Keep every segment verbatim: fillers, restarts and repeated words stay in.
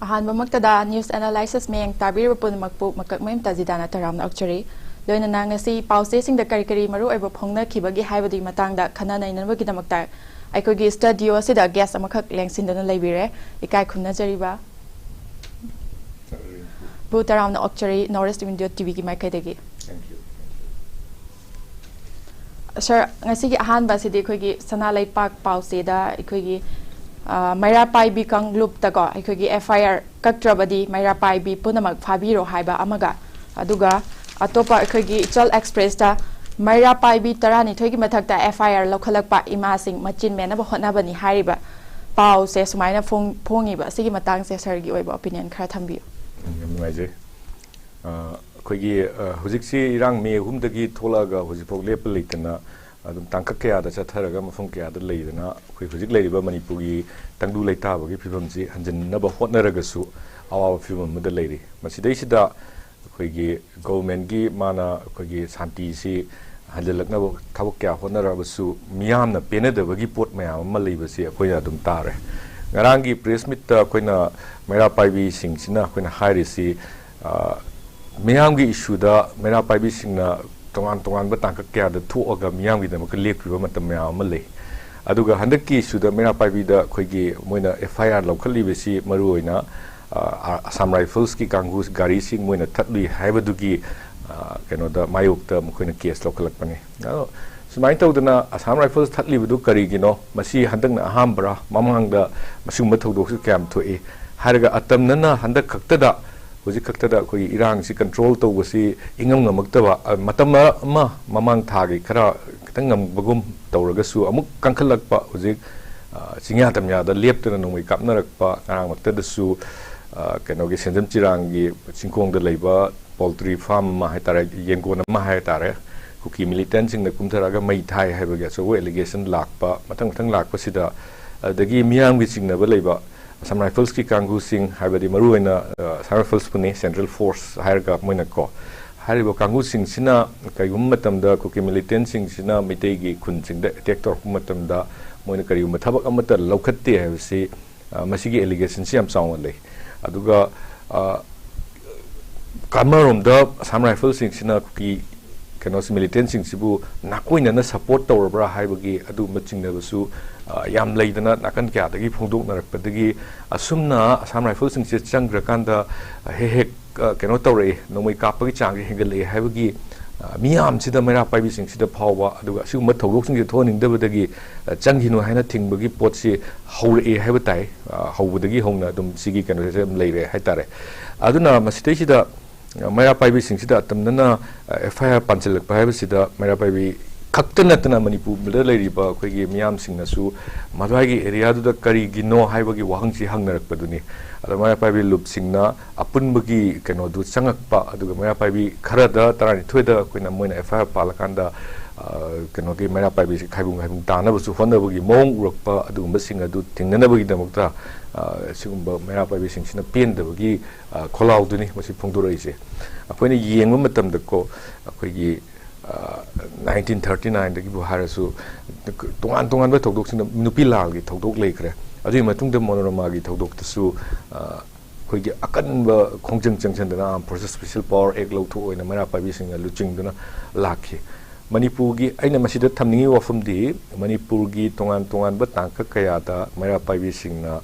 ꯑꯍꯥꯟꯕꯃꯛꯇꯗ news analysis ꯃꯌꯦꯡ ꯇꯥꯕꯤꯔꯤꯕ ꯄꯨꯝꯅꯃꯛꯄꯨ ꯃꯀꯛ ꯃꯌꯨꯝ ꯇꯥꯖꯤꯗꯥꯅ ꯇꯔꯥꯝꯅ ꯑꯣꯛꯆꯔꯤ꯫ ꯂꯣꯏꯅꯅ ꯉꯁꯤ ꯄꯥꯎꯆꯦꯁꯤꯡꯗ ꯀꯔꯤ ꯀꯔꯤ ꯃꯔꯨ ꯑꯣꯏꯕ ꯐꯣꯡꯅꯈꯤꯕꯒꯦ ꯍꯥꯏꯕꯗꯨꯒꯤ ꯃꯇꯥꯡꯗ ꯈꯟꯅ ꯅꯩꯅꯅꯕꯒꯤꯗꯃꯛꯇ ꯑꯩꯈꯣꯏꯒꯤ studio ꯑꯁꯤꯗ guest ꯑꯃꯈꯛ ꯂꯦꯡꯁꯤꯟꯗꯨꯅ ꯂꯩꯕꯤꯔꯦ꯫ ꯏꯀꯥꯏ ꯈꯨꯝꯅꯖꯔꯤꯕ ꯕꯨ ꯇꯔꯥꯝꯅ ꯑꯣꯛꯆꯔꯤ, North East Window TVꯒꯤ ꯃꯥꯏꯀꯩꯗꯒꯤ꯫ Sir, ꯉꯁꯤꯒꯤ ꯑꯍꯥꯟꯕ ꯑꯁꯤꯗꯤ ꯑꯩꯈꯣꯏꯒꯤ ꯁꯅꯥ ꯂꯩꯄꯥꯛ ꯄꯥꯎꯆꯦꯗ ꯑꯩꯈꯣꯏꯒꯤ, ꯑ, ꯃꯩꯔꯥ ꯄꯥꯏꯕꯤ ꯀꯥꯡꯂꯨꯞꯇꯀꯣ ꯑꯩꯈꯣꯏꯒꯤ FIR ꯀꯛꯇ꯭ꯔꯕꯗꯤ ꯃꯩꯔꯥ ꯄꯥꯏꯕꯤ ꯄꯨꯝꯅꯃꯛ ꯐꯥꯕꯤꯔꯣ ꯍꯥꯏꯕ ꯑꯃꯒ, ꯑꯗꯨꯒ ꯑꯇꯣꯞꯄ ꯑꯩꯈꯣꯏꯒꯤ ꯏꯆꯜ Expressꯇ ꯃꯩꯔꯥ ꯄꯥꯏꯕꯤ ꯇꯔꯥꯅꯤꯊꯣꯏꯒꯤ ꯃꯊꯛꯇ FIR ꯂꯧꯈꯠꯂꯛꯄ ꯏꯃꯥꯁꯤꯡ ꯃꯆꯤꯟ ꯃꯦꯟꯅꯕ ꯍꯣꯠꯅꯕꯅꯤ ꯍꯥꯏꯔꯤꯕ ꯄꯥꯎꯁꯦ ꯁꯨꯃꯥꯏꯅ ꯐꯣꯡ-, ꯐꯣꯡꯉꯤꯕ꯫ ꯑꯁꯤꯒꯤ ꯃꯇꯥꯡꯁꯦ sirꯒꯤ ꯑꯣꯏꯕ opinion ꯈꯔ ꯊꯝꯕꯤꯌꯨ꯫ ꯎꯝ, ꯌꯥꯝ ꯅꯨꯡꯉꯥꯏꯖꯩ꯫ ꯑ, ꯑꯩꯈꯣꯏꯒꯤ, ꯑ, ꯍꯧꯖꯤꯛꯁꯤ ꯏꯔꯥꯡ ꯃꯦ ꯑꯍꯨꯝꯗꯒꯤ ꯊꯣꯛꯂꯛꯑꯒ ꯍꯧꯖꯤꯛꯐꯥꯎ ꯂꯦꯞꯄ ꯂꯩꯇꯅ ꯑꯗꯨꯝ ꯇꯥꯡꯀꯛ ꯀꯌꯥꯗ ꯆꯠꯊꯔꯒ ꯃꯐꯝ ꯀꯌꯥꯗ ꯂꯩꯗꯅ ꯑꯩꯈꯣꯏ ꯍꯧꯖꯤꯛ ꯂꯩꯔꯤꯕ ꯃꯅꯤꯄꯨꯔꯒꯤ ꯇꯪꯗꯨ ꯂꯩꯇꯥꯕꯒꯤ ꯐꯤꯕꯝꯁꯤ ꯍꯟꯖꯤꯟꯅꯕ ꯍꯣꯠꯅꯔꯒꯁꯨ ꯑꯋꯥꯕ ꯐꯤꯕꯝ ꯑꯃꯗ ꯂꯩꯔꯤ꯫ ꯃꯁꯤꯗꯩꯁꯤꯗ ꯑꯩꯈꯣꯏꯒꯤ governmentꯀꯤ ꯃꯥꯅ ꯑꯩꯈꯣꯏꯒꯤ ꯁꯥꯟꯇꯤꯁꯤ ꯍꯟꯖꯤꯜꯂꯛꯅꯕ ꯊꯕꯛ ꯀꯌꯥ ꯍꯣꯠꯅꯔꯕꯁꯨ ꯃꯤꯌꯥꯝꯅ ꯄꯦꯟꯅꯗꯕꯒꯤ ꯄꯣꯠ ꯃꯌꯥꯝ ꯑꯃ ꯂꯩꯕꯁꯤ ꯑꯩꯈꯣꯏꯅ ꯑꯗꯨꯝ ꯇꯥꯔꯦ꯫ ꯉꯔꯥꯡꯒꯤ press meetꯇ ꯑꯩꯈꯣꯏꯅ ꯃꯩꯔꯥ ꯄꯥꯏꯕꯤꯁꯤꯡꯁꯤꯅ ꯑꯩꯈꯣꯏꯅ ꯍꯥꯏꯔꯤꯁꯤ, ꯑ, ꯃꯤꯌꯥꯝꯒꯤ issueꯗ ꯃꯩꯔꯥ ꯄꯥꯏꯕꯤꯁꯤꯡꯅ ꯇꯣꯉꯥꯟ ꯇꯣꯉꯥꯟꯕ ꯇꯥꯡꯀꯛ ꯀꯌꯥꯗ ꯊꯣꯛꯑꯒ ꯃꯤꯌꯥꯝꯒꯤꯗꯃꯛꯇ ꯂꯦꯞꯈꯤꯕ ꯃꯇꯝ ꯃꯌꯥꯝ ꯑꯃ ꯂꯩ꯫ ꯑꯗꯨꯒ ꯍꯟꯗꯛꯀꯤ issueꯗ ꯃꯩꯔꯥ ꯄꯥꯏꯕꯤꯗ ꯑꯩꯈꯣꯏꯒꯤ ꯃꯣꯏꯅ FIR ꯂꯧꯈꯠꯂꯤꯕꯁꯤ ꯃꯔꯨꯑꯣꯏꯅ, ꯑ, Assam Riflesꯀꯤ ꯀꯥꯡꯕꯨ ꯒꯥꯔꯤꯁꯤꯡ ꯃꯣꯏꯅ ꯊꯠꯂꯨꯏ ꯍꯥꯏꯕꯗꯨꯒꯤ, ꯑ, ꯀꯩꯅꯣꯗ ꯃꯥꯌꯣꯛꯇ ꯃꯈꯣꯏꯅ case ꯂꯧꯈꯠꯂꯛꯄꯅꯤ꯫ ꯑꯗꯣ ꯁꯨꯃꯥꯏꯅ ꯇꯧꯗꯅ Assam Rifles ꯊꯠꯂꯤꯕꯗꯨ ꯀꯔꯤꯒꯤꯅꯣ? ꯃꯁꯤ ꯍꯟꯗꯛꯅ ꯑꯍꯥꯟꯕꯔꯥ? ꯃꯃꯥꯡꯗ ꯃꯁꯤꯒꯨꯝꯕ ꯊꯧꯗꯣꯛꯁꯨ ꯀꯌꯥꯝ ꯊꯣꯛꯏ? ꯍꯥꯏꯔꯒ ꯑꯇꯝꯅꯅ ꯍꯟꯗꯛ ꯈꯛꯇꯗ, ꯍꯧꯖꯤꯛ ꯈꯛꯇꯗ ꯑꯩꯈꯣꯏꯒꯤ ꯏꯔꯥꯡꯁꯤ control ꯇꯧꯕꯁꯤ ꯏꯉꯝ ꯉꯝꯃꯛꯇꯕ, ꯑ, ꯃꯇꯝ ꯑꯃ ꯃꯃꯥꯡ ꯊꯥꯒꯤ ꯈꯔ ꯈꯤꯇꯪ ꯉꯝꯕꯒꯨꯝ ꯇꯧꯔꯒꯁꯨ ꯑꯃꯨꯛ ꯀꯟꯈꯠꯂꯛꯄ ꯍꯧꯖꯤꯛ, ꯑ, ꯆꯤꯡꯌꯥ ꯇꯝꯌꯥꯗ ꯂꯦꯞꯇꯅ ꯅꯣꯡꯃꯩ ꯀꯥꯞꯅꯔꯛꯄ, ꯉꯔꯥꯡꯃꯛꯇꯗꯁꯨ, ꯑ, ꯀꯩꯅꯣꯒꯤ ꯁꯦꯟꯖꯝ ꯆꯤꯔꯥꯡꯒꯤ ꯆꯤꯡꯈꯣꯡꯗ ꯂꯩꯕ poultry farm ꯑꯃ ꯍꯥꯏꯇꯥꯔꯦ, ꯌꯦꯟꯒꯣꯟ ꯑꯃ ꯍꯥꯏꯇꯥꯔꯦ, ꯀꯨꯀꯤ militantꯁꯤꯡꯅ ꯀꯨꯝꯊꯔꯛꯑꯒ ꯃꯩ ꯊꯥꯏ ꯍꯥꯏꯕꯒꯤ ꯑꯆꯧꯕ allegation ꯂꯥꯛꯄ, ꯃꯊꯪ ꯃꯊꯪ ꯂꯥꯛꯄꯁꯤꯗ, ꯑꯗꯒꯤ ꯃꯤꯌꯥꯝꯒꯤ ꯆꯤꯡꯅꯕ ꯂꯩꯕ Assam Riflesꯀꯤ ꯀꯥꯡꯕꯨꯁꯤꯡ, ꯍꯥꯏꯕꯗꯤ ꯃꯔꯨꯑꯣꯏꯅ, ꯑ, Assam Riflesꯄꯨꯅꯤ, Central Force ꯍꯥꯏꯔꯒ ꯃꯣꯏꯅꯀꯣ, ꯍꯥꯏꯔꯤꯕ ꯀꯥꯡꯕꯨꯁꯤꯡꯁꯤꯅ ꯀꯔꯤꯒꯨꯝꯕ ꯃꯇꯝꯗ ꯀꯨꯀꯤ militantꯁꯤꯡꯁꯤꯅ ꯃꯩꯇꯩꯒꯤ ꯈꯨꯟꯁꯤꯡꯗ attack ꯇꯧꯔꯛꯄ ꯃꯇꯝꯗ ꯃꯣꯏꯅ ꯀꯔꯤꯒꯨꯝꯕ ꯊꯕꯛ ꯑꯃꯠꯇ ꯂꯧꯈꯠꯇꯦ ꯍꯥꯏꯕꯁꯤ, ꯑ, ꯃꯁꯤꯒꯤ allegationꯁꯤ ꯌꯥꯝ ꯆꯥꯎꯅ ꯂꯩ꯫ ꯑꯗꯨꯒ ꯑ, ꯑꯃꯔꯣꯝꯗ ꯑꯁꯥꯝ ꯔꯥꯏꯐꯜꯁꯤꯡꯁꯤꯅ ꯀꯨꯀꯤ ꯀꯩꯅꯣꯁꯤ, ꯃꯤꯂꯤꯇꯦꯟꯁꯤꯡꯁꯤꯕꯨ ꯅꯥꯀꯣꯏꯅꯅ ꯁꯄꯣꯔꯠ ꯇꯧꯔꯕ꯭ꯔꯥ ꯍꯥꯏꯕꯒꯤ ꯑꯗꯨꯒꯨꯝꯕ ꯆꯤꯡꯅꯕꯁꯨ ꯑ, ꯌꯥꯝ ꯂꯩꯗꯅ ꯅꯥꯀꯟ ꯀꯌꯥꯗꯒꯤ ꯐꯣꯡꯗꯣꯛꯅꯔꯛꯄꯗꯒꯤ, ꯑꯁꯨꯝꯅ ꯑꯁꯥꯝ ꯔꯥꯏꯐꯜꯁꯤꯡꯁꯦ ꯆꯪꯈ꯭ꯔꯀꯥꯟꯗ ꯍꯦꯛ ꯍꯦꯛ ꯑ, ꯀꯩꯅꯣ ꯇꯧꯔꯛꯏ, ꯅꯣꯡꯃꯩ ꯀꯥꯞꯄꯒꯤ ꯆꯥꯡꯁꯦ ꯍꯦꯟꯒꯠꯂꯛꯏ ꯍꯥꯏꯕꯒꯤ ꯑ, ꯃꯤꯌꯥꯝꯁꯤꯗ, ꯃꯩꯔꯥ ꯄꯥꯏꯕꯤꯁꯤꯡꯁꯤꯗ ꯐꯥꯎꯕ, ꯑꯗꯨꯒ ꯑꯁꯤꯒꯨꯝꯕ ꯊꯧꯗꯣꯛꯁꯤꯡꯁꯦ ꯊꯣꯛꯍꯟꯅꯤꯡꯗꯕꯗꯒꯤ ꯑ, ꯆꯪꯈꯤꯅꯨ ꯍꯥꯏꯅ ꯊꯤꯡꯕꯒꯤ ꯄꯣꯠꯁꯤ ꯍꯧꯔꯛꯑꯦ ꯍꯥꯏꯕ ꯇꯥꯏ꯫ ꯑ, ꯍꯧꯕꯗꯒꯤ ꯍꯧꯅ ꯑꯗꯨꯝ ꯁꯤꯒꯤ ꯀꯩꯅꯣꯁꯦ ꯑꯗꯨꯝ ꯂꯩꯔꯦ ꯍꯥꯏꯇꯥꯔꯦ꯫ ꯑꯗꯨꯅ ꯃꯁꯤꯗꯩꯁꯤꯗ ꯃꯩꯔꯥ ꯄꯥꯏꯕꯤꯁꯤꯡꯁꯤꯗ ꯑꯇꯝꯅꯅ ꯑꯦꯐ ꯑꯥꯏ ꯑꯥꯔ ꯄꯥꯟꯁꯤꯜꯂꯛꯄ ꯍꯥꯏꯕꯁꯤꯗ ꯃꯩꯔꯥ ꯄꯥꯏꯕꯤ ꯈꯛꯇ ꯅꯠꯇꯅ ꯃꯅꯤꯄꯨꯔꯗ ꯂꯩꯔꯤꯕ ꯑꯩꯈꯣꯏꯒꯤ ꯃꯤꯌꯥꯝꯁꯤꯡꯅꯁꯨ ꯃꯗꯨꯋꯥꯏꯒꯤ ꯑꯦꯔꯤꯌꯥꯗꯨꯗ ꯀꯔꯤꯒꯤꯅꯣ ꯍꯥꯏꯕꯒꯤ ꯋꯥꯍꯪꯁꯤ ꯍꯪꯅꯔꯛꯄꯗꯨꯅꯤ꯫ ꯑꯗ ꯃꯩꯔꯥ ꯄꯥꯏꯕꯤ ꯂꯨꯞꯁꯤꯡꯅ ꯑꯄꯨꯟꯕꯒꯤ ꯀꯩꯅꯣꯗꯨ ꯆꯪꯉꯛꯄ, ꯑꯗꯨꯒ ꯃꯩꯔꯥ ꯄꯥꯏꯕꯤ ꯈꯔꯗ, ꯇꯔꯥꯅꯤꯊꯣꯏꯗ ꯑꯩꯈꯣꯏꯅ, ꯃꯣꯏꯅ ꯑꯦꯐ ꯑꯥꯏ ꯑꯥꯔ ꯄꯥꯜꯂꯀꯥꯟꯗ ꯑ, ꯀꯩꯅꯣꯒꯤ ꯃꯩꯔꯥ ꯄꯥꯏꯕꯤꯁꯤ ꯈꯥꯏꯕꯨꯡ ꯈꯥꯏꯕꯨꯡ ꯇꯥꯅꯕꯁꯨ ꯍꯣꯠꯅꯕꯒꯤ ꯃꯑꯣꯡ ꯎꯔꯛꯄ, ꯑꯗꯨꯒꯨꯝꯕꯁꯤꯡ ꯑꯗꯨ ꯊꯦꯡꯅꯅꯕꯒꯤꯗꯃꯛꯇ ꯑ, ꯁꯤꯒꯨꯝꯕ ꯃꯩꯔꯥ ꯄꯥꯏꯕꯤꯁꯤꯡꯁꯤꯅ ꯄꯦꯟꯗꯕꯒꯤ ꯑ, ꯈꯣꯜꯂꯥꯎꯗꯨꯅꯤ ꯃꯁꯤ ꯐꯣꯡꯗꯣꯔꯛꯏꯁꯦ꯫ ꯑꯩꯈꯣꯏꯅ ꯌꯦꯡꯕ ꯃꯇꯝꯗꯀꯣ, ꯑꯩꯈꯣꯏꯒꯤ ꯅꯥꯏꯟꯇꯤꯟ ꯊꯥꯔꯇꯤ ꯅꯥꯏꯟꯗꯒꯤꯕꯨ ꯍꯥꯏꯔꯁꯨ ꯇꯣꯉꯥꯟ ꯇꯣꯉꯥꯟꯕ ꯊꯧꯗꯣꯛꯁꯤꯡꯗ, ꯅꯨꯄꯤ ꯂꯥꯜꯒꯤ ꯊꯧꯗꯣꯛ ꯂꯩꯈ꯭ꯔꯦ, ꯑꯗꯨꯒꯤ ꯃꯇꯨꯡꯗ ꯃꯣꯅꯣꯔꯃꯥꯒꯤ ꯊꯧꯗꯣꯛꯇꯁꯨ ꯑ, ꯑꯩꯈꯣꯏꯒꯤ ꯑꯀꯟꯕ ꯈꯣꯡꯖꯪ ꯆꯪꯁꯤꯟꯗꯅ, Armed Forces Special Power Act ꯂꯧꯊꯣꯛꯑꯣꯏꯅ ꯃꯩꯔꯥ ꯄꯥꯏꯕꯤꯁꯤꯡꯅ ꯂꯨꯆꯤꯡꯗꯨꯅ ꯂꯥꯛꯈꯤ꯫ ꯃꯅꯤꯄꯨꯔꯒꯤ, ꯑꯩꯅ ꯃꯁꯤꯗ ꯊꯝꯅꯤꯡꯉꯤꯕ ꯋꯥꯐꯝꯗꯤ, ꯃꯅꯤꯄꯨꯔꯒꯤ ꯇꯣꯉꯥꯟ ꯇꯣꯉꯥꯟꯕ ꯇꯥꯡꯀꯛ ꯀꯌꯥꯗ ꯃꯩꯔꯥ ꯄꯥꯏꯕꯤꯁꯤꯡꯅ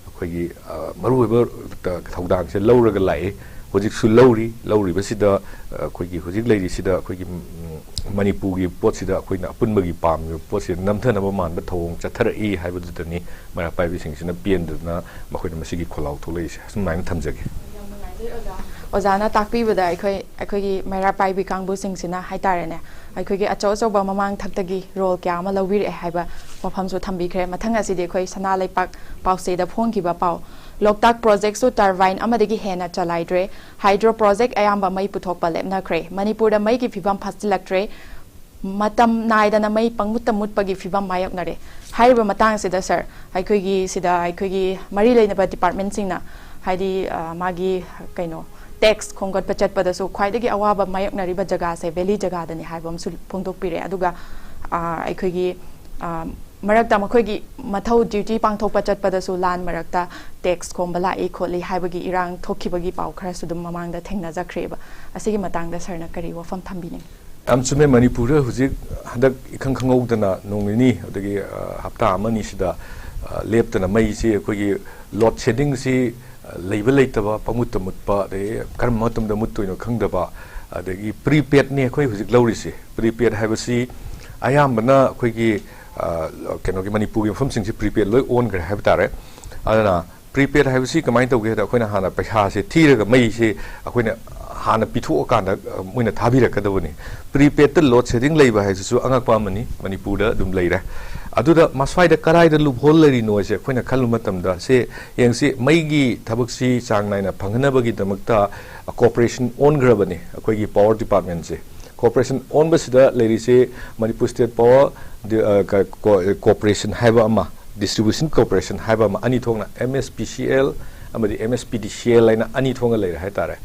ꯑꯩꯈꯣꯏꯒꯤ ꯑ, ꯃꯔꯨꯑꯣꯏꯕ ꯊꯧꯗꯥꯡꯁꯦ ꯂꯧꯔꯒ ꯂꯥꯛꯏ, ꯍꯧꯖꯤꯛꯁꯨ ꯂꯧꯔꯤ꯫ ꯂꯧꯔꯤꯕꯁꯤꯗ ꯑ, ꯑꯩꯈꯣꯏꯒꯤ ꯍꯧꯖꯤꯛ ꯂꯩꯔꯤꯁꯤꯗ ꯑꯩꯈꯣꯏꯒꯤ ꯎꯝ, ꯃꯅꯤꯄꯨꯔꯒꯤ ꯄꯣꯠꯁꯤꯗ ꯑꯩꯈꯣꯏꯅ ꯑꯄꯨꯟꯕꯒꯤ ꯄꯥꯝꯃꯤꯕ ꯄꯣꯠꯁꯤꯗ ꯅꯝꯊꯅꯕ ꯃꯥꯟꯕ ꯊꯧꯑꯣꯡ ꯆꯠꯊꯔꯛꯏ ꯍꯥꯏꯕꯗꯨꯗꯅꯤ ꯃꯩꯔꯥ ꯄꯥꯏꯕꯤꯁꯤꯡꯁꯤꯅ ꯄꯦꯟꯗꯗꯅ ꯃꯈꯣꯏꯅ ꯃꯁꯤꯒꯤ ꯈꯣꯜꯂꯥꯎ ꯊꯣꯛꯂꯛꯏꯁꯦ꯫ ꯑꯁꯨꯃꯥꯏꯅ ꯊꯝꯖꯒꯦ꯫ ꯌꯥꯝ ꯅꯨꯡꯉꯥꯏꯖꯩ ꯑꯣꯖꯥ꯫ ꯑꯣꯖꯥꯅ ꯇꯥꯛꯄꯤꯕꯗ ꯑꯩꯈꯣꯏ, ꯑꯩꯈꯣꯏꯒꯤ ꯃꯩꯔꯥ ꯄꯥꯏꯕꯤ ꯀꯥꯡꯕꯨꯁꯤꯡꯁꯤꯅ ꯍꯥꯏꯇꯥꯔꯦꯅꯦ, ꯑꯩꯈꯣꯏꯒꯤ ꯑꯆꯧ ꯑꯆꯧꯕ ꯃꯃꯥꯡ ꯊꯛꯇꯒꯤ ꯔꯣꯜ ꯀꯌꯥ ꯑꯃ ꯂꯧꯕꯤꯔꯛꯑꯦ ꯍꯥꯏꯕ ꯋꯥꯐꯝꯁꯨ ꯊꯝꯕꯤꯈ꯭ꯔꯦ꯫ ꯃꯊꯪ ꯑꯁꯤꯗꯤ ꯑꯩꯈꯣꯏ ꯁꯅꯥ ꯂꯩꯄꯥꯛ ꯄꯥꯎꯆꯦꯗ ꯐꯣꯡꯈꯤꯕ ꯄꯥꯎ, ꯂꯣꯛꯇꯥꯛ ꯄ꯭ꯔꯣꯖꯦꯛꯁꯨ ꯇꯔꯕꯥꯏꯟ ꯑꯃꯗꯒꯤ ꯍꯦꯟꯅ ꯆꯂꯥꯏꯗ꯭ꯔꯦ, ꯍꯥꯏꯗ꯭ꯔꯣ ꯄ꯭ꯔꯣꯖꯦꯛ ꯑꯌꯥꯝꯕ ꯃꯩ ꯄꯨꯊꯣꯛꯄ ꯂꯦꯞꯅꯈ꯭ꯔꯦ, ꯃꯅꯤꯄꯨꯔꯗ ꯃꯩꯒꯤ ꯐꯤꯕꯝ ꯐꯠꯁꯤꯜꯂꯛꯇ꯭ꯔꯦ, ꯃꯇꯝ ꯅꯥꯏꯗꯅ ꯃꯩ ꯄꯪꯃꯨꯠꯇ ꯃꯨꯠꯄꯒꯤ ꯐꯤꯕꯝ ꯃꯥꯌꯣꯛꯅꯔꯦ꯫ ꯍꯥꯏꯔꯤꯕ ꯃꯇꯥꯡꯁꯤꯗ ꯁꯥꯔ, ꯑꯩꯈꯣꯏꯒꯤ ꯁꯤꯗ ꯑꯩꯈꯣꯏꯒꯤ ꯃꯔꯤ ꯂꯩꯅꯕ ꯗꯤꯄꯥꯔꯠꯃꯦꯟꯁꯤꯡꯅ, ꯍꯥꯏꯗꯤ ꯑ, ꯃꯥꯒꯤ ꯀꯩꯅꯣ, ꯇꯦꯛꯁ ꯈꯣꯝꯒꯠꯄ ꯆꯠꯄꯗꯁꯨ ꯈ꯭ꯋꯥꯏꯗꯒꯤ ꯑꯋꯥꯕ ꯃꯥꯌꯣꯛꯅꯔꯤꯕ ꯖꯒꯥꯁꯦ ꯚꯦꯂꯤ ꯖꯒꯥꯗꯅꯤ ꯍꯥꯏꯕ ꯑꯃꯁꯨ ꯐꯣꯡꯗꯣꯛꯄꯤꯔꯦ꯫ ꯑꯗꯨꯒ ꯑ, ꯑꯩꯈꯣꯏꯒꯤ ꯑ, ꯃꯔꯛꯇ ꯃꯈꯣꯏꯒꯤ ꯃꯊꯧ, ꯗ꯭ꯌꯨꯇꯤ ꯄꯥꯡꯊꯣꯛꯄ ꯆꯠꯄꯗꯁꯨ ꯂꯥꯟ ꯃꯔꯛꯇ ꯇꯦꯛꯁ ꯈꯣꯝꯕ ꯂꯥꯛꯏ ꯈꯣꯠꯂꯤ ꯍꯥꯏꯕꯒꯤ ꯏꯔꯥꯡ ꯊꯣꯛꯈꯤꯕꯒꯤ ꯄꯥꯎ ꯈꯔꯁꯨ ꯑꯗꯨꯝ ꯃꯃꯥꯡꯗ ꯊꯦꯡꯅꯖꯈ꯭ꯔꯦꯕ꯫ ꯑꯁꯤꯒꯤ ꯃꯇꯥꯡꯗ ꯁꯥꯔꯅ ꯀꯔꯤ ꯋꯥꯐꯝ ꯊꯝꯕꯤꯅꯤꯡꯉꯤ? ꯌꯥꯝ ꯆꯨꯝꯃꯦ꯫ ꯃꯅꯤꯄꯨꯔꯗ ꯍꯧꯖꯤꯛ ꯍꯟꯗꯛ ꯏꯈꯪ ꯈꯪꯍꯧꯗꯅ ꯅꯣꯡ ꯅꯤꯅꯤ ꯑꯗꯒꯤ, ꯑ, ꯍꯞꯇꯥ ꯑꯃ ꯑꯅꯤꯁꯤꯗ, ꯑ, ꯂꯦꯞꯇꯅ ꯃꯩꯁꯤ, ꯑꯩꯈꯣꯏꯒꯤ ꯂꯣꯗ ꯁꯦꯗꯤꯡꯁꯤ, ꯑ, ꯂꯩꯕ ꯂꯩꯇꯕ, ꯄꯪꯃꯨꯠꯇ ꯃꯨꯠꯄ, ꯑꯗꯒꯤ ꯀꯔꯝꯕ ꯃꯇꯝꯗ ꯃꯨꯠꯇꯣꯏꯅꯣ ꯈꯪꯗꯕ, ꯑꯗꯒꯤ ꯄ꯭ꯔꯤꯄꯦꯗꯅꯤ ꯑꯩꯈꯣꯏ ꯍꯧꯖꯤꯛ ꯂꯧꯔꯤꯁꯤ꯫ ꯄ꯭ꯔꯤꯄꯦꯗ ꯍꯥꯏꯕꯁꯤ ꯑꯌꯥꯝꯕꯅ ꯑꯩꯈꯣꯏꯒꯤ, ꯑ, ꯀꯩꯅꯣꯒꯤ ꯃꯅꯤꯄꯨꯔꯒꯤ ꯃꯐꯝꯁꯤꯡꯁꯤ ꯄ꯭ꯔꯤꯄꯦꯗ ꯂꯣꯏ ꯑꯣꯟꯈ꯭ꯔꯦ ꯍꯥꯏꯕ ꯇꯥꯔꯦ꯫ ꯑꯗꯨꯅ ꯄ꯭ꯔꯤꯄꯦꯗ ꯍꯥꯏꯕꯁꯤ ꯀꯃꯥꯏꯅ ꯇꯧꯒꯦ ꯍꯥꯏꯗ, ꯑꯩꯈꯣꯏꯅ ꯍꯥꯟꯅ ꯄꯩꯁꯥꯁꯦ ꯊꯤꯔꯒ ꯃꯩꯁꯦ ꯑꯩꯈꯣꯏꯅ ꯍꯥꯟꯅ ꯄꯤꯊꯣꯛꯑꯀꯥꯟꯗ, ꯑ, ꯃꯣꯏꯅ ꯊꯥꯕꯤꯔꯛꯀꯗꯕꯅꯤ꯫ ꯄ꯭ꯔꯤꯄꯦꯗꯇ ꯂꯣꯗ ꯁꯦꯗꯤꯡ ꯂꯩꯕ ꯍꯥꯏꯁꯤꯁꯨ ꯑꯉꯛꯄ ꯑꯃꯅꯤ, ꯃꯅꯤꯄꯨꯔꯗ ꯑꯗꯨꯝ ꯂꯩꯔꯦ꯫ ꯑꯗꯨꯗ ꯃꯁ꯭ꯋꯥꯏꯗ ꯀꯗꯥꯏꯗ ꯂꯨꯞꯍꯣꯜ ꯂꯩꯔꯤꯅꯣ ꯍꯥꯏꯁꯦ ꯑꯩꯈꯣꯏꯅ ꯈꯜꯂꯨꯕ ꯃꯇꯝꯗ, ꯁꯦ ꯌꯦꯡꯁꯤ, ꯃꯩꯒꯤ ꯊꯕꯛꯁꯤ ꯆꯥꯡ ꯅꯥꯏꯅ ꯐꯪꯍꯟꯅꯕꯒꯤꯗꯃꯛꯇ ꯀꯣꯔꯄꯣꯔꯦꯁꯟ ꯑꯣꯟꯈ꯭ꯔꯕꯅꯤ ꯑꯩꯈꯣꯏꯒꯤ ꯄꯥꯋꯔ ꯗꯤꯄꯥꯔꯠꯃꯦꯟꯁꯦ꯫ ꯀꯣꯔꯄꯣꯔꯦꯁꯟ ꯑꯣꯟꯕꯁꯤꯗ ꯂꯩꯔꯤꯁꯦ ꯃꯅꯤꯄꯨꯔ ꯁ꯭ꯇꯦꯠ ꯄꯥꯋꯔ ꯗꯤ-, ꯑ, ꯀ-, ꯀꯣ-, ꯀꯣꯔꯄꯣꯔꯦꯁꯟ ꯍꯥꯏꯕ ꯑꯃ, ꯗꯤꯁꯇ꯭ꯔꯤꯕ꯭ꯌꯨꯁꯟ ꯀꯣꯔꯄꯣꯔꯦꯁꯟ ꯍꯥꯏꯕ ꯑꯃ, ꯑꯅꯤ ꯊꯣꯛꯅ M S P C L ꯑꯃꯗꯤ ꯑꯦꯝ ꯑꯦꯁ ꯄꯤ ꯗꯤ ꯁꯤ ꯑꯦꯜ ꯍꯥꯏꯅ ꯑꯅꯤ ꯊꯣꯛꯅ ꯂꯩꯔꯦ ꯍꯥꯏꯇꯥꯔꯦ꯫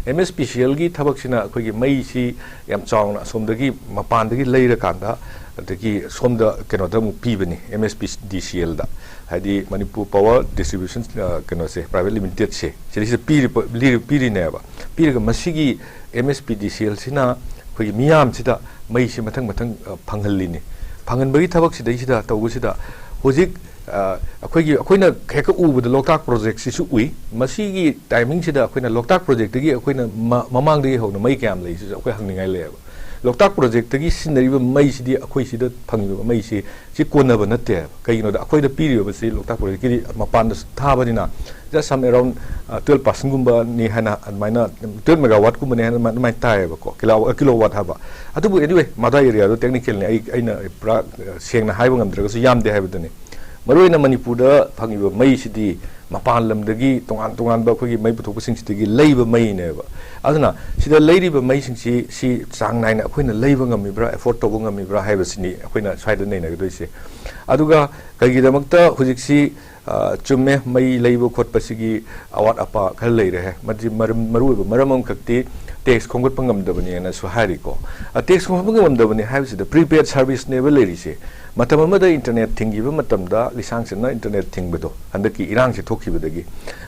ꯑꯦꯝ ꯑꯦꯁ ꯄꯤ ꯁꯤ ꯑꯦꯜꯒꯤ ꯊꯕꯛꯁꯤꯅ ꯑꯩꯈꯣꯏꯒꯤ ꯃꯩꯁꯤ ꯌꯥꯝ ꯆꯥꯎꯅ ꯑꯁꯣꯝꯗꯒꯤ ꯃꯄꯥꯟꯗꯒꯤ ꯂꯩꯔꯀꯥꯟꯗ, ꯑꯗꯒꯤ ꯁꯣꯝꯗ ꯀꯩꯅꯣꯗ ꯑꯃꯨꯛ ꯄꯤꯕꯅꯤ, ꯑꯦꯝ ꯑꯦꯁ ꯄꯤ ꯗꯤ ꯁꯤ ꯑꯦꯜꯗ, ꯍꯥꯏꯗꯤ ꯃꯅꯤꯄꯨꯔ ꯄꯥꯋꯔ ꯗꯤꯁꯇ꯭ꯔꯤꯕ꯭ꯌꯨꯁꯟ, ꯑ, ꯀꯩꯅꯣꯁꯦ, ꯄ꯭ꯔꯥꯏꯚꯦꯠ ꯂꯤꯃꯤꯇꯦꯠꯁꯦ, ꯁꯤꯗꯩꯁꯤꯗ ꯄꯤꯔꯤꯕ, ꯂꯤꯔꯤ-, ꯄꯤꯔꯤꯅꯦꯕ꯫ ꯄꯤꯔꯒ ꯃꯁꯤꯒꯤ ꯑꯦꯝ ꯑꯦꯁ ꯄꯤ ꯗꯤ ꯁꯤ ꯑꯦꯜꯁꯤꯅ ꯑꯩꯈꯣꯏꯒꯤ ꯃꯤꯌꯥꯝꯁꯤꯗ ꯃꯩꯁꯤ ꯃꯊꯪ ꯃꯊꯪ, ꯑ, ꯐꯪꯍꯜꯂꯤꯅꯤ꯫ ꯐꯪꯍꯟꯕꯒꯤ ꯊꯕꯛꯁꯤꯗꯩꯁꯤꯗ ꯇꯧꯕꯁꯤꯗ ꯍꯧꯖꯤꯛ, ꯑ, ꯑꯩꯈꯣꯏꯒꯤ, ꯑꯩꯈꯣꯏꯅ ꯍꯦꯛꯇ ꯎꯕꯗ ꯂꯣꯛꯇꯥꯛ ꯄ꯭ꯔꯣꯖꯦꯛꯁꯤꯁꯨ ꯎꯏ꯫ ꯃꯁꯤꯒꯤ ꯇꯥꯏꯃꯤꯡꯁꯤꯗ ꯑꯩꯈꯣꯏꯅ ꯂꯣꯛꯇꯥꯛ ꯄ꯭ꯔꯣꯖꯦꯛꯇꯒꯤ ꯑꯩꯈꯣꯏꯅ ꯃ-, ꯃꯃꯥꯡꯗꯒꯤ ꯍꯧꯅ ꯃꯩ ꯀꯌꯥꯝ ꯂꯩ ꯁꯤꯁꯨ ꯑꯩꯈꯣꯏ ꯍꯪꯅꯤꯡꯉꯥꯏ ꯂꯩꯌꯦꯕ꯫ ꯂꯣꯛꯇꯥꯛ ꯄ꯭ꯔꯣꯖꯦꯛꯇꯒꯤ ꯁꯤꯖꯤꯟꯅꯔꯤꯕ ꯃꯩꯁꯤꯗꯤ ꯑꯩꯈꯣꯏ ꯁꯤꯗ ꯐꯪꯉꯤꯕ ꯃꯩꯁꯤ ꯁꯤ ꯀꯣꯟꯅꯕ ꯅꯠꯇꯦꯕ꯫ ꯀꯩꯒꯤꯅꯣꯗ ꯑꯩꯈꯣꯏꯗ ꯄꯤꯔꯤꯕꯁꯤ ꯂꯣꯛꯇꯥꯛ ꯄ꯭ꯔꯣꯖꯦꯛꯀꯤꯗꯤ ꯃꯄꯥꯟꯗ ꯊꯥꯕꯅꯤꯅ just some around, ꯑ, twelve percentꯒꯨꯝꯕꯅꯤ ꯍꯥꯏꯅ, ꯑꯗꯨꯃꯥꯏꯅ twelve megawattꯀꯨꯝꯕꯅꯤ ꯍꯥꯏꯅ ꯑꯗꯨꯃꯥꯏꯅ, ꯑꯗꯨꯃꯥꯏꯅ ꯇꯥꯏꯌꯦꯕꯀꯣ, ꯀꯤꯂꯣ-, kilowatt ꯍꯥꯏꯕ꯫ ꯑꯗꯨꯕꯨ anyway, ꯃꯗꯥꯏ areaꯗꯣ technicalꯅꯤ, ꯑꯩ, ꯑꯩꯅ ꯄꯨꯔꯥ, ꯑ, ꯁꯦꯡꯅ ꯍꯥꯏꯕ ꯉꯝꯗ꯭ꯔꯒꯁꯨ ꯌꯥꯝꯗꯦ ꯍꯥꯏꯕꯗꯨꯅꯤ꯫ ꯃꯔꯨꯑꯣꯏꯅ ꯃꯅꯤꯄꯨꯔꯗ ꯐꯪꯉꯤꯕ ꯃꯩꯁꯤꯗꯤ ꯃꯄꯥꯟ ꯂꯝꯗꯒꯤ ꯇꯣꯉꯥꯟ ꯇꯣꯉꯥꯟꯕ ꯑꯩꯈꯣꯏꯒꯤ ꯃꯩ ꯄꯨꯊꯣꯛꯄꯁꯤꯡꯁꯤꯗꯒꯤ ꯂꯩꯕ ꯃꯩꯅꯦꯕ꯫ ꯑꯗꯨꯅ ꯁꯤꯗ ꯂꯩꯔꯤꯕ ꯃꯩꯁꯤꯡꯁꯤ ꯁꯤ ꯆꯥꯡ ꯅꯥꯏꯅ ꯑꯩꯈꯣꯏꯅ ꯂꯩꯕ ꯉꯝꯃꯤꯕ꯭ꯔꯥ, afford ꯇꯧꯕ ꯉꯝꯃꯤꯕ꯭ꯔꯥ ꯍꯥꯏꯕꯁꯤꯅꯤ ꯑꯩꯈꯣꯏꯅ ꯁ꯭ꯋꯥꯏꯗ ꯅꯩꯅꯒꯗꯣꯏꯁꯦ꯫ ꯑꯗꯨꯒ ꯀꯩꯒꯤꯗꯃꯛꯇ ꯍꯧꯖꯤꯛꯁꯤ, ꯑ, ꯆꯨꯝꯃꯦ, ꯃꯩ ꯂꯩꯕ ꯈꯣꯠꯄꯁꯤꯒꯤ ꯑꯋꯥꯠ ꯑꯄꯥ ꯈꯔ ꯂꯩꯔꯦ꯫ ꯃꯗꯤ ꯃꯔꯝ, ꯃꯔꯨꯑꯣꯏꯕ ꯃꯔꯝ ꯑꯃꯈꯛꯇꯤ, ꯇꯦꯛꯁ ꯈꯣꯝꯒꯠꯄ ꯉꯝꯗꯕꯅꯦꯅꯁꯨ ꯍꯥꯏꯔꯤꯀꯣ꯫ ꯇꯦꯛꯁ ꯈꯣꯝꯒꯠꯄ ꯉꯝꯗꯕꯅꯤ ꯍꯥꯏꯕꯁꯤꯗ ꯄ꯭ꯔꯤꯄꯦꯗ ꯁꯥꯔꯚꯤꯁꯅꯦꯕ ꯂꯩꯔꯤꯁꯦ꯫ ꯃꯇꯝ ꯑꯃꯗ ꯏꯟꯇꯔꯅꯦꯠ ꯊꯤꯡꯈꯤꯕ ꯃꯇꯝꯗ, ꯂꯤꯁꯥꯡ ꯆꯟꯅ ꯏꯟꯇꯔꯅꯦꯠ ꯊꯤꯡꯕꯗꯣ, ꯍꯟꯗꯛꯀꯤ ꯏꯔꯥꯡꯁꯦ ꯊꯣꯛꯈꯤꯕꯗꯒꯤ,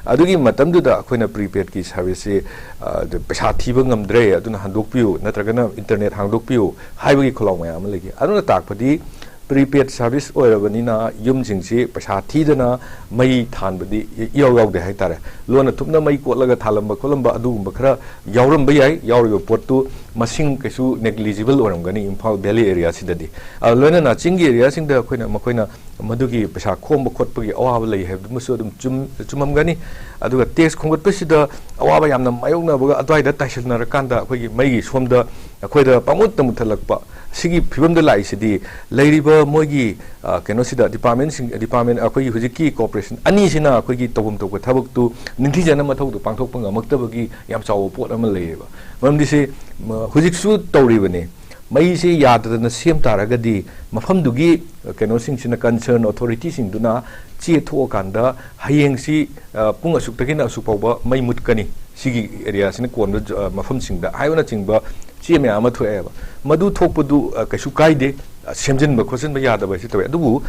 ꯑꯗꯨꯒꯤ ꯃꯇꯝꯗꯨꯗ ꯑꯩꯈꯣꯏꯅ ꯄ꯭ꯔꯤꯄꯦꯗꯀꯤ ꯁꯥꯔꯚꯤꯁꯁꯦ, ꯑ, ꯄꯩꯁꯥ ꯊꯤꯕ ꯉꯝꯗ꯭ꯔꯦ, ꯑꯗꯨꯅ ꯍꯟꯗꯣꯛꯄꯤꯌꯨ, ꯅꯠꯇ꯭ꯔꯒꯅ ꯏꯟꯇꯔꯅꯦꯠ ꯍꯥꯡꯗꯣꯛꯄꯤꯌꯨ ꯍꯥꯏꯕꯒꯤ ꯈꯣꯜꯂꯥꯎ ꯃꯌꯥꯝ ꯑꯃ ꯂꯩꯈꯤ꯫ ꯑꯗꯨꯅ ꯇꯥꯛꯄꯗꯤ ꯄ꯭ꯔꯤꯄꯦꯗ ꯁꯥꯔꯚꯤꯁ ꯑꯣꯏꯔꯕꯅꯤꯅ ꯌꯨꯝꯁꯤꯡꯁꯤ ꯄꯩꯁꯥ ꯊꯤꯗꯅ ꯃꯩ ꯊꯥꯟꯕꯗꯤ ꯏꯌꯥꯎ ꯌꯥꯎꯗꯦ ꯍꯥꯏꯇꯥꯔꯦ꯫ ꯂꯣꯟꯅ ꯊꯨꯞꯅ ꯃꯩ ꯀꯣꯠꯂꯒ ꯊꯥꯜꯂꯝꯕ ꯈꯣꯠꯂꯝꯕ ꯑꯗꯨꯒꯨꯝꯕ ꯈꯔ ꯌꯥꯎꯔꯝꯕ ꯌꯥꯏ꯫ ꯌꯥꯎꯔꯤꯕ ꯄꯣꯠꯇꯨ ꯃꯁꯤꯡ ꯀꯩꯁꯨ ꯅꯦꯒ꯭ꯂꯤꯖꯤꯕꯜ ꯑꯣꯏꯔꯝꯒꯅꯤ ꯏꯝꯐꯥꯜ ꯚꯦꯂꯤ ꯑꯦꯔꯤꯌꯥꯁꯤꯗꯗꯤ꯫ ꯑ, ꯂꯣꯏꯅꯅ ꯆꯤꯡꯒꯤ ꯑꯦꯔꯤꯌꯥꯁꯤꯡꯗ ꯑꯩꯈꯣꯏꯅ, ꯃꯈꯣꯏꯅ ꯃꯗꯨꯒꯤ ꯄꯩꯁꯥ ꯈꯣꯝꯕ ꯈꯣꯠꯄꯒꯤ ꯑꯋꯥꯕ ꯂꯩ ꯍꯥꯏꯕꯗꯨꯃꯁꯨ ꯑꯗꯨꯝ ꯆꯨꯝ-, ꯆꯨꯝꯃꯝꯒꯅꯤ꯫ ꯑꯗꯨꯒ ꯇꯦꯛꯁ ꯈꯣꯝꯒꯠꯄꯁꯤꯗ ꯑꯋꯥꯕ ꯌꯥꯝꯅ ꯃꯥꯌꯣꯛꯅꯕꯒ ꯑꯗꯨꯋꯥꯏꯗ ꯇꯥꯏꯁꯤꯟꯅꯔꯀꯥꯟꯗ ꯑꯩꯈꯣꯏꯒꯤ ꯃꯩꯒꯤ ꯁꯣꯝꯗ ꯑꯩꯈꯣꯏꯗ ꯄꯪꯃꯨꯠꯇ ꯃꯨꯠꯊꯠꯂꯛꯄ, ꯁꯤꯒꯤ ꯐꯤꯕꯝꯗ ꯂꯥꯛꯏꯁꯤꯗꯤ ꯂꯩꯔꯤꯕ ꯃꯣꯏꯒꯤ, ꯑ, ꯀꯩꯅꯣꯁꯤꯗ, ꯗꯤꯄꯥꯔꯠꯃꯦꯟꯁꯤꯡ, ꯗꯤꯄꯥꯔꯠꯃꯦꯟ, ꯑꯩꯈꯣꯏꯒꯤ ꯍꯧꯖꯤꯛꯀꯤ ꯀꯣꯔꯄꯣꯔꯦꯁꯟ ꯑꯅꯤꯁꯤꯅ ꯑꯩꯈꯣꯏꯒꯤ ꯇꯧꯐꯝ ꯊꯣꯛꯄ ꯊꯕꯛꯇꯨ ꯅꯤꯡꯊꯤꯖꯅ ꯃꯊꯧꯗꯨ ꯄꯥꯡꯊꯣꯛꯄ ꯉꯝꯃꯛꯇꯕꯒꯤ ꯌꯥꯝ ꯆꯥꯎꯕ ꯄꯣꯠ ꯑꯃ ꯂꯩꯌꯦꯕ꯫ ꯃꯔꯝꯗꯤ ꯁꯤ, ꯃ-, ꯍꯧꯖꯤꯛꯁꯨ ꯇꯧꯔꯤꯕꯅꯤ꯫ ꯃꯩꯁꯤ ꯌꯥꯗꯗꯅ ꯁꯦꯝ ꯇꯥꯔꯒꯗꯤ ꯃꯐꯝꯗꯨꯒꯤ ꯀꯩꯅꯣꯁꯤꯡꯁꯤꯅ, ꯀꯟꯁꯔꯟ ꯑꯣꯊꯣꯔꯤꯇꯤꯁꯤꯡꯗꯨꯅ ꯆꯦ ꯊꯣꯛꯑꯀꯥꯟꯗ ꯍꯌꯦꯡꯁꯤ, ꯑ, ꯄꯨꯡ ꯑꯁꯨꯛꯇꯒꯤꯅ ꯑꯁꯨꯛ ꯐꯥꯎꯕ ꯃꯩ ꯃꯨꯠꯀꯅꯤ, ꯁꯤꯒꯤ ꯑꯦꯔꯤꯌꯥꯁꯤꯅ ꯀꯣꯟꯕ ꯖ-, ꯑ, ꯃꯐꯝꯁꯤꯡꯗ ꯍꯥꯏꯕꯅꯆꯤꯡꯕ ꯆꯦ ꯃꯌꯥꯝ ꯑꯃ ꯊꯣꯛꯑꯦꯕ꯫ ꯃꯗꯨ ꯊꯣꯛꯄꯗꯨ, ꯑ, ꯀꯩꯁꯨ ꯀꯥꯏꯗꯦ, ꯑ, ꯁꯦꯝꯖꯤꯟꯕ ꯈꯣꯠꯆꯤꯟꯕ ꯌꯥꯗꯕ ꯍꯥꯏꯁꯤ ꯇꯧꯋꯦ꯫ ꯑꯗꯨꯕꯨ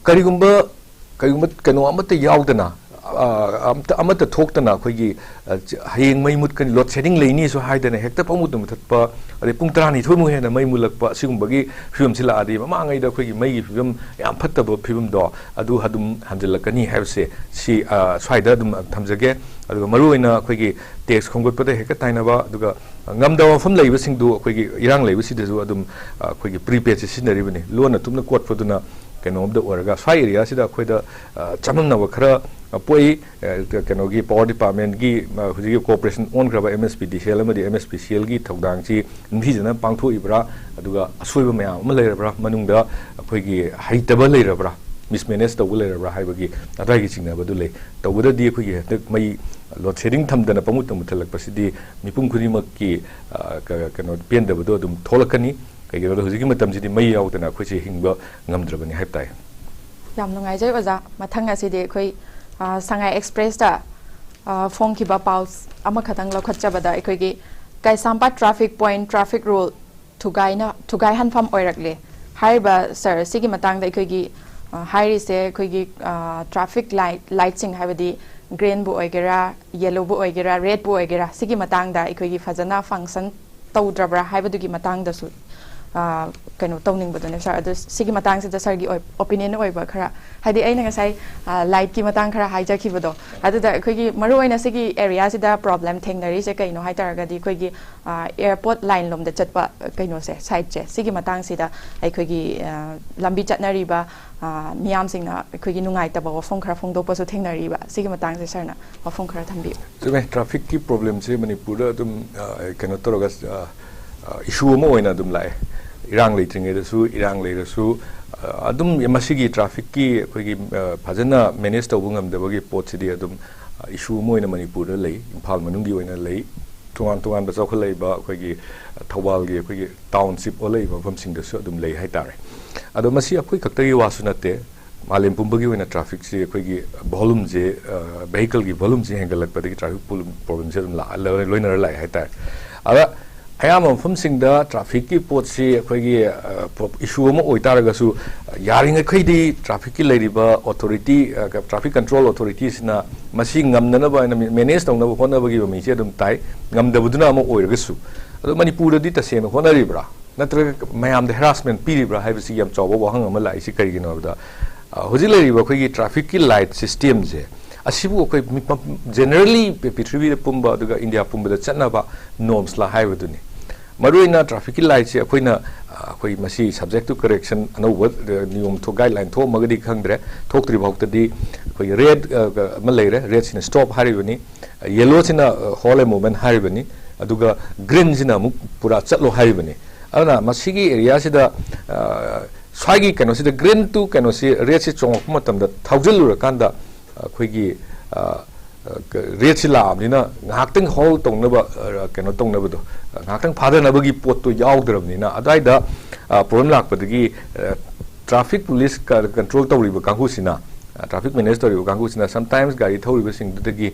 ꯀꯔꯤꯒꯨꯝꯕ, ꯀꯔꯤꯒꯨꯝꯕ ꯀꯩꯅꯣ ꯑꯃꯠꯇ ꯌꯥꯎꯗꯅ, ꯑ, ꯑꯃꯠꯇ, ꯑꯃꯠꯇ ꯊꯣꯛꯇꯅ ꯑꯩꯈꯣꯏꯒꯤ, ꯑ, ꯆ-, ꯍꯌꯦꯡ ꯃꯩ ꯃꯨꯠꯀꯅꯤ, ꯂꯣꯗ ꯁꯦꯗꯤꯡ ꯂꯩꯅꯤꯁꯨ ꯍꯥꯏꯗꯅ ꯍꯦꯛꯇ ꯄꯪꯃꯨꯠꯇ ꯃꯨꯠꯊꯠꯄ, ꯑꯗꯩ ꯄꯨꯡ ꯇꯔꯥꯅꯤꯊꯣꯏꯃꯨꯛ ꯍꯦꯟꯅ ꯃꯩ ꯃꯨꯠꯂꯛꯄ, ꯑꯁꯤꯒꯨꯝꯕꯒꯤ ꯐꯤꯕꯝꯁꯤ ꯂꯥꯛꯑꯗꯤ ꯃꯃꯥꯡꯉꯩꯗ ꯑꯩꯈꯣꯏꯒꯤ ꯃꯩꯒꯤ ꯐꯤꯕꯝ ꯌꯥꯝ ꯐꯠꯇꯕ ꯐꯤꯕꯝꯗꯣ ꯑꯗꯨ ꯑꯗꯨꯝ ꯍꯟꯖꯤꯜꯂꯛꯀꯅꯤ ꯍꯥꯏꯕꯁꯦ ꯁꯤ, ꯑ, ꯁ꯭ꯋꯥꯏꯗ ꯑꯗꯨꯝ ꯊꯝꯖꯒꯦ꯫ ꯑꯗꯨꯒ ꯃꯔꯨꯑꯣꯏꯅ ꯑꯩꯈꯣꯏꯒꯤ ꯇꯦꯛꯁ ꯈꯣꯝꯒꯠꯄꯗ ꯍꯦꯛꯇ ꯇꯥꯏꯅꯕ, ꯑꯗꯨꯒ ꯉꯝꯗꯕ ꯃꯐꯝ ꯂꯩꯕꯁꯤꯡꯗꯨ ꯑꯩꯈꯣꯏꯒꯤ ꯏꯔꯥꯡ ꯂꯩꯕꯁꯤꯗꯁꯨ ꯑꯗꯨꯝ, ꯑ, ꯑꯩꯈꯣꯏꯒꯤ ꯄ꯭ꯔꯤꯄꯦꯗꯁꯦ ꯁꯤꯖꯤꯟꯅꯔꯤꯕꯅꯤ꯫ ꯂꯣꯟꯅ ꯊꯨꯞꯅ ꯀꯣꯠꯄꯗꯨꯅ ꯀꯩꯅꯣꯝꯗ ꯑꯣꯏꯔꯒ, ꯁ꯭ꯋꯥꯏ ꯑꯦꯔꯤꯌꯥꯁꯤꯗ ꯑꯩꯈꯣꯏꯗ, ꯑ, ꯆꯃꯝꯅꯕ ꯈꯔ, ꯑ, ꯄꯣꯛꯏ꯫ ꯑ, ꯀ-, ꯀꯩꯅꯣꯒꯤ ꯄꯥꯋꯔ ꯗꯤꯄꯥꯔꯠꯃꯦꯟꯒꯤ, ꯑ, ꯍꯧꯖꯤꯛꯀꯤ ꯀꯣꯔꯄꯣꯔꯦꯁꯟ ꯑꯣꯟꯈ꯭ꯔꯕ ꯑꯦꯝ ꯑꯦꯁ ꯄꯤ ꯗꯤ ꯁꯤ ꯑꯦꯜ ꯑꯃꯗꯤ ꯑꯦꯝ ꯑꯦꯁ ꯄꯤ ꯁꯤ ꯑꯦꯜꯒꯤ ꯊꯧꯗꯥꯡꯁꯤ ꯅꯤꯡꯊꯤꯖꯅ ꯄꯥꯡꯊꯣꯛꯏꯕ꯭ꯔꯥ, ꯑꯗꯨꯒ ꯑꯁꯣꯏꯕ ꯃꯌꯥꯝ ꯑꯃ ꯂꯩꯔꯕ꯭ꯔꯥ, ꯃꯅꯨꯡꯗ ꯑꯩꯈꯣꯏꯒꯤ ꯍꯩꯇꯕ ꯂꯩꯔꯕ꯭ꯔꯥ, ꯃꯤꯁꯃꯦꯅꯦꯖ ꯇꯧꯕ ꯂꯩꯔꯕ꯭ꯔꯥ ꯍꯥꯏꯕꯒꯤ ꯑꯗ꯭ꯋꯥꯏꯒꯤ ꯆꯤꯡꯅꯕꯗꯨ ꯂꯩ꯫ ꯇꯧꯕꯗꯗꯤ ꯑꯩꯈꯣꯏꯒꯤ ꯍꯟꯗꯛ ꯃꯩ ꯂꯣꯗ ꯁꯦꯗꯤꯡ ꯊꯝꯗꯅ ꯄꯪꯃꯨꯠꯇ ꯃꯨꯠꯊꯠꯂꯛꯄꯁꯤꯗꯤ ꯃꯤꯄꯨꯝ ꯈꯨꯗꯤꯡꯃꯛꯀꯤ, ꯑ, ꯀ-, ꯀꯩꯅꯣ, ꯄꯦꯟꯗꯕꯗꯣ ꯑꯗꯨꯝ ꯊꯣꯛꯂꯛꯀꯅꯤ꯫ ꯀꯩꯒꯤꯅꯣꯗ ꯍꯧꯖꯤꯛꯀꯤ ꯃꯇꯝꯁꯤꯗꯤ ꯃꯩ ꯌꯥꯎꯗꯅ ꯑꯩꯈꯣꯏꯁꯦ ꯍꯤꯡꯕ ꯉꯝꯗ꯭ꯔꯕꯅꯤ ꯍꯥꯏꯕ ꯇꯥꯏ꯫ ꯌꯥꯝ ꯅꯨꯡꯉꯥꯏꯖꯩ ꯑꯣꯖꯥ꯫ ꯃꯊꯪ ꯑꯁꯤꯗꯤ ꯑꯩꯈꯣꯏ, ꯑ, ꯁꯉꯥꯏ ꯑꯦꯛꯁꯄ꯭ꯔꯦꯁꯇ, ꯑ, ꯐꯣꯡꯈꯤꯕ ꯄꯥꯎ ꯑꯃꯈꯛꯇꯪ ꯂꯧꯈꯠꯆꯕꯗ ꯑꯩꯈꯣꯏꯒꯤ, ꯀꯩꯁꯥꯝꯄꯥꯠ traffic point traffic rule ꯊꯨꯒꯥꯏꯅ ꯊꯨꯒꯥꯏꯍꯟꯐꯝ ꯑꯣꯏꯔꯛꯂꯦ꯫ ꯍꯥꯏꯔꯤꯕ ꯁꯥꯔ, ꯁꯤꯒꯤ ꯃꯇꯥꯡꯗ ꯑꯩꯈꯣꯏꯒꯤ, ꯑ, ꯍꯥꯏꯔꯤꯁꯦ ꯑꯩꯈꯣꯏꯒꯤ, ꯑ, traffic light, lightꯁꯤꯡ, ꯍꯥꯏꯕꯗꯤ greenꯕꯨ ꯑꯣꯏꯒꯦꯔꯥ, yellowꯕꯨ ꯑꯣꯏꯒꯦꯔꯥ, redꯄꯨ ꯑꯣꯏꯒꯦꯔꯥ, ꯁꯤꯒꯤ ꯃꯇꯥꯡꯗ ꯑꯩꯈꯣꯏꯒꯤ ꯐꯖꯅ function ꯇꯧꯗ꯭ꯔꯕ꯭ꯔꯥ ꯍꯥꯏꯕꯗꯨꯒꯤ ꯃꯇꯥꯡꯗꯁꯨ, ꯑ, ꯀꯩꯅꯣ ꯇꯧꯅꯤꯡꯕꯗꯨꯅꯦ ꯁꯥꯔ꯫ ꯑꯗꯨ ꯁꯤꯒꯤ ꯃꯇꯥꯡꯁꯤꯗ ꯁꯥꯔꯒꯤ ꯑꯣꯏ-, opinion ꯑꯣꯏꯕ ꯈꯔ, ꯍꯥꯏꯗꯤ ꯑꯩꯅ ꯉꯁꯥꯏ, ꯑ, lightꯀꯤ ꯃꯇꯥꯡ ꯈꯔ ꯍꯥꯏꯖꯈꯤꯕꯗꯣ, ꯑꯗꯨꯗ ꯑꯩꯈꯣꯏꯒꯤ ꯃꯔꯨꯑꯣꯏꯅ ꯁꯤꯒꯤ areaꯁꯤꯗ problem ꯊꯦꯡꯅꯔꯤꯁꯦ ꯀꯩꯅꯣ ꯍꯥꯏꯇꯥꯔꯒꯗꯤ, ꯑꯩꯈꯣꯏꯒꯤ, ꯑ, airport line ꯂꯣꯝꯗ ꯆꯠꯄ, ꯑ, ꯀꯩꯅꯣꯁꯦ, sideꯁꯦ, ꯁꯤꯒꯤ ꯃꯇꯥꯡꯁꯤꯗ ꯑꯩꯈꯣꯏꯒꯤ, ꯑ, ꯂꯝꯕꯤ ꯆꯠꯅꯔꯤꯕ, ꯑ, ꯃꯤꯌꯥꯝꯁꯤꯡꯅ ꯑꯩꯈꯣꯏꯒꯤ ꯅꯨꯡꯉꯥꯏꯇꯕ ꯋꯥꯐꯝ ꯈꯔ ꯐꯣꯡꯗꯣꯛꯄꯁꯨ ꯊꯦꯡꯅꯔꯤꯕ꯫ ꯁꯤꯒꯤ ꯃꯇꯥꯡꯁꯦ ꯁꯥꯔꯅ ꯋꯥꯐꯝ ꯈꯔ ꯊꯝꯕꯤꯌꯨ꯫ ꯆꯨꯝꯃꯦ, trafficꯀꯤ problemꯁꯦ ꯃꯅꯤꯄꯨꯔꯗ ꯑꯗꯨꯝ, ꯑ, ꯀꯩꯅꯣ ꯇꯧꯔꯒ, ꯑ, ꯑ, issue ꯑꯃ ꯑꯣꯏꯅ ꯑꯗꯨꯝ ꯂꯥꯛꯑꯦ꯫ ꯏꯔꯥꯡ ꯂꯩꯇ꯭ꯔꯤꯉꯩꯗꯁꯨ, ꯏꯔꯥꯡ ꯂꯩꯔꯁꯨ, ꯑ, ꯑꯗꯨꯝ ꯃꯁꯤꯒꯤ trafficꯀꯤ ꯑꯩꯈꯣꯏꯒꯤ, ꯑ, ꯐꯖꯅ manage ꯇꯧꯕ ꯉꯝꯗꯕꯒꯤ ꯄꯣꯠꯁꯤꯗꯤ ꯑꯗꯨꯝ, ꯑ, issue ꯑꯃ ꯑꯣꯏꯅ ꯃꯅꯤꯄꯨꯔꯗ ꯂꯩ, ꯏꯝꯐꯥꯜ ꯃꯅꯨꯡꯒꯤ ꯑꯣꯏꯅ ꯂꯩ, ꯇꯣꯉꯥꯟ ꯇꯣꯉꯥꯟꯕ ꯆꯥꯎꯈꯠꯂꯛꯏꯕ ꯑꯩꯈꯣꯏꯒꯤ ꯊꯧꯕꯥꯜꯒꯤ ꯑꯩꯈꯣꯏꯒꯤ township ꯑꯣꯜꯂꯛꯏꯕ ꯃꯐꯝꯁꯤꯡꯗꯁꯨ ꯑꯗꯨꯝ ꯂꯩ ꯍꯥꯏꯇꯥꯔꯦ꯫ ꯑꯗꯣ ꯃꯁꯤ ꯑꯩꯈꯣꯏ ꯈꯛꯇꯒꯤ ꯋꯥꯁꯨ ꯅꯠꯇꯦ, ꯃꯥꯂꯦꯝ ꯄꯨꯝꯕꯒꯤ ꯑꯣꯏꯅ trafficꯁꯤ ꯑꯩꯈꯣꯏꯒꯤ volumeꯁꯦ, ꯑ, vehicleꯒꯤ volumeꯁꯦ ꯍꯦꯟꯒꯠꯂꯛꯄꯗꯒꯤ traffic problem, problemꯁꯦ ꯑꯗꯨꯝ ꯂꯥꯛꯑ-, ꯂꯣꯏ-, ꯂꯣꯏꯅꯔ ꯂꯥꯛꯑꯦ ꯍꯥꯏꯇꯥꯔꯦ꯫ ꯑꯗ ꯑꯌꯥꯝꯕ ꯃꯐꯝꯁꯤꯡꯗ trafficꯀꯤ ꯄꯣꯠꯁꯤ ꯑꯩꯈꯣꯏꯒꯤ, ꯑ, ꯄ꯭ꯔꯣ-, issue ꯑꯃ ꯑꯣꯏꯇꯥꯔꯒꯁꯨ, ꯌꯥꯔꯤꯉꯩꯈꯩꯗꯤ trafficꯀꯤ ꯂꯩꯔꯤꯕ authority, ꯑ, traffic control authorityꯁꯤꯅ ꯃꯁꯤ ꯉꯝꯅꯅꯕ ꯍꯥꯏꯅ manage ꯇꯧꯅꯕ ꯍꯣꯠꯅꯕꯒꯤ ꯃꯃꯤꯁꯦ ꯑꯗꯨꯝ ꯇꯥꯏ, ꯉꯝꯗꯕꯗꯨꯅ ꯑꯃ ꯑꯣꯏꯔꯒꯁꯨ꯫ ꯑꯗꯣ ꯃꯅꯤꯄꯨꯔꯗꯗꯤ ꯇꯁꯦꯡꯅ ꯍꯣꯠꯅꯔꯤꯕ꯭ꯔꯥ? ꯅꯠꯇ꯭ꯔꯒ ꯃꯌꯥꯝꯗ harassment ꯄꯤꯔꯤꯕ꯭ꯔꯥ ꯍꯥꯏꯕꯁꯤ ꯌꯥꯝ ꯆꯥꯎꯕ ꯋꯥꯍꯪ ꯑꯃ ꯂꯥꯛꯏꯁꯤ ꯀꯔꯤꯒꯤꯅꯣ ꯍꯥꯏꯕꯗ, ꯑ, ꯍꯧꯖꯤꯛ ꯂꯩꯔꯤꯕ ꯑꯩꯈꯣꯏꯒꯤ trafficꯀꯤ light systemꯁꯦ, ꯑꯁꯤꯕꯨ ꯑꯩꯈꯣꯏ ꯃꯤ-, ꯄ-, generally ꯄ-, ꯄ꯭ꯔꯤꯊꯤꯕꯤꯗ ꯄꯨꯝꯕ ꯑꯗꯨꯒ ꯏꯟꯗꯤꯌꯥ ꯄꯨꯝꯕꯗ ꯆꯠꯅꯕ normsꯂ ꯍꯥꯏꯕꯗꯨꯅꯤ꯫ ꯃꯔꯨꯑꯣꯏꯅ trafficꯀꯤ lightꯁꯦ ꯑꯩꯈꯣꯏꯅ, ꯑ, ꯑꯩꯈꯣꯏ ꯃꯁꯤ subject to correction ꯑꯅꯧꯕ, ꯑ, ꯅꯤꯌꯣꯝ ꯊꯣꯛ-, guideline ꯊꯣꯛꯑꯝꯃꯒꯗꯤ ꯈꯪꯗ꯭ꯔꯦ, ꯊꯣꯛꯇ꯭ꯔꯤ ꯐꯥꯎꯗꯗꯤ ꯑꯩꯈꯣꯏꯒꯤ red, ꯑ, ꯑꯃ ꯂꯩꯔꯦ, redꯁꯤꯅ stop ꯍꯥꯏꯔꯤꯕꯅꯤ, yellowꯁꯤꯅ, ꯑ, halt a movement ꯍꯥꯏꯔꯤꯕꯅꯤ, ꯑꯗꯨꯒ greenꯁꯤꯅ ꯑꯃꯨꯛ ꯄꯨꯔꯥ ꯆꯠꯂꯣ ꯍꯥꯏꯔꯤꯕꯅꯤ꯫ ꯑꯗꯨꯅ ꯃꯁꯤꯒꯤ areaꯁꯤꯗ, ꯑ, ꯁ꯭ꯋꯥꯏꯒꯤ ꯀꯩꯅꯣꯁꯤꯗ green to ꯀꯩꯅꯣꯁꯤ redꯁꯤ ꯆꯣꯡꯉꯛꯄ ꯃꯇꯝꯗ ꯊꯧꯖꯤꯜꯂꯨꯔꯀꯥꯟꯗ ꯑꯩꯈꯣꯏꯒꯤ, ꯑ, ꯑ, ꯀ-, redꯁꯤ ꯂꯥꯛꯑꯕꯅꯤꯅ ꯉꯥꯏꯍꯥꯛꯇꯪ halt ꯇꯧꯅꯕ, ꯑ, ꯀꯩꯅꯣ ꯇꯧꯅꯕꯗꯣ, ꯑ, ꯉꯥꯏꯍꯥꯛꯇꯪ ꯐꯥꯗꯅꯕꯒꯤ ꯄꯣꯠꯇꯣ ꯌꯥꯎꯗ꯭ꯔꯕꯅꯤꯅ ꯑꯗꯨꯋꯥꯏꯗ, ꯑ, problem ꯂꯥꯛꯄꯗꯒꯤ, ꯑ, traffic police ꯀ-, control ꯇꯧꯔꯤꯕ ꯀꯥꯡꯕꯨꯁꯤꯅ ꯇ꯭ꯔꯥꯐꯤꯛ ꯃꯦꯅꯦꯖ ꯇꯧꯔꯤꯕ ꯀꯥꯡꯕꯨꯁꯤꯅ ꯁꯝꯇꯥꯏꯝꯁ ꯒꯥꯔꯤ ꯊꯧꯔꯤꯕꯁꯤꯡꯗꯨꯗꯒꯤ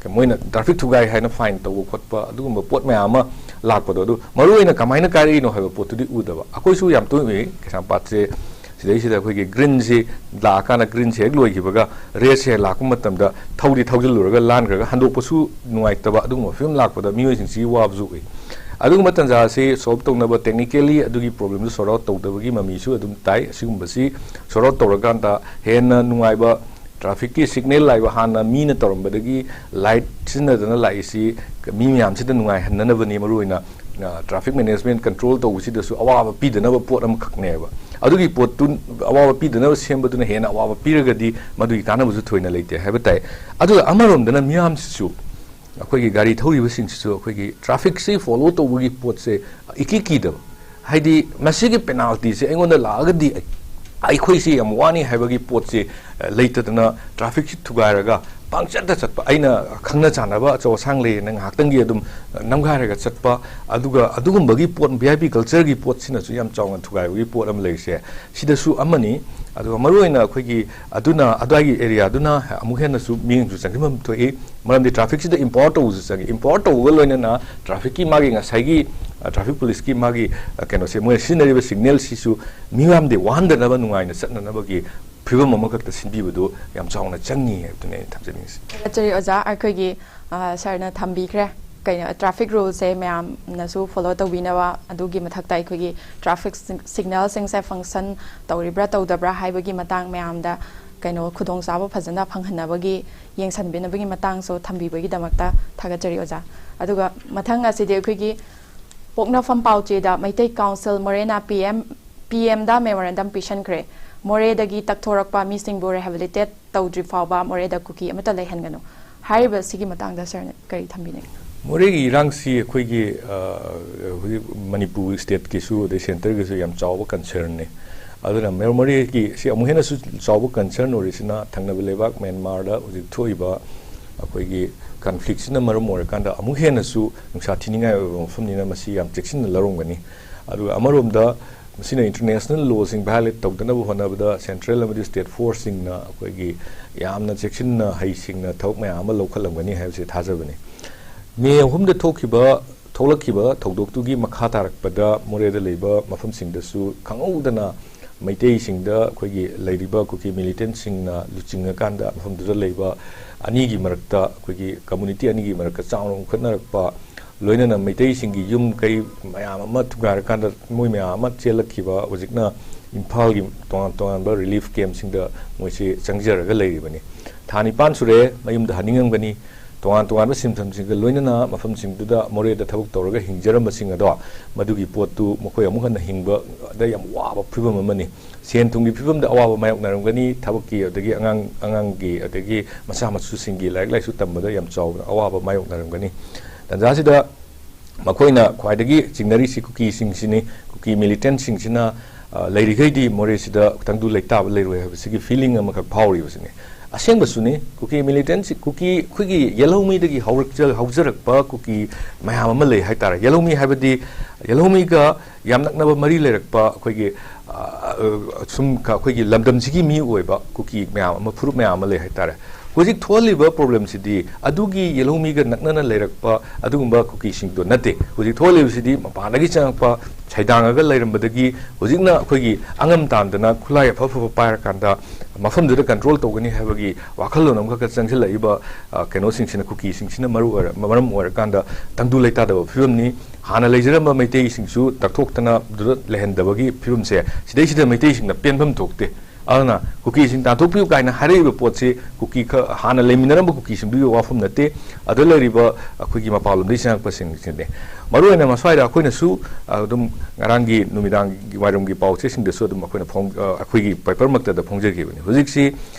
ꯃꯣꯏꯅ ꯇ꯭ꯔꯥꯐꯤꯛ ꯊꯨꯒꯥꯏ ꯍꯥꯏꯅ ꯐꯥꯏꯟ ꯇꯧꯕ ꯈꯣꯠꯄ ꯑꯗꯨꯒꯨꯝꯕ ꯄꯣꯠ ꯃꯌꯥꯝ ꯑꯃ ꯂꯥꯛꯄꯗꯣ, ꯑꯗꯨ ꯃꯔꯨꯑꯣꯏꯅ ꯀꯃꯥꯏꯅ ꯀꯥꯏꯔꯛꯏꯅꯣ ꯍꯥꯏꯕ ꯄꯣꯠꯇꯨꯗꯤ ꯎꯗꯕ꯫ ꯑꯩꯈꯣꯏꯁꯨ ꯌꯥꯝ ꯇꯣꯏꯅ ꯎꯏ ꯀꯩꯁꯥꯝꯄꯥꯠꯁꯦ꯫ ꯁꯤꯗꯩꯁꯤꯗ ꯑꯩꯈꯣꯏꯒꯤ ꯒ꯭ꯔꯤꯟꯁꯤ ꯂꯥꯛꯑꯀꯥꯟꯗ, ꯒ꯭ꯔꯤꯟꯁꯤ ꯍꯦꯛ ꯂꯣꯏꯈꯤꯕꯒ ꯔꯦꯗꯁꯤ ꯍꯦꯛ ꯂꯥꯛꯄ ꯃꯇꯝꯗ ꯊꯧꯗꯤ ꯊꯧꯖꯤꯜꯂꯨꯔꯒ ꯂꯥꯟꯈ꯭ꯔꯒ ꯍꯟꯗꯣꯛꯄꯁꯨ ꯅꯨꯡꯉꯥꯏꯇꯕ, ꯑꯗꯨꯒꯨꯝꯕ ꯐꯤꯕꯝ ꯂꯥꯛꯄꯗ ꯃꯤꯑꯣꯏꯁꯤꯡꯁꯤꯒꯤ ꯋꯥꯕꯁꯨ ꯎꯏ꯫ ꯑꯗꯨꯒꯨꯝꯕ ꯇꯥꯟꯖꯥ ꯑꯁꯤ ꯁꯣꯜꯕ ꯇꯧꯅꯕ, ꯇꯦꯛꯅꯤꯀꯦꯜꯂꯤ ꯑꯗꯨꯒꯤ ꯄ꯭ꯔꯣꯕ꯭ꯂꯦꯝꯗꯨ ꯁꯣꯔꯠ ꯑꯥꯎꯠ ꯇꯧꯗꯕꯒꯤ ꯃꯃꯤꯁꯨ ꯑꯗꯨꯝ ꯇꯥꯏ꯫ ꯑꯁꯤꯒꯨꯝꯕꯁꯤ ꯁꯣꯔꯠ ꯑꯥꯎꯠ ꯇꯧꯔꯀꯥꯟꯗ ꯍꯦꯟꯅ ꯅꯨꯡꯉꯥꯏꯕ, ꯇ꯭ꯔꯥꯐꯤꯛꯀꯤ ꯁꯤꯒꯅꯦꯜ ꯍꯥꯏꯕ ꯍꯥꯟꯅ ꯃꯤꯅ ꯇꯧꯔꯝꯕꯗꯒꯤ ꯂꯥꯏꯠ ꯁꯤꯖꯤꯟꯅꯗꯅ ꯂꯥꯛꯏꯁꯤ ꯃꯤ ꯃꯌꯥꯝꯁꯤꯗ ꯅꯨꯡꯉꯥꯏꯍꯟꯅꯅꯕꯅꯤ꯫ ꯃꯔꯨꯑꯣꯏꯅ ꯇ꯭ꯔꯥꯐꯤꯛ ꯃꯦꯅꯦꯖꯃꯦꯟ ꯀꯟꯇ꯭ꯔꯣꯜ ꯇꯧꯕꯁꯤꯗꯁꯨ ꯑꯋꯥꯕ ꯄꯤꯗꯅꯕ ꯄꯣꯠ ꯑꯃꯈꯛꯅꯦꯕ꯫ ꯑꯗꯨꯒꯤ ꯄꯣꯠꯇꯨ ꯑꯋꯥꯕ ꯄꯤꯗꯅꯕ ꯁꯦꯝꯕꯗꯨꯅ ꯍꯦꯟꯅ ꯑꯋꯥꯕ ꯄꯤꯔꯒꯗꯤ ꯃꯗꯨꯒꯤ ꯀꯥꯟꯅꯕꯁꯨ ꯊꯣꯏꯅ ꯂꯩꯇꯦ ꯍꯥꯏꯕ ꯇꯥꯏ꯫ ꯑꯗꯨꯒ ꯑꯃꯔꯣꯝꯗꯅ ꯃꯤꯌꯥꯝꯁꯤꯁꯨ ꯑꯩꯈꯣꯏꯒꯤ ꯒꯥꯔꯤ ꯊꯧꯔꯤꯕꯁꯤꯡꯁꯤꯁꯨ ꯑꯩꯈꯣꯏꯒꯤ ꯇ꯭ꯔꯥꯐꯤꯛꯁꯤ ꯐꯣꯂꯣ ꯇꯧꯕꯒꯤ ꯄꯣꯠꯁꯦ ꯏꯀꯤ ꯀꯤꯗꯕ, ꯍꯥꯏꯗꯤ ꯃꯁꯤꯒꯤ ꯄꯦꯅꯥꯜꯇꯤꯁꯦ ꯑꯩꯉꯣꯟꯗ ꯂꯥꯛꯑꯒꯗꯤ ꯑꯩ-, ꯑꯩꯈꯣꯏꯁꯤ ꯌꯥꯝ ꯋꯥꯅꯤ ꯍꯥꯏꯕꯒꯤ ꯄꯣꯠꯁꯤ, ꯑ, ꯂꯩꯇꯗꯅ ꯇ꯭ꯔꯥꯐꯤꯛꯁꯤ ꯊꯨꯒꯥꯏꯔꯒ ꯄꯪꯆꯠꯇ ꯆꯠꯄ, ꯑꯩꯅ ꯈꯪꯅ ꯆꯥꯟꯅꯕ ꯑꯆꯧ ꯑꯁꯥꯡ ꯂꯩꯌꯦꯅ ꯉꯥꯏꯍꯥꯛꯇꯪꯒꯤ ꯑꯗꯨꯝ ꯅꯝꯒꯥꯏꯔꯒ ꯆꯠꯄ, ꯑꯗꯨꯒ ꯑꯗꯨꯒꯨꯝꯕꯒꯤ ꯄꯣꯠ, ꯚꯤ ꯑꯥꯏ ꯄꯤ ꯀꯜꯆꯔꯒꯤ ꯄꯣꯠꯁꯤꯅꯁꯨ ꯌꯥꯝ ꯆꯥꯎꯅ ꯊꯨꯒꯥꯏꯕꯒꯤ ꯄꯣꯠ ꯑꯃ ꯂꯩꯔꯤꯁꯦ ꯁꯤꯗꯁꯨ ꯑꯃꯅꯤ꯫ ꯑꯗꯨꯒ ꯃꯔꯨꯑꯣꯏꯅ ꯑꯩꯈꯣꯏꯒꯤ ꯑꯗꯨꯅ ꯑꯗꯨꯋꯥꯏꯒꯤ ꯑꯦꯔꯤꯌꯥꯗꯨꯅ ꯑꯃꯨꯛ ꯍꯦꯟꯅꯁꯨ ꯃꯤꯠꯌꯦꯡꯁꯨ ꯆꯪꯁꯤꯟꯐꯝ ꯊꯣꯛꯏ꯫ ꯃꯔꯝꯗꯤ ꯇ꯭ꯔꯥꯐꯤꯛꯁꯤꯗ ꯏꯝꯄꯥꯋꯔ ꯇꯧꯕꯁꯨ ꯆꯪꯉꯤ꯫ ꯏꯝꯄꯥꯋꯔ ꯇꯧꯕꯒ ꯂꯣꯏꯅꯅ ꯇ꯭ꯔꯥꯐꯤꯛꯀꯤ ꯃꯥꯒꯤ ꯉꯁꯥꯏꯒꯤ, ꯑ, ꯇ꯭ꯔꯥꯐꯤꯛ ꯄꯨꯂꯤꯁꯀꯤ ꯃꯥꯒꯤ, ꯑ, ꯀꯩꯅꯣꯁꯦ, ꯃꯣꯏꯅ ꯁꯤꯖꯤꯟꯅꯔꯤꯕ ꯁꯤꯒꯅꯦꯜꯁꯤꯁꯨ ꯃꯤꯌꯥꯝꯗꯤ ꯋꯥꯍꯟꯗꯅꯕ, ꯅꯨꯡꯉꯥꯏꯅ ꯆꯠꯅꯅꯕꯒꯤ ꯐꯤꯕꯝ ꯑꯃꯈꯛꯇ ꯁꯤꯟꯕꯤꯕꯗꯨ ꯌꯥꯝ ꯆꯥꯎꯅ ꯆꯪꯉꯤ ꯍꯥꯏꯕꯗꯨꯅꯤ ꯑꯩꯅ ꯊꯝꯖꯅꯤꯡꯉꯤꯁꯤ꯫ ꯊꯥꯒꯠꯆꯔꯤ ꯑꯣꯖꯥ꯫ ꯑꯩꯈꯣꯏꯒꯤ, ꯑ, ꯁꯥꯔꯅ ꯊꯝꯕꯤꯈ꯭ꯔꯦ, ꯀꯩꯅꯣ, ꯇ꯭ꯔꯥꯐꯤꯛ ꯔꯨꯜꯁꯦ ꯃꯌꯥꯝꯅꯁꯨ ꯐꯣꯂꯣ ꯇꯧꯕꯤꯅꯕ, ꯑꯗꯨꯒꯤ ꯃꯊꯛꯇ ꯑꯩꯈꯣꯏꯒꯤ ꯇ꯭ꯔꯥꯐꯤꯛ ꯁꯤꯒ-, ꯁꯤꯒꯅꯦꯜꯁꯤꯡꯁꯦ ꯐꯪꯁꯟ ꯇꯧꯔꯤꯕ꯭ꯔꯥ ꯇꯧꯗꯕ꯭ꯔꯥ ꯍꯥꯏꯕꯒꯤ ꯃꯇꯥꯡ ꯃꯌꯥꯝꯗ, ꯀꯩꯅꯣ, ꯈꯨꯗꯣꯡꯆꯥꯕ ꯐꯖꯅ ꯐꯪꯍꯟꯅꯕꯒꯤ ꯌꯦꯡꯁꯤꯟꯕꯤꯅꯕꯒꯤ ꯃꯇꯥꯡꯁꯨ ꯊꯝꯕꯤꯕꯒꯤꯗꯃꯛꯇ ꯊꯥꯒꯠꯆꯔꯤ ꯑꯣꯖꯥ꯫ ꯑꯗꯨꯒ ꯃꯊꯪ ꯑꯁꯤꯗꯤ ꯑꯩꯈꯣꯏꯒꯤ ꯄꯣꯛꯅꯐꯝ ꯄꯥꯎꯆꯦꯗ ꯃꯩꯇꯩ ꯀꯥꯎꯟꯁꯤꯜ ꯃꯣꯔꯦꯅ ꯄꯤ ꯑꯦꯝ, ꯄꯤ ꯑꯦꯝꯗ ꯃꯦꯃꯣꯔꯦꯟꯗꯝ ꯄꯤꯁꯟꯈ꯭ꯔꯦ꯫ ꯃꯣꯔꯦꯗꯒꯤ ꯇꯛꯊꯣꯔꯛꯄ ꯃꯤꯁꯤꯡꯕꯨ ꯔꯤꯍꯦꯕꯤꯂꯤꯇꯦꯠ ꯇꯧꯗ꯭ꯔꯤ ꯐꯥꯎꯕ ꯃꯣꯔꯦꯗ ꯀꯨꯀꯤ ꯑꯃꯠꯇ ꯂꯩꯍꯟꯒꯅꯨ ꯍꯥꯏꯔꯤꯕ ꯁꯤꯒꯤ ꯃꯇꯥꯡꯗ ꯁꯥꯔꯅ ꯀꯔꯤ ꯊꯝꯕꯤꯅꯤꯡꯉꯤ? ꯃꯣꯔꯦꯒꯤ ꯏꯔꯥꯡꯁꯤ ꯑꯩꯈꯣꯏꯒꯤ, ꯑ, ꯍꯧꯖꯤꯛ ꯃꯅꯤꯄꯨꯔ ꯁ꯭ꯇꯦꯠꯀꯤꯁꯨ ꯑꯗꯩ ꯁꯦꯟꯇꯔꯒꯤꯁꯨ ꯌꯥꯝ ꯆꯥꯎꯕ ꯀꯟꯁꯔꯟꯅꯤ꯫ ꯑꯗꯨꯅ ꯃꯣꯔꯦꯒꯤ ꯁꯤ ꯑꯃꯨꯛ ꯍꯦꯟꯅꯁꯨ ꯆꯥꯎꯕ ꯀꯟꯁꯔꯟ ꯑꯣꯏꯔꯤꯁꯤꯅ ꯊꯪꯅꯕ ꯂꯩꯕꯥꯛ ꯃ꯭ꯌꯥꯟꯃꯥꯔꯗ ꯍꯧꯖꯤꯛ ꯊꯣꯛꯏꯕ ꯑꯩꯈꯣꯏꯒꯤ ꯀꯟꯐ꯭ꯂꯤꯛꯁꯤꯅ ꯃꯔꯝ ꯑꯣꯏꯔꯀꯥꯟꯗ ꯑꯃꯨꯛ ꯍꯦꯟꯅꯁꯨ ꯅꯨꯡꯁꯥ ꯊꯤꯅꯤꯡꯉꯥꯏ ꯑꯣꯏꯕ ꯃꯐꯝꯅꯤꯅ ꯃꯁꯤ ꯌꯥꯝ ꯆꯦꯛꯁꯤꯟꯅ ꯂꯧꯔꯝꯒꯅꯤ꯫ ꯑꯗꯨꯒ ꯑꯃꯔꯣꯝꯗ ꯃꯁꯤꯅ ꯏꯟꯇꯔꯅꯦꯁꯅꯦꯜ ꯂꯣꯁꯤꯡ ꯚꯥꯏꯑꯣꯂꯦꯠ ꯇꯧꯗꯅꯕ ꯍꯣꯠꯅꯕꯗ ꯁꯦꯟꯇ꯭ꯔꯦꯜ ꯑꯃꯗꯤ ꯁ꯭ꯇꯦꯠ ꯐꯣꯔꯁꯁꯤꯡꯅ ꯑꯩꯈꯣꯏꯒꯤ ꯌꯥꯝꯅ ꯆꯦꯛꯁꯤꯟꯅ ꯍꯩꯁꯤꯡꯅ ꯊꯕꯛ ꯃꯌꯥꯝ ꯑꯃ ꯂꯧꯈꯠꯂꯝꯒꯅꯤ ꯍꯥꯏꯕꯁꯤ ꯊꯥꯖꯕꯅꯤ꯫ ꯃꯦ ꯑꯍꯨꯝꯗ ꯊꯣꯛꯈꯤꯕ ꯊꯣꯛꯂꯛꯈꯤꯕ ꯊꯧꯗꯣꯛꯇꯨꯒꯤ ꯃꯈꯥ ꯇꯥꯔꯛꯄꯗ ꯃꯣꯔꯦꯗ ꯂꯩꯕ ꯃꯐꯝꯁꯤꯡꯗꯁꯨ ꯈꯪꯍꯧꯗꯅ ꯃꯩꯇꯩꯁꯤꯡꯗ ꯑꯩꯈꯣꯏꯒꯤ ꯂꯩꯔꯤꯕ ꯀꯨꯀꯤ ꯃꯤꯂꯤꯇꯦꯟꯁꯤꯡꯅ ꯂꯨꯆꯤꯡꯉꯀꯥꯟꯗ ꯃꯐꯝꯗꯨꯗ ꯂꯩꯕ ꯑꯅꯤꯒꯤ ꯃꯔꯛꯇ, ꯑꯩꯈꯣꯏꯒꯤ ꯀꯝꯃꯨꯅꯤꯇꯤ ꯑꯅꯤꯒꯤ ꯃꯔꯛꯇ ꯆꯥꯎꯅ ꯎꯈꯠꯅꯔꯛꯄ, ꯂꯣꯏꯅꯅ ꯃꯩꯇꯩꯁꯤꯡꯒꯤ ꯌꯨꯝ ꯀꯩ ꯃꯌꯥꯝ ꯑꯃ ꯊꯨꯒꯥꯏꯔꯀꯥꯟꯗ ꯃꯣꯏ ꯃꯌꯥꯝ ꯑꯃ ꯆꯦꯜꯂꯛꯈꯤꯕ, ꯍꯧꯖꯤꯛꯅ ꯏꯝꯐꯥꯜꯒꯤ ꯇꯣꯉꯥꯟ ꯇꯣꯉꯥꯟꯕ ꯔꯤꯂꯤꯐ ꯀꯦꯝꯞꯁꯤꯡꯗ ꯃꯣꯏꯁꯤ ꯆꯪꯖꯔꯒ ꯂꯩꯔꯤꯕꯅꯤ꯫ ꯊꯥ ꯅꯤꯄꯥꯟ ꯁꯨꯔꯦ ꯃꯌꯨꯝꯗ ꯍꯟꯅꯤꯡꯉꯝꯒꯅꯤ꯫ ꯇꯣꯉꯥꯟ ꯇꯣꯉꯥꯟꯕ ꯁꯤꯟꯐꯝꯁꯤꯡꯒ ꯂꯣꯏꯅꯅ ꯃꯐꯝꯁꯤꯡꯗꯨꯗ ꯃꯣꯔꯦꯗ ꯊꯕꯛ ꯇꯧꯔꯒ ꯍꯤꯡꯖꯔꯝꯕꯁꯤꯡ ꯑꯗꯣ, ꯃꯗꯨꯒꯤ ꯄꯣꯠꯇꯨ ꯃꯈꯣꯏ ꯑꯃꯨꯛ ꯍꯟꯅ ꯍꯤꯡꯕꯗ ꯌꯥꯝ ꯋꯥꯕ ꯐꯤꯕꯝ ꯑꯃꯅꯤ꯫ ꯁꯦꯟ ꯊꯨꯝꯒꯤ ꯐꯤꯕꯝꯗ ꯑꯋꯥꯕ ꯃꯥꯌꯣꯛꯅꯔꯝꯒꯅꯤ, ꯊꯕꯛꯀꯤ ꯑꯗꯒꯤ ꯑꯉꯥꯡ ꯑꯉꯥꯡꯒꯤ ꯑꯗꯒꯤ ꯃꯆꯥ ꯃꯁꯨꯁꯤꯡꯒꯤ ꯂꯥꯏꯔꯤꯛ ꯂꯥꯏꯁꯨ ꯇꯝꯕꯗ ꯌꯥꯝ ꯆꯥꯎꯕ ꯑꯋꯥꯕ ꯃꯥꯌꯣꯛꯅꯔꯝꯒꯅꯤ꯫ ꯇꯥꯟꯖꯥꯁꯤꯗ ꯃꯈꯣꯏꯅ ꯈ꯭ꯋꯥꯏꯗꯒꯤ ꯆꯤꯡꯅꯔꯤꯁꯤ ꯀꯨꯀꯤꯁꯤꯡꯁꯤꯅꯤ꯫ ꯀꯨꯀꯤ ꯃꯤꯂꯤꯇꯦꯟꯁꯤꯡꯁꯤꯅ, ꯑ, ꯂꯩꯔꯤꯈꯩꯗꯤ ꯃꯣꯔꯦꯁꯤꯗ ꯇꯪꯗꯨ ꯂꯩꯇꯥꯕ ꯂꯩꯔꯣꯏ ꯍꯥꯏꯕꯁꯤꯒꯤ ꯐꯤꯂꯤꯡ ꯑꯃꯈꯛ ꯐꯥꯎꯔꯤꯕꯁꯤꯅꯤ꯫ ꯑꯁꯦꯡꯕꯁꯨꯅꯤ, ꯀꯨꯀꯤ ꯃꯤꯂꯤꯇꯦꯟꯁꯤ, ꯀꯨꯀꯤ ꯑꯩꯈꯣꯏꯒꯤ ꯌꯦꯜꯍꯧꯃꯤꯗꯒꯤ ꯍꯧꯔꯛꯆ-, ꯍꯧꯖꯔꯛꯄ ꯀꯨꯀꯤ ꯃꯌꯥꯝ ꯑꯃ ꯂꯩ ꯍꯥꯏꯇꯥꯔꯦ꯫ ꯌꯦꯜꯍꯧꯃꯤ ꯍꯥꯏꯕꯗꯤ ꯌꯦꯜꯍꯧꯃꯤꯒ ꯌꯥꯝ ꯅꯛꯅꯕ ꯃꯔꯤ ꯂꯩꯔꯛꯄ ꯑꯩꯈꯣꯏꯒꯤ, ꯑ, ꯑ, ꯁꯨꯝ ꯀ-, ꯑꯩꯈꯣꯏꯒꯤ ꯂꯝꯗꯝꯁꯤꯒꯤ ꯃꯤ ꯑꯣꯏꯕ ꯀꯨꯀꯤ ꯃꯌꯥꯝ ꯑꯃ, ꯐꯨꯔꯨꯞ ꯃꯌꯥꯝ ꯑꯃ ꯂꯩ ꯍꯥꯏꯇꯥꯔꯦ꯫ ꯍꯧꯖꯤꯛ ꯊꯣꯛꯍꯜꯂꯤꯕ ꯄ꯭ꯔꯣꯕ꯭ꯂꯦꯝꯁꯤꯗꯤ ꯑꯗꯨꯒꯤ ꯌꯦꯜꯍꯧꯃꯤꯒ ꯅꯛꯅꯅ ꯂꯩꯔꯛꯄ ꯑꯗꯨꯒꯨꯝꯕ ꯀꯨꯀꯤꯁꯤꯡꯗꯣ ꯅꯠꯇꯦ꯫ ꯍꯧꯖꯤꯛ ꯊꯣꯛꯍꯜꯂꯤꯕꯁꯤꯗꯤ ꯃꯄꯥꯟꯗꯒꯤ ꯆꯪꯉꯛꯄ, ꯁꯩꯗꯥꯡꯉꯒ ꯂꯩꯔꯝꯕꯗꯒꯤ ꯍꯧꯖꯤꯛꯅ ꯑꯩꯈꯣꯏꯒꯤ ꯑꯉꯝ ꯇꯥꯟꯗꯅ ꯈꯨꯠꯂꯥꯏ ꯑꯐ ꯑꯐꯕ ꯄꯥꯏꯔꯀꯥꯟꯗ ꯃꯐꯝꯗꯨꯗ ꯀꯟꯇ꯭ꯔꯣꯜ ꯇꯧꯒꯅꯤ ꯍꯥꯏꯕꯒꯤ ꯋꯥꯈꯜꯂꯣꯟ ꯑꯃꯈꯛꯇ ꯆꯪꯁꯤꯜꯂꯛꯏꯕ, ꯑ, ꯀꯩꯅꯣꯁꯤꯡꯁꯤꯅ, ꯀꯨꯀꯤꯁꯤꯡꯁꯤꯅ ꯃꯔꯨ ꯑꯣꯏꯔ-, ꯃꯔꯝ ꯑꯣꯏꯔꯀꯥꯟꯗ ꯇꯪꯗꯨ ꯂꯩꯇꯥꯗꯕ ꯐꯤꯕꯝꯅꯤ꯫ ꯍꯥꯟꯅ ꯂꯩꯖꯔꯝꯕ ꯃꯩꯇꯩꯁꯤꯡꯁꯨ ꯇꯛꯊꯣꯛꯇꯅ ꯑꯗꯨꯗ ꯂꯩꯍꯟꯗꯕꯒꯤ ꯐꯤꯕꯝꯁꯦ, ꯁꯤꯗꯩꯁꯤꯗ ꯃꯩꯇꯩꯁꯤꯡꯅ ꯄꯦꯟꯐꯝ ꯊꯣꯛꯇꯦ꯫ ꯑꯗꯨꯅ ꯀꯨꯀꯤꯁꯤꯡ ꯇꯥꯟꯊꯣꯛꯄꯤꯌꯨ ꯀꯥꯏꯅ ꯍꯥꯏꯔꯛꯏꯕ ꯄꯣꯠꯁꯤ ꯀꯨꯀꯤ ꯈ-, ꯍꯥꯟꯅ ꯂꯩꯃꯤꯟꯅꯔꯝꯕ ꯀꯨꯀꯤꯁꯤꯡꯗꯨꯒꯤ ꯋꯥꯐꯝ ꯅꯠꯇꯦ, ꯑꯗ ꯂꯩꯔꯤꯕ ꯑꯩꯈꯣꯏꯒꯤ ꯃꯄꯥꯟꯂꯣꯝꯗꯒꯤ ꯆꯪꯉꯛꯄꯁꯤꯡꯁꯤꯅꯦ꯫ ꯃꯔꯨꯑꯣꯏꯅ ꯃꯁ꯭ꯋꯥꯏꯗ ꯑꯩꯈꯣꯏꯅꯁꯨ, ꯑ, ꯑꯗꯨꯝ ꯉꯔꯥꯡꯒꯤ ꯅꯨꯃꯤꯗꯥꯡꯒꯤ ꯋꯥꯏꯔꯝꯒꯤ ꯄꯥꯎ ꯆꯦꯁꯤꯡꯗꯁꯨ ꯑꯗꯨꯝ ꯑꯩꯈꯣꯏꯅ ꯐꯣꯡ-, ꯑ, ꯑꯩꯈꯣꯏꯒꯤ ꯄꯦꯄꯔꯃꯛꯇꯗ ꯐꯣꯡꯖꯈꯤꯕꯅꯤ꯫ ꯍꯧꯖꯤꯛꯁꯤ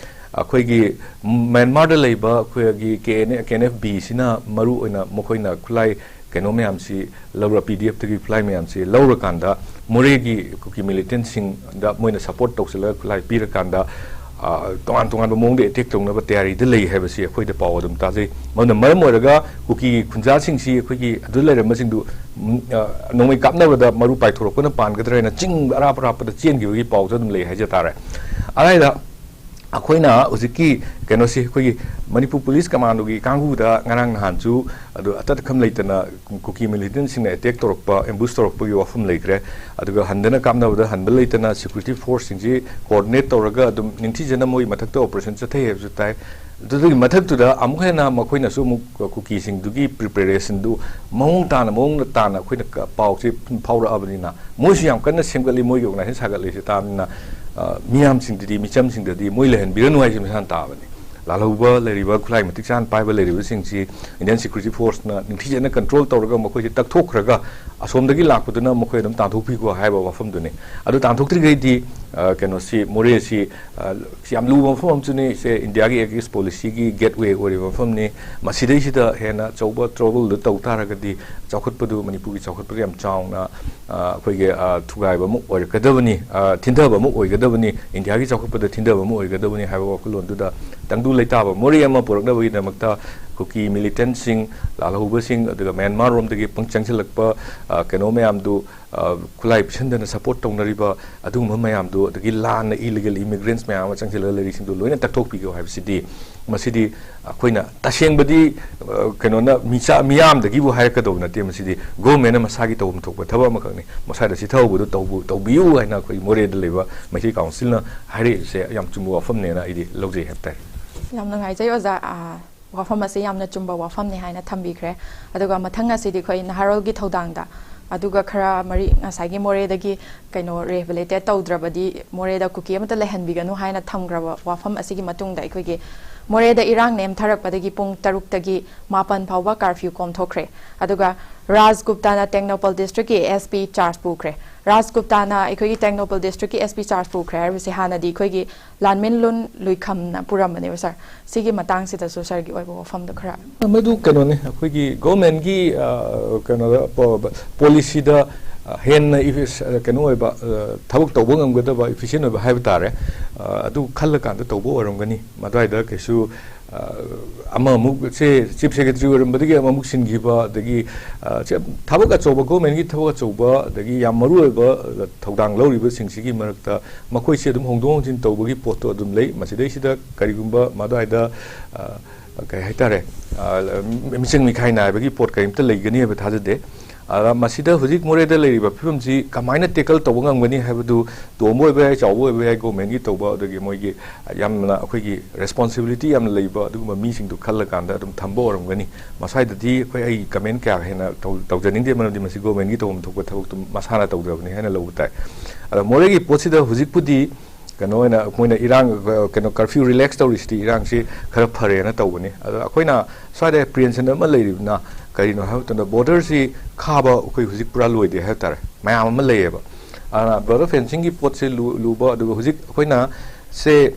ꯑꯩꯈꯣꯏꯒꯤ ꯃ꯭ꯌꯥꯟꯃꯥꯔꯗ ꯂꯩꯕ ꯑꯩꯈꯣꯏꯒꯤ ꯀꯦ ꯑꯦꯟ ꯑꯦꯐ ꯕꯤꯁꯤꯅ ꯃꯔꯨꯑꯣꯏꯅ ꯃꯈꯣꯏꯅ ꯈꯨꯠꯂꯥꯏ ꯀꯩꯅꯣ ꯃꯌꯥꯝꯁꯤ ꯂꯧꯔ, ꯄꯤ ꯗꯤ ꯑꯦꯐꯇꯒꯤ ꯈꯨꯠꯂꯥꯏ ꯃꯌꯥꯝꯁꯤ ꯂꯧꯔꯀꯥꯟꯗ ꯃꯣꯔꯦꯒꯤ ꯀꯨꯀꯤ ꯃꯤꯂꯤꯇꯦꯟꯁꯤꯡꯗ ꯃꯣꯏꯅ ꯁꯄꯣꯔꯠ ꯇꯧꯁꯤꯜꯂꯒ ꯈꯨꯠꯂꯥꯏ ꯄꯤꯔꯀꯥꯟꯗ ꯑ, ꯇꯣꯉꯥꯟ ꯇꯣꯉꯥꯟꯕ ꯃꯑꯣꯡꯗ ꯑꯦꯇꯦꯛ ꯇꯧꯅꯕ ꯇꯌꯥꯔꯤꯗ ꯂꯩ ꯍꯥꯏꯕꯁꯤ ꯑꯩꯈꯣꯏꯗ ꯄꯥꯎ ꯑꯗꯨꯝ ꯇꯥꯖꯩ꯫ ꯃꯗꯨꯅ ꯃꯔꯝ ꯑꯣꯏꯔꯒ ꯀꯨꯀꯤꯒꯤ ꯈꯨꯟꯖꯥꯁꯤꯡꯁꯤ ꯑꯩꯈꯣꯏꯒꯤ ꯑꯗꯨ ꯂꯩꯔꯝꯕꯁꯤꯡꯗꯨ, ꯎꯝ, ꯑ, ꯅꯣꯡꯃꯩ ꯀꯥꯞꯅꯕꯗ ꯃꯔꯨ ꯄꯥꯏꯊꯣꯔꯛꯄꯅ ꯄꯥꯟꯒꯗ꯭ꯔꯥ ꯍꯥꯏꯅ ꯆꯤꯡ ꯑꯔꯥꯞ ꯑꯔꯥꯞꯄꯗ ꯆꯦꯟꯈꯤꯕꯒꯤ ꯄꯥꯎꯁꯨ ꯑꯗꯨꯝ ꯂꯩ ꯍꯥꯏꯖ ꯇꯥꯔꯦ꯫ ꯑꯗꯨꯗ ꯑꯩꯈꯣꯏꯅ ꯍꯧꯖꯤꯛꯀꯤ ꯀꯩꯅꯣꯁꯤ, ꯑꯩꯈꯣꯏꯒꯤ ꯃꯅꯤꯄꯨꯔ ꯄꯨꯂꯤꯁ ꯀꯃꯥꯟꯗꯣꯒꯤ ꯀꯥꯡꯕꯨꯗ ꯉꯔꯥꯡ ꯅꯍꯥꯟꯁꯨ ꯑꯗꯨ ꯑꯇꯠ ꯑꯈꯝ ꯂꯩꯇꯅ ꯀꯨꯀꯤ ꯃꯤꯂꯤꯇꯦꯟꯁꯤꯡꯅ ꯑꯦꯇꯦꯛ ꯇꯧꯔꯛꯄ, ꯑꯦꯝꯕꯨꯁ ꯇꯧꯔꯛꯄꯒꯤ ꯋꯥꯐꯝ ꯂꯩꯈ꯭ꯔꯦ꯫ ꯑꯗꯨꯒ ꯍꯟꯗꯅ ꯀꯥꯞꯅꯕꯗ ꯍꯟꯕ ꯂꯩꯇꯅ ꯁꯦꯀ꯭ꯌꯨꯔꯤꯇꯤ ꯐꯣꯔꯁꯁꯤꯡꯁꯤ ꯀꯣꯑꯣꯔꯗꯤꯅꯦꯠ ꯇꯧꯔꯒ ꯑꯗꯨꯝ ꯅꯤꯡꯊꯤꯖꯅ ꯃꯣꯏ ꯃꯊꯛꯇ ꯑꯣꯄꯔꯦꯁꯟ ꯆꯠꯊꯩ ꯍꯥꯏꯕꯁꯨ ꯇꯥꯏ꯫ ꯑꯗꯨꯒꯤ ꯃꯊꯛꯇꯨꯗ ꯑꯃꯨꯛ ꯍꯦꯟꯅ ꯃꯈꯣꯏꯅꯁꯨ ꯑꯃꯨꯛ ꯀꯨꯀꯤꯁꯤꯡꯗꯨꯒꯤ ꯄ꯭ꯔꯤꯄꯦꯔꯦꯁꯟꯗꯨ ꯃꯑꯣꯡ ꯇꯥꯅ, ꯃꯑꯣꯡ ꯇꯥꯅ ꯑꯩꯈꯣꯏꯅ ꯀ-, ꯄꯥꯎꯁꯦ ꯐꯥꯎꯔꯛꯑꯕꯅꯤꯅ, ꯃꯣꯏꯁꯨ ꯌꯥꯝ ꯀꯟꯅ ꯁꯦꯝꯒꯠꯂꯤ, ꯃꯣꯏꯒꯤ ꯑꯣꯔꯒꯅꯥꯏꯖꯦꯁꯟ ꯁꯥꯒꯠꯂꯤꯁꯦ ꯇꯥꯕꯅꯤꯅ, ꯑ, ꯃꯤꯌꯥꯝꯁꯤꯡꯗꯨꯗꯤ, ꯃꯤꯆꯝꯁꯤꯡꯗꯗꯤ ꯃꯣꯏ ꯂꯩꯍꯟꯕꯤꯔꯅꯨ ꯍꯥꯏꯁꯦ ꯃꯁꯥꯅ ꯇꯥꯕꯅꯤ꯫ ꯂꯥꯜꯍꯧꯕ ꯂꯩꯔꯤꯕ, ꯈꯨꯠꯂꯥꯏ ꯃꯇꯤꯛ ꯆꯥꯅ ꯄꯥꯏꯕ ꯂꯩꯔꯤꯕꯁꯤꯡꯁꯤ ꯏꯟꯗꯤꯌꯥꯟ ꯁꯦꯀ꯭ꯌꯨꯔꯤꯇꯤ ꯐꯣꯔꯁꯅ ꯅꯤꯡꯊꯤꯖꯅ ꯀꯟꯇ꯭ꯔꯣꯜ ꯇꯧꯔꯒ ꯃꯈꯣꯏꯁꯦ ꯇꯛꯊꯣꯛꯈ꯭ꯔꯒ ꯑꯁꯣꯝꯗꯒꯤ ꯂꯥꯛꯄꯗꯨꯅ ꯃꯈꯣꯏ ꯑꯗꯨꯝ ꯇꯥꯟꯊꯣꯛꯄꯤꯈꯣ ꯍꯥꯏꯕ ꯋꯥꯐꯝꯗꯨꯅꯤ꯫ ꯑꯗꯨ ꯇꯥꯟꯊꯣꯛꯇ꯭ꯔꯤꯈꯩꯗꯤ, ꯑ, ꯀꯩꯅꯣꯁꯤ, ꯃꯣꯔꯦꯁꯤ, ꯑ, ꯁꯤ ꯌꯥꯝ ꯂꯨꯕ ꯃꯐꯝ ꯑꯃꯁꯨꯅꯤ꯫ ꯁꯦ ꯏꯟꯗꯤꯌꯥꯒꯤ ꯑꯦꯛꯁ ꯄꯣꯂꯤꯁꯤꯒꯤ ꯒꯦꯠꯋꯦ ꯑꯣꯏꯔꯤꯕ ꯃꯐꯝꯅꯤ꯫ ꯃꯁꯤꯗꯩꯁꯤꯗ ꯍꯦꯟꯅ ꯑꯆꯧꯕ ꯇ꯭ꯔꯣꯕꯜꯗꯨ ꯇꯧ ꯇꯥꯔꯒꯗꯤ ꯆꯥꯎꯈꯠꯄꯗꯨ, ꯃꯅꯤꯄꯨꯔꯒꯤ ꯆꯥꯎꯈꯠꯄꯗꯨ ꯌꯥꯝ ꯆꯥꯎꯅ, ꯑ, ꯑꯩꯈꯣꯏꯒꯤ, ꯑ, ꯊꯨꯒꯥꯏꯕ ꯑꯃ ꯑꯣꯏꯔꯛꯀꯗꯕꯅꯤ, ꯑ, ꯊꯤꯟꯊꯕ ꯑꯃ ꯑꯣꯏꯒꯗꯕꯅꯤ, ꯏꯟꯗꯤꯌꯥꯒꯤ ꯆꯥꯎꯈꯠꯄꯗ ꯊꯤꯟꯊꯕ ꯑꯃ ꯑꯣꯏꯒꯗꯕꯅꯤ ꯍꯥꯏꯕ ꯋꯥꯈꯜꯂꯣꯟꯗꯨꯗ ꯇꯪꯗꯨ ꯂꯩꯇꯥꯕ ꯃꯣꯔꯦ ꯑꯃ ꯄꯨꯔꯛꯅꯕꯒꯤꯗꯃꯛꯇ ꯀꯨꯀꯤ ꯃꯤꯂꯤꯇꯦꯟꯁꯤꯡ, ꯂꯥꯜꯍꯧꯕꯁꯤꯡ, ꯑꯗꯨꯒ ꯃ꯭ꯌꯥꯟꯃꯥꯔ ꯔꯣꯝꯗꯒꯤ ꯄꯪ ꯆꯪꯁꯤꯜꯂꯛꯄ, ꯑ, ꯀꯩꯅꯣ ꯃꯌꯥꯝꯗꯨ, ꯑ, ꯈꯨꯠꯂꯥꯏ ꯄꯤꯁꯟꯗꯅ ꯁꯄꯣꯔꯠ ꯇꯧꯅꯔꯤꯕ ꯑꯗꯨꯒꯨꯝꯕ ꯃꯌꯥꯝꯗꯨ, ꯑꯗꯒꯤ ꯂꯥꯟꯅ ꯏꯂꯤꯒꯦꯜ ꯏꯃꯤꯒ꯭ꯔꯦꯟꯁ ꯃꯌꯥꯝ ꯑꯃ ꯆꯪꯁꯤꯜꯂꯒ ꯂꯩꯔꯤꯁꯤꯡꯗꯨ ꯂꯣꯏꯅ ꯇꯛꯊꯣꯛꯄꯤꯌꯨ ꯍꯥꯏꯕꯁꯤꯗꯤ, ꯃꯁꯤꯗꯤ ꯑꯩꯈꯣꯏꯅ ꯇꯁꯦꯡꯕꯗꯤ, ꯑ, ꯀꯩꯅꯣꯅ ꯃꯤꯆꯥ-, ꯃꯤꯌꯥꯝꯗꯒꯤꯕꯨ ꯍꯥꯏꯔꯛꯀꯗꯧꯕ ꯅꯠꯇꯦ꯫ ꯃꯁꯤꯗꯤ ꯒꯣꯚꯔꯟꯃꯦꯟꯠꯅ ꯃꯁꯥꯒꯤ ꯇꯧꯐꯝ ꯊꯣꯛꯄ ꯊꯕꯛ ꯑꯃꯈꯛꯅꯤ꯫ ꯃꯁꯥꯗ ꯆꯤꯊꯍꯧꯕꯗꯨ ꯇꯧꯕ-, ꯇꯧꯕꯤꯌꯨ ꯍꯥꯏꯅ ꯑꯩꯈꯣꯏ ꯃꯣꯔꯦꯗ ꯂꯩꯕ ꯃꯩꯇꯩ ꯀꯥꯎꯟꯁꯤꯜꯅ ꯍꯥꯏꯔꯛꯏꯕꯁꯦ ꯌꯥꯝ ꯆꯨꯝꯕ ꯋꯥꯐꯝꯅꯦꯅ ꯑꯩꯗꯤ ꯂꯧꯖꯩ ꯍꯥꯏꯕ ꯇꯥꯔꯦ꯫ ꯌꯥꯝ ꯅꯨꯡꯉꯥꯏꯖꯩ ꯑꯣꯖꯥ꯫ ꯑ, ꯋꯥꯐꯝ ꯑꯁꯤ ꯌꯥꯝꯅ ꯆꯨꯝꯕ ꯋꯥꯐꯝꯅꯤ ꯍꯥꯏꯅ ꯊꯝꯕꯤꯈ꯭ꯔꯦ꯫ ꯑꯗꯨꯒ ꯃꯊꯪ ꯑꯁꯤꯗꯤ ꯑꯩꯈꯣꯏ ꯅꯍꯥꯔꯣꯜꯒꯤ ꯊꯧꯗꯥꯡꯗ, ꯑꯗꯨꯒ ꯈꯔ ꯃꯔꯤ ꯉꯁꯥꯏꯒꯤ ꯃꯣꯔꯦꯗꯒꯤ ꯀꯩꯅꯣ ꯔꯤꯍꯦꯕꯤꯂꯤꯇꯦꯠ ꯇꯧꯗ꯭ꯔꯕꯗꯤ ꯃꯣꯔꯦꯗ ꯀꯨꯀꯤ ꯑꯃꯠꯇ ꯂꯩꯍꯟꯕꯤꯒꯅꯨ ꯍꯥꯏꯅ ꯊꯝꯈ꯭ꯔꯕ ꯋꯥꯐꯝ ꯑꯁꯤꯒꯤ ꯃꯇꯨꯡꯗ ꯑꯩꯈꯣꯏꯒꯤ ꯃꯣꯔꯦꯗ ꯏꯔꯥꯡ ꯅꯦꯝꯊꯔꯛꯄꯗꯒꯤ ꯄꯨꯡ ꯇꯔꯨꯛꯇꯒꯤ ꯃꯥꯄꯟ ꯐꯥꯎꯕ ꯀꯥꯔꯐ꯭ꯌꯨ ꯀꯣꯝꯊꯣꯛꯈ꯭ꯔꯦ꯫ ꯑꯗꯨꯒ ꯔꯥꯖ ꯒꯨꯞꯇꯥꯅ ꯇꯦꯡꯅꯧꯄꯜ ꯗꯤꯁꯇ꯭ꯔꯤꯛꯀꯤ ꯑꯦꯁ ꯄꯤ ꯆꯥꯔꯖ ꯄꯨꯈ꯭ꯔꯦ꯫ ꯔꯥꯖ ꯒꯨꯞꯇꯥꯅ ꯑꯩꯈꯣꯏꯒꯤ ꯇꯦꯡꯅꯧꯄꯜ ꯗꯤꯁꯇ꯭ꯔꯤꯛꯀꯤ ꯑꯦꯁ ꯄꯤ ꯆꯥꯔꯖ ꯄꯨꯈ꯭ꯔꯦ ꯍꯥꯏꯕꯁꯦ ꯍꯥꯟꯅꯗꯤ ꯑꯩꯈꯣꯏꯒꯤ ꯂꯥꯟꯃꯤꯟ ꯂꯨꯟ ꯂꯨꯏꯈꯝꯅ ꯄꯨꯔꯝꯕꯅꯦꯕ ꯁꯥꯔ꯫ ꯁꯤꯒꯤ ꯃꯇꯥꯡꯁꯤꯗꯁꯨ ꯁꯥꯔꯒꯤ ꯑꯣꯏꯕ ꯋꯥꯐꯝꯗꯣ ꯈꯔ꯫ ꯃꯗꯨ ꯀꯩꯅꯣꯅꯤ, ꯑꯩꯈꯣꯏꯒꯤ ꯒꯣꯚꯔꯟꯃꯦꯟꯠꯀꯤ, ꯑ, ꯀꯩꯅꯣꯗ, ꯄꯣ-, ꯄꯣꯂꯤꯁꯤꯗ ꯑ, ꯍꯦꯟꯅ ꯏꯐꯤ-, ꯑ, ꯀꯩꯅꯣ ꯑꯣꯏꯕ, ꯑ, ꯊꯕꯛ ꯇꯧꯕ ꯉꯝꯒꯗꯕ, efficient ꯑꯣꯏꯕ ꯍꯥꯏꯕ ꯇꯥꯔꯦ꯫ ꯑ, ꯑꯗꯨ ꯈꯜꯂꯀꯥꯟꯗ ꯇꯧꯕ ꯑꯣꯏꯔꯝꯒꯅꯤ꯫ ꯃꯗꯨꯋꯥꯏꯗ ꯀꯩꯁꯨ, ꯑ, ꯑꯃꯃꯨꯛ ꯁꯦ Chief Secretary ꯑꯣꯏꯔꯝꯕꯗꯒꯤ ꯑꯃꯃꯨꯛ ꯁꯤꯟꯈꯤꯕ, ꯑꯗꯒꯤ, ꯑ, ꯁꯦ ꯊꯕꯛ ꯑꯆꯧꯕ, government ꯀꯤ ꯊꯕꯛ ꯑꯆꯧꯕ, ꯑꯗꯒꯤ ꯌꯥꯝ ꯃꯔꯨ ꯑꯣꯏꯕ, ꯑ, ꯊꯧꯗꯥꯡ ꯂꯧꯔꯤꯕꯁꯤꯡꯁꯤꯒꯤ ꯃꯔꯛꯇ ꯃꯈꯣꯏꯁꯦ ꯑꯗꯨꯝ ꯍꯣꯡꯗꯣꯛ ꯍꯣꯡꯖꯤꯟ ꯇꯧꯕꯒꯤ ꯄꯣꯠꯇꯣ ꯑꯗꯨꯝ ꯂꯩ꯫ ꯃꯁꯤꯗꯩꯁꯤꯗ ꯀꯔꯤꯒꯨꯝꯕ ꯃꯗꯨꯋꯥꯏꯗ, ꯑ, ꯀꯩ ꯍꯥꯏꯇꯥꯔꯦ, ꯑ, ꯃꯤꯆꯪ ꯃꯤꯈꯥꯏ ꯅꯥꯏꯕꯒꯤ ꯄꯣꯠ ꯀꯔꯤꯝꯇ ꯂꯩꯒꯅꯤ ꯍꯥꯏꯕ ꯊꯥꯖꯗꯦ꯫ ꯑꯗ ꯃꯁꯤꯗ ꯍꯧꯖꯤꯛ ꯃꯣꯔꯦꯗ ꯂꯩꯔꯤꯕ ꯐꯤꯕꯝꯁꯤ ꯀꯃꯥꯏꯅ tackle ꯇꯧꯕ ꯉꯝꯒꯅꯤ ꯍꯥꯏꯕꯗꯨ, ꯇꯣꯝꯕ ꯑꯣꯏꯕ ꯌꯥꯏ, ꯆꯥꯎꯕ ꯑꯣꯏꯕ ꯌꯥꯏ, government ꯀꯤ ꯇꯧꯕ, ꯑꯗꯒꯤ ꯃꯣꯏꯒꯤ ꯌꯥꯝꯅ ꯑꯩꯈꯣꯏꯒꯤ responsibility ꯌꯥꯝꯅ ꯂꯩꯕ ꯑꯗꯨꯒꯨꯝꯕ ꯃꯤꯁꯤꯡꯗꯨ ꯈꯜꯂꯀꯥꯟꯗ ꯑꯗꯨꯝ ꯊꯝꯕ ꯑꯣꯏꯔꯝꯒꯅꯤ꯫ ꯃꯁ꯭ꯋꯥꯏꯗꯗꯤ ꯑꯩꯈꯣꯏ, ꯑꯩ comment ꯀꯌꯥ ꯍꯦꯟꯅ ꯇꯧ-, ꯇꯧꯖꯅꯤꯡꯗꯦ, ꯃꯔꯝꯗꯤ ꯃꯁꯤ government ꯀꯤ ꯇꯧꯐꯝ ꯊꯣꯛꯄ ꯊꯕꯛꯇꯨ ꯃꯁꯥꯅ ꯇꯧꯖꯕꯅꯤ ꯍꯥꯏꯅ ꯂꯧꯕ ꯇꯥꯏ꯫ ꯑꯗ ꯃꯣꯔꯦꯒꯤ ꯄꯣꯠꯁꯤꯗ ꯍꯧꯖꯤꯛꯄꯨꯗꯤ ꯀꯩꯅꯣ ꯑꯣꯏꯅ ꯃꯣꯏꯅ ꯏꯔꯥꯡ, ꯀꯩꯅꯣ, curfew relax ꯇꯧꯔꯤꯁꯤꯗꯤ ꯏꯔꯥꯡꯁꯤ ꯈꯔ ꯐꯔꯦꯅ ꯇꯧꯕꯅꯤ꯫ ꯑꯗꯣ ꯑꯩꯈꯣꯏꯅ ꯁ꯭ꯋꯥꯏꯗ apprehension ꯑꯃ ꯂꯩꯔꯤꯕꯅ ꯀꯔꯤꯅꯣ ꯍꯥꯏꯕ ꯃꯇꯝꯗ, border ꯁꯤ ꯈꯥꯕ ꯑꯩꯈꯣꯏ ꯍꯧꯖꯤꯛ ꯄꯨꯔꯥ ꯂꯣꯏꯗꯦ ꯍꯥꯏꯕ ꯇꯥꯔꯦ, ꯃꯌꯥꯝ ꯑꯃ ꯂꯩꯌꯦꯕ꯫ ꯑꯗꯨꯅ border fencing ꯒꯤ ꯄꯣꯠꯁꯤ ꯂꯨ-, ꯂꯨꯕ, ꯑꯗꯨꯒ ꯍꯧꯖꯤꯛ ꯑꯩꯈꯣꯏꯅ ꯁꯦ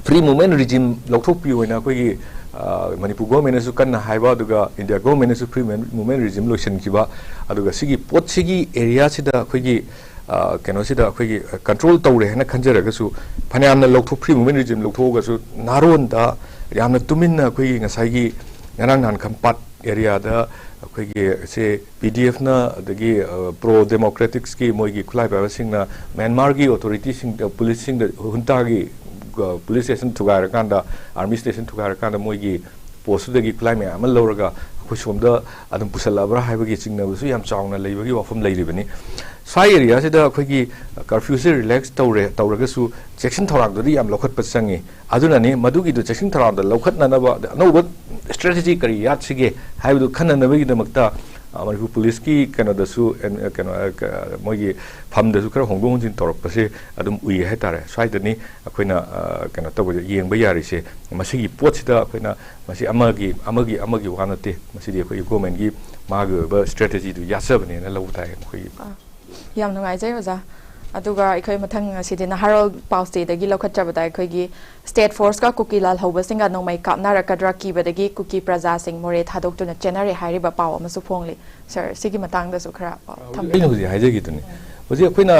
free movement regime ꯂꯧꯊꯣꯛꯄꯤꯌꯨ ꯍꯥꯏꯅ ꯑꯩꯈꯣꯏꯒꯤ, ꯑ, ꯃꯅꯤꯄꯨꯔ government ꯅꯁꯨ ꯀꯟꯅ ꯍꯥꯏꯕ, ꯑꯗꯨꯒ India government ꯅꯁꯨ free movement regime ꯂꯣꯏꯁꯤꯟꯈꯤꯕ, ꯑꯗꯨꯒ ꯁꯤꯒꯤ ꯄꯣꯠꯁꯤꯒꯤ area ꯁꯤꯗ ꯑꯩꯈꯣꯏꯒꯤ, ꯑ, ꯀꯩꯅꯣꯁꯤꯗ ꯑꯩꯈꯣꯏꯒꯤ, ꯑ, control ꯇꯧꯔꯦ ꯍꯥꯏꯅ ꯈꯟꯖꯔꯒꯁꯨ, ꯐꯅꯌꯥꯝꯅ ꯂꯧꯊꯣꯛ-, free movement regime ꯂꯧꯊꯣꯛꯑꯒꯁꯨ, ꯅꯥꯔꯣꯟꯗ ꯌꯥꯝꯅ ꯇꯨꯃꯤꯟꯅ ꯑꯩꯈꯣꯏꯒꯤ ꯉꯁꯥꯏꯒꯤ ꯉꯔꯥꯡ ꯅꯍꯥꯟ ꯈꯝꯄꯥꯠ area ꯗ ꯑꯩꯈꯣꯏꯒꯤ ꯁꯦ P D F ꯅ, ꯑꯗꯒꯤ, ꯑ, pro democratics ꯀꯤ ꯃꯣꯏꯒꯤ ꯈꯨꯠꯂꯥꯏ ꯄꯥꯏꯕꯁꯤꯡꯅ ꯃ꯭ꯌꯥꯟꯃꯥꯔꯒꯤ authority ꯁꯤꯡꯗ, police ꯁꯤꯡꯗ, junta ꯒꯤ, ꯑ, police station ꯊꯨꯒꯥꯏꯔꯀꯥꯟꯗ, army station ꯊꯨꯒꯥꯏꯔꯀꯥꯟꯗ ꯃꯣꯏꯒꯤ post ꯇꯨꯗꯒꯤ ꯈꯨꯠꯂꯥꯏ ꯃꯌꯥꯝ ꯑꯃ ꯂꯧꯔꯒ ꯑꯩꯈꯣꯏ ꯁꯣꯝꯗ ꯑꯗꯨꯝ ꯄꯨꯁꯜꯂꯛꯑꯕ꯭ꯔꯥ ꯍꯥꯏꯕꯒꯤ ꯆꯤꯡꯅꯕꯁꯨ ꯌꯥꯝ ꯆꯥꯎꯅ ꯂꯩꯕꯒꯤ ꯋꯥꯐꯝ ꯂꯩꯔꯤꯕꯅꯤ꯫ ꯁ꯭ꯋꯥꯏ area ꯁꯤꯗ ꯑꯩꯈꯣꯏꯒꯤ curfew ꯁꯦ relax ꯇꯧꯔꯦ, ꯇꯧꯔꯒꯁꯨ ꯆꯦꯛꯁꯤꯟ ꯊꯧꯔꯥꯡꯗꯨꯗꯤ ꯌꯥꯝ ꯂꯧꯈꯠꯄ ꯆꯪꯉꯤ꯫ ꯑꯗꯨꯅꯅꯤ ꯃꯗꯨꯒꯤꯗꯨ ꯆꯦꯛꯁꯤꯟ ꯊꯧꯔꯥꯡꯗ ꯂꯧꯈꯠꯅꯅꯕ, ꯑꯗ ꯑꯅꯧꯕ strategy ꯀꯔꯤ ꯌꯥꯠꯁꯤꯒꯦ ꯍꯥꯏꯕꯗꯨ ꯈꯟꯅꯅꯕꯒꯤꯗꯃꯛꯇ, ꯑ, ꯃꯅꯤꯄꯨꯔ police ꯀꯤ ꯀꯩꯅꯣꯗꯁꯨ, ꯑꯦꯟ-, ꯀꯩꯅꯣ, ꯑ, ꯀ-, ꯃꯣꯏꯒꯤ ꯐꯝꯗꯁꯨ ꯈꯔ ꯍꯣꯡꯗꯣꯛ ꯍꯣꯡꯖꯤꯟ ꯇꯧꯔꯛꯄꯁꯦ ꯑꯗꯨꯝ ꯎꯏ ꯍꯥꯏꯇꯥꯔꯦ꯫ ꯁ꯭ꯋꯥꯏꯗꯅꯤ ꯑꯩꯈꯣꯏꯅ, ꯑ, ꯀꯩꯅꯣ ꯇꯧꯕ, ꯌꯦꯡꯕ ꯌꯥꯔꯤꯁꯦ꯫ ꯃꯁꯤꯒꯤ ꯄꯣꯠꯁꯤꯗ ꯑꯩꯈꯣꯏꯅ ꯃꯁꯤ ꯑꯃꯒꯤ, ꯑꯃꯒꯤ, ꯑꯃꯒꯤ ꯋꯥ ꯅꯠꯇꯦ, ꯃꯁꯤꯗꯤ ꯑꯩꯈꯣꯏꯒꯤ government ꯀꯤ ꯃꯥꯒꯤ ꯑꯣꯏꯕ strategy ꯗꯨ ꯌꯥꯠꯆꯕꯅꯦꯅ ꯂꯧꯕ ꯇꯥꯏ ꯑꯩꯈꯣꯏꯒꯤ꯫ ꯑꯥ, ꯌꯥꯝ ꯅꯨꯡꯉꯥꯏꯖꯩ ꯑꯣꯖꯥ꯫ ꯑꯗꯨꯒ ꯑꯩꯈꯣꯏ ꯃꯊꯪ ꯑꯁꯤꯗꯤ ꯅꯍꯥꯔꯣꯜ ꯄꯥꯎꯆꯦꯗꯒꯤ ꯂꯧꯈꯠꯆꯕꯗ ꯑꯩꯈꯣꯏꯒꯤ ꯁ꯭ꯇꯦꯠ ꯐꯣꯔꯁꯀ ꯀꯨꯀꯤ ꯂꯥꯜꯍꯧꯕꯁꯤꯡꯒ ꯅꯣꯡꯃꯩ ꯀꯥꯞꯅꯔꯛꯀꯗ꯭ꯔꯥ ꯀꯤꯕꯗꯒꯤ ꯀꯨꯀꯤ ꯄ꯭ꯔꯖꯥꯁꯤꯡ ꯃꯣꯔꯦ ꯊꯥꯗꯣꯛꯇꯨꯅ ꯆꯦꯟꯅꯔꯦ ꯍꯥꯏꯔꯤꯕ ꯄꯥꯎ ꯑꯃꯁꯨ ꯐꯣꯡꯂꯤ꯫ ꯁꯥꯔ, ꯁꯤꯒꯤ ꯃꯇꯥꯡꯗꯁꯨ ꯈꯔ, ꯑ, ꯊꯝꯕꯤꯌꯨ꯫ ꯑꯩꯅ ꯍꯧꯖꯤꯛ ꯍꯥꯏꯖꯈꯤꯗꯨꯅꯤ꯫ ꯍꯧꯖꯤꯛ ꯑꯩꯈꯣꯏꯅ,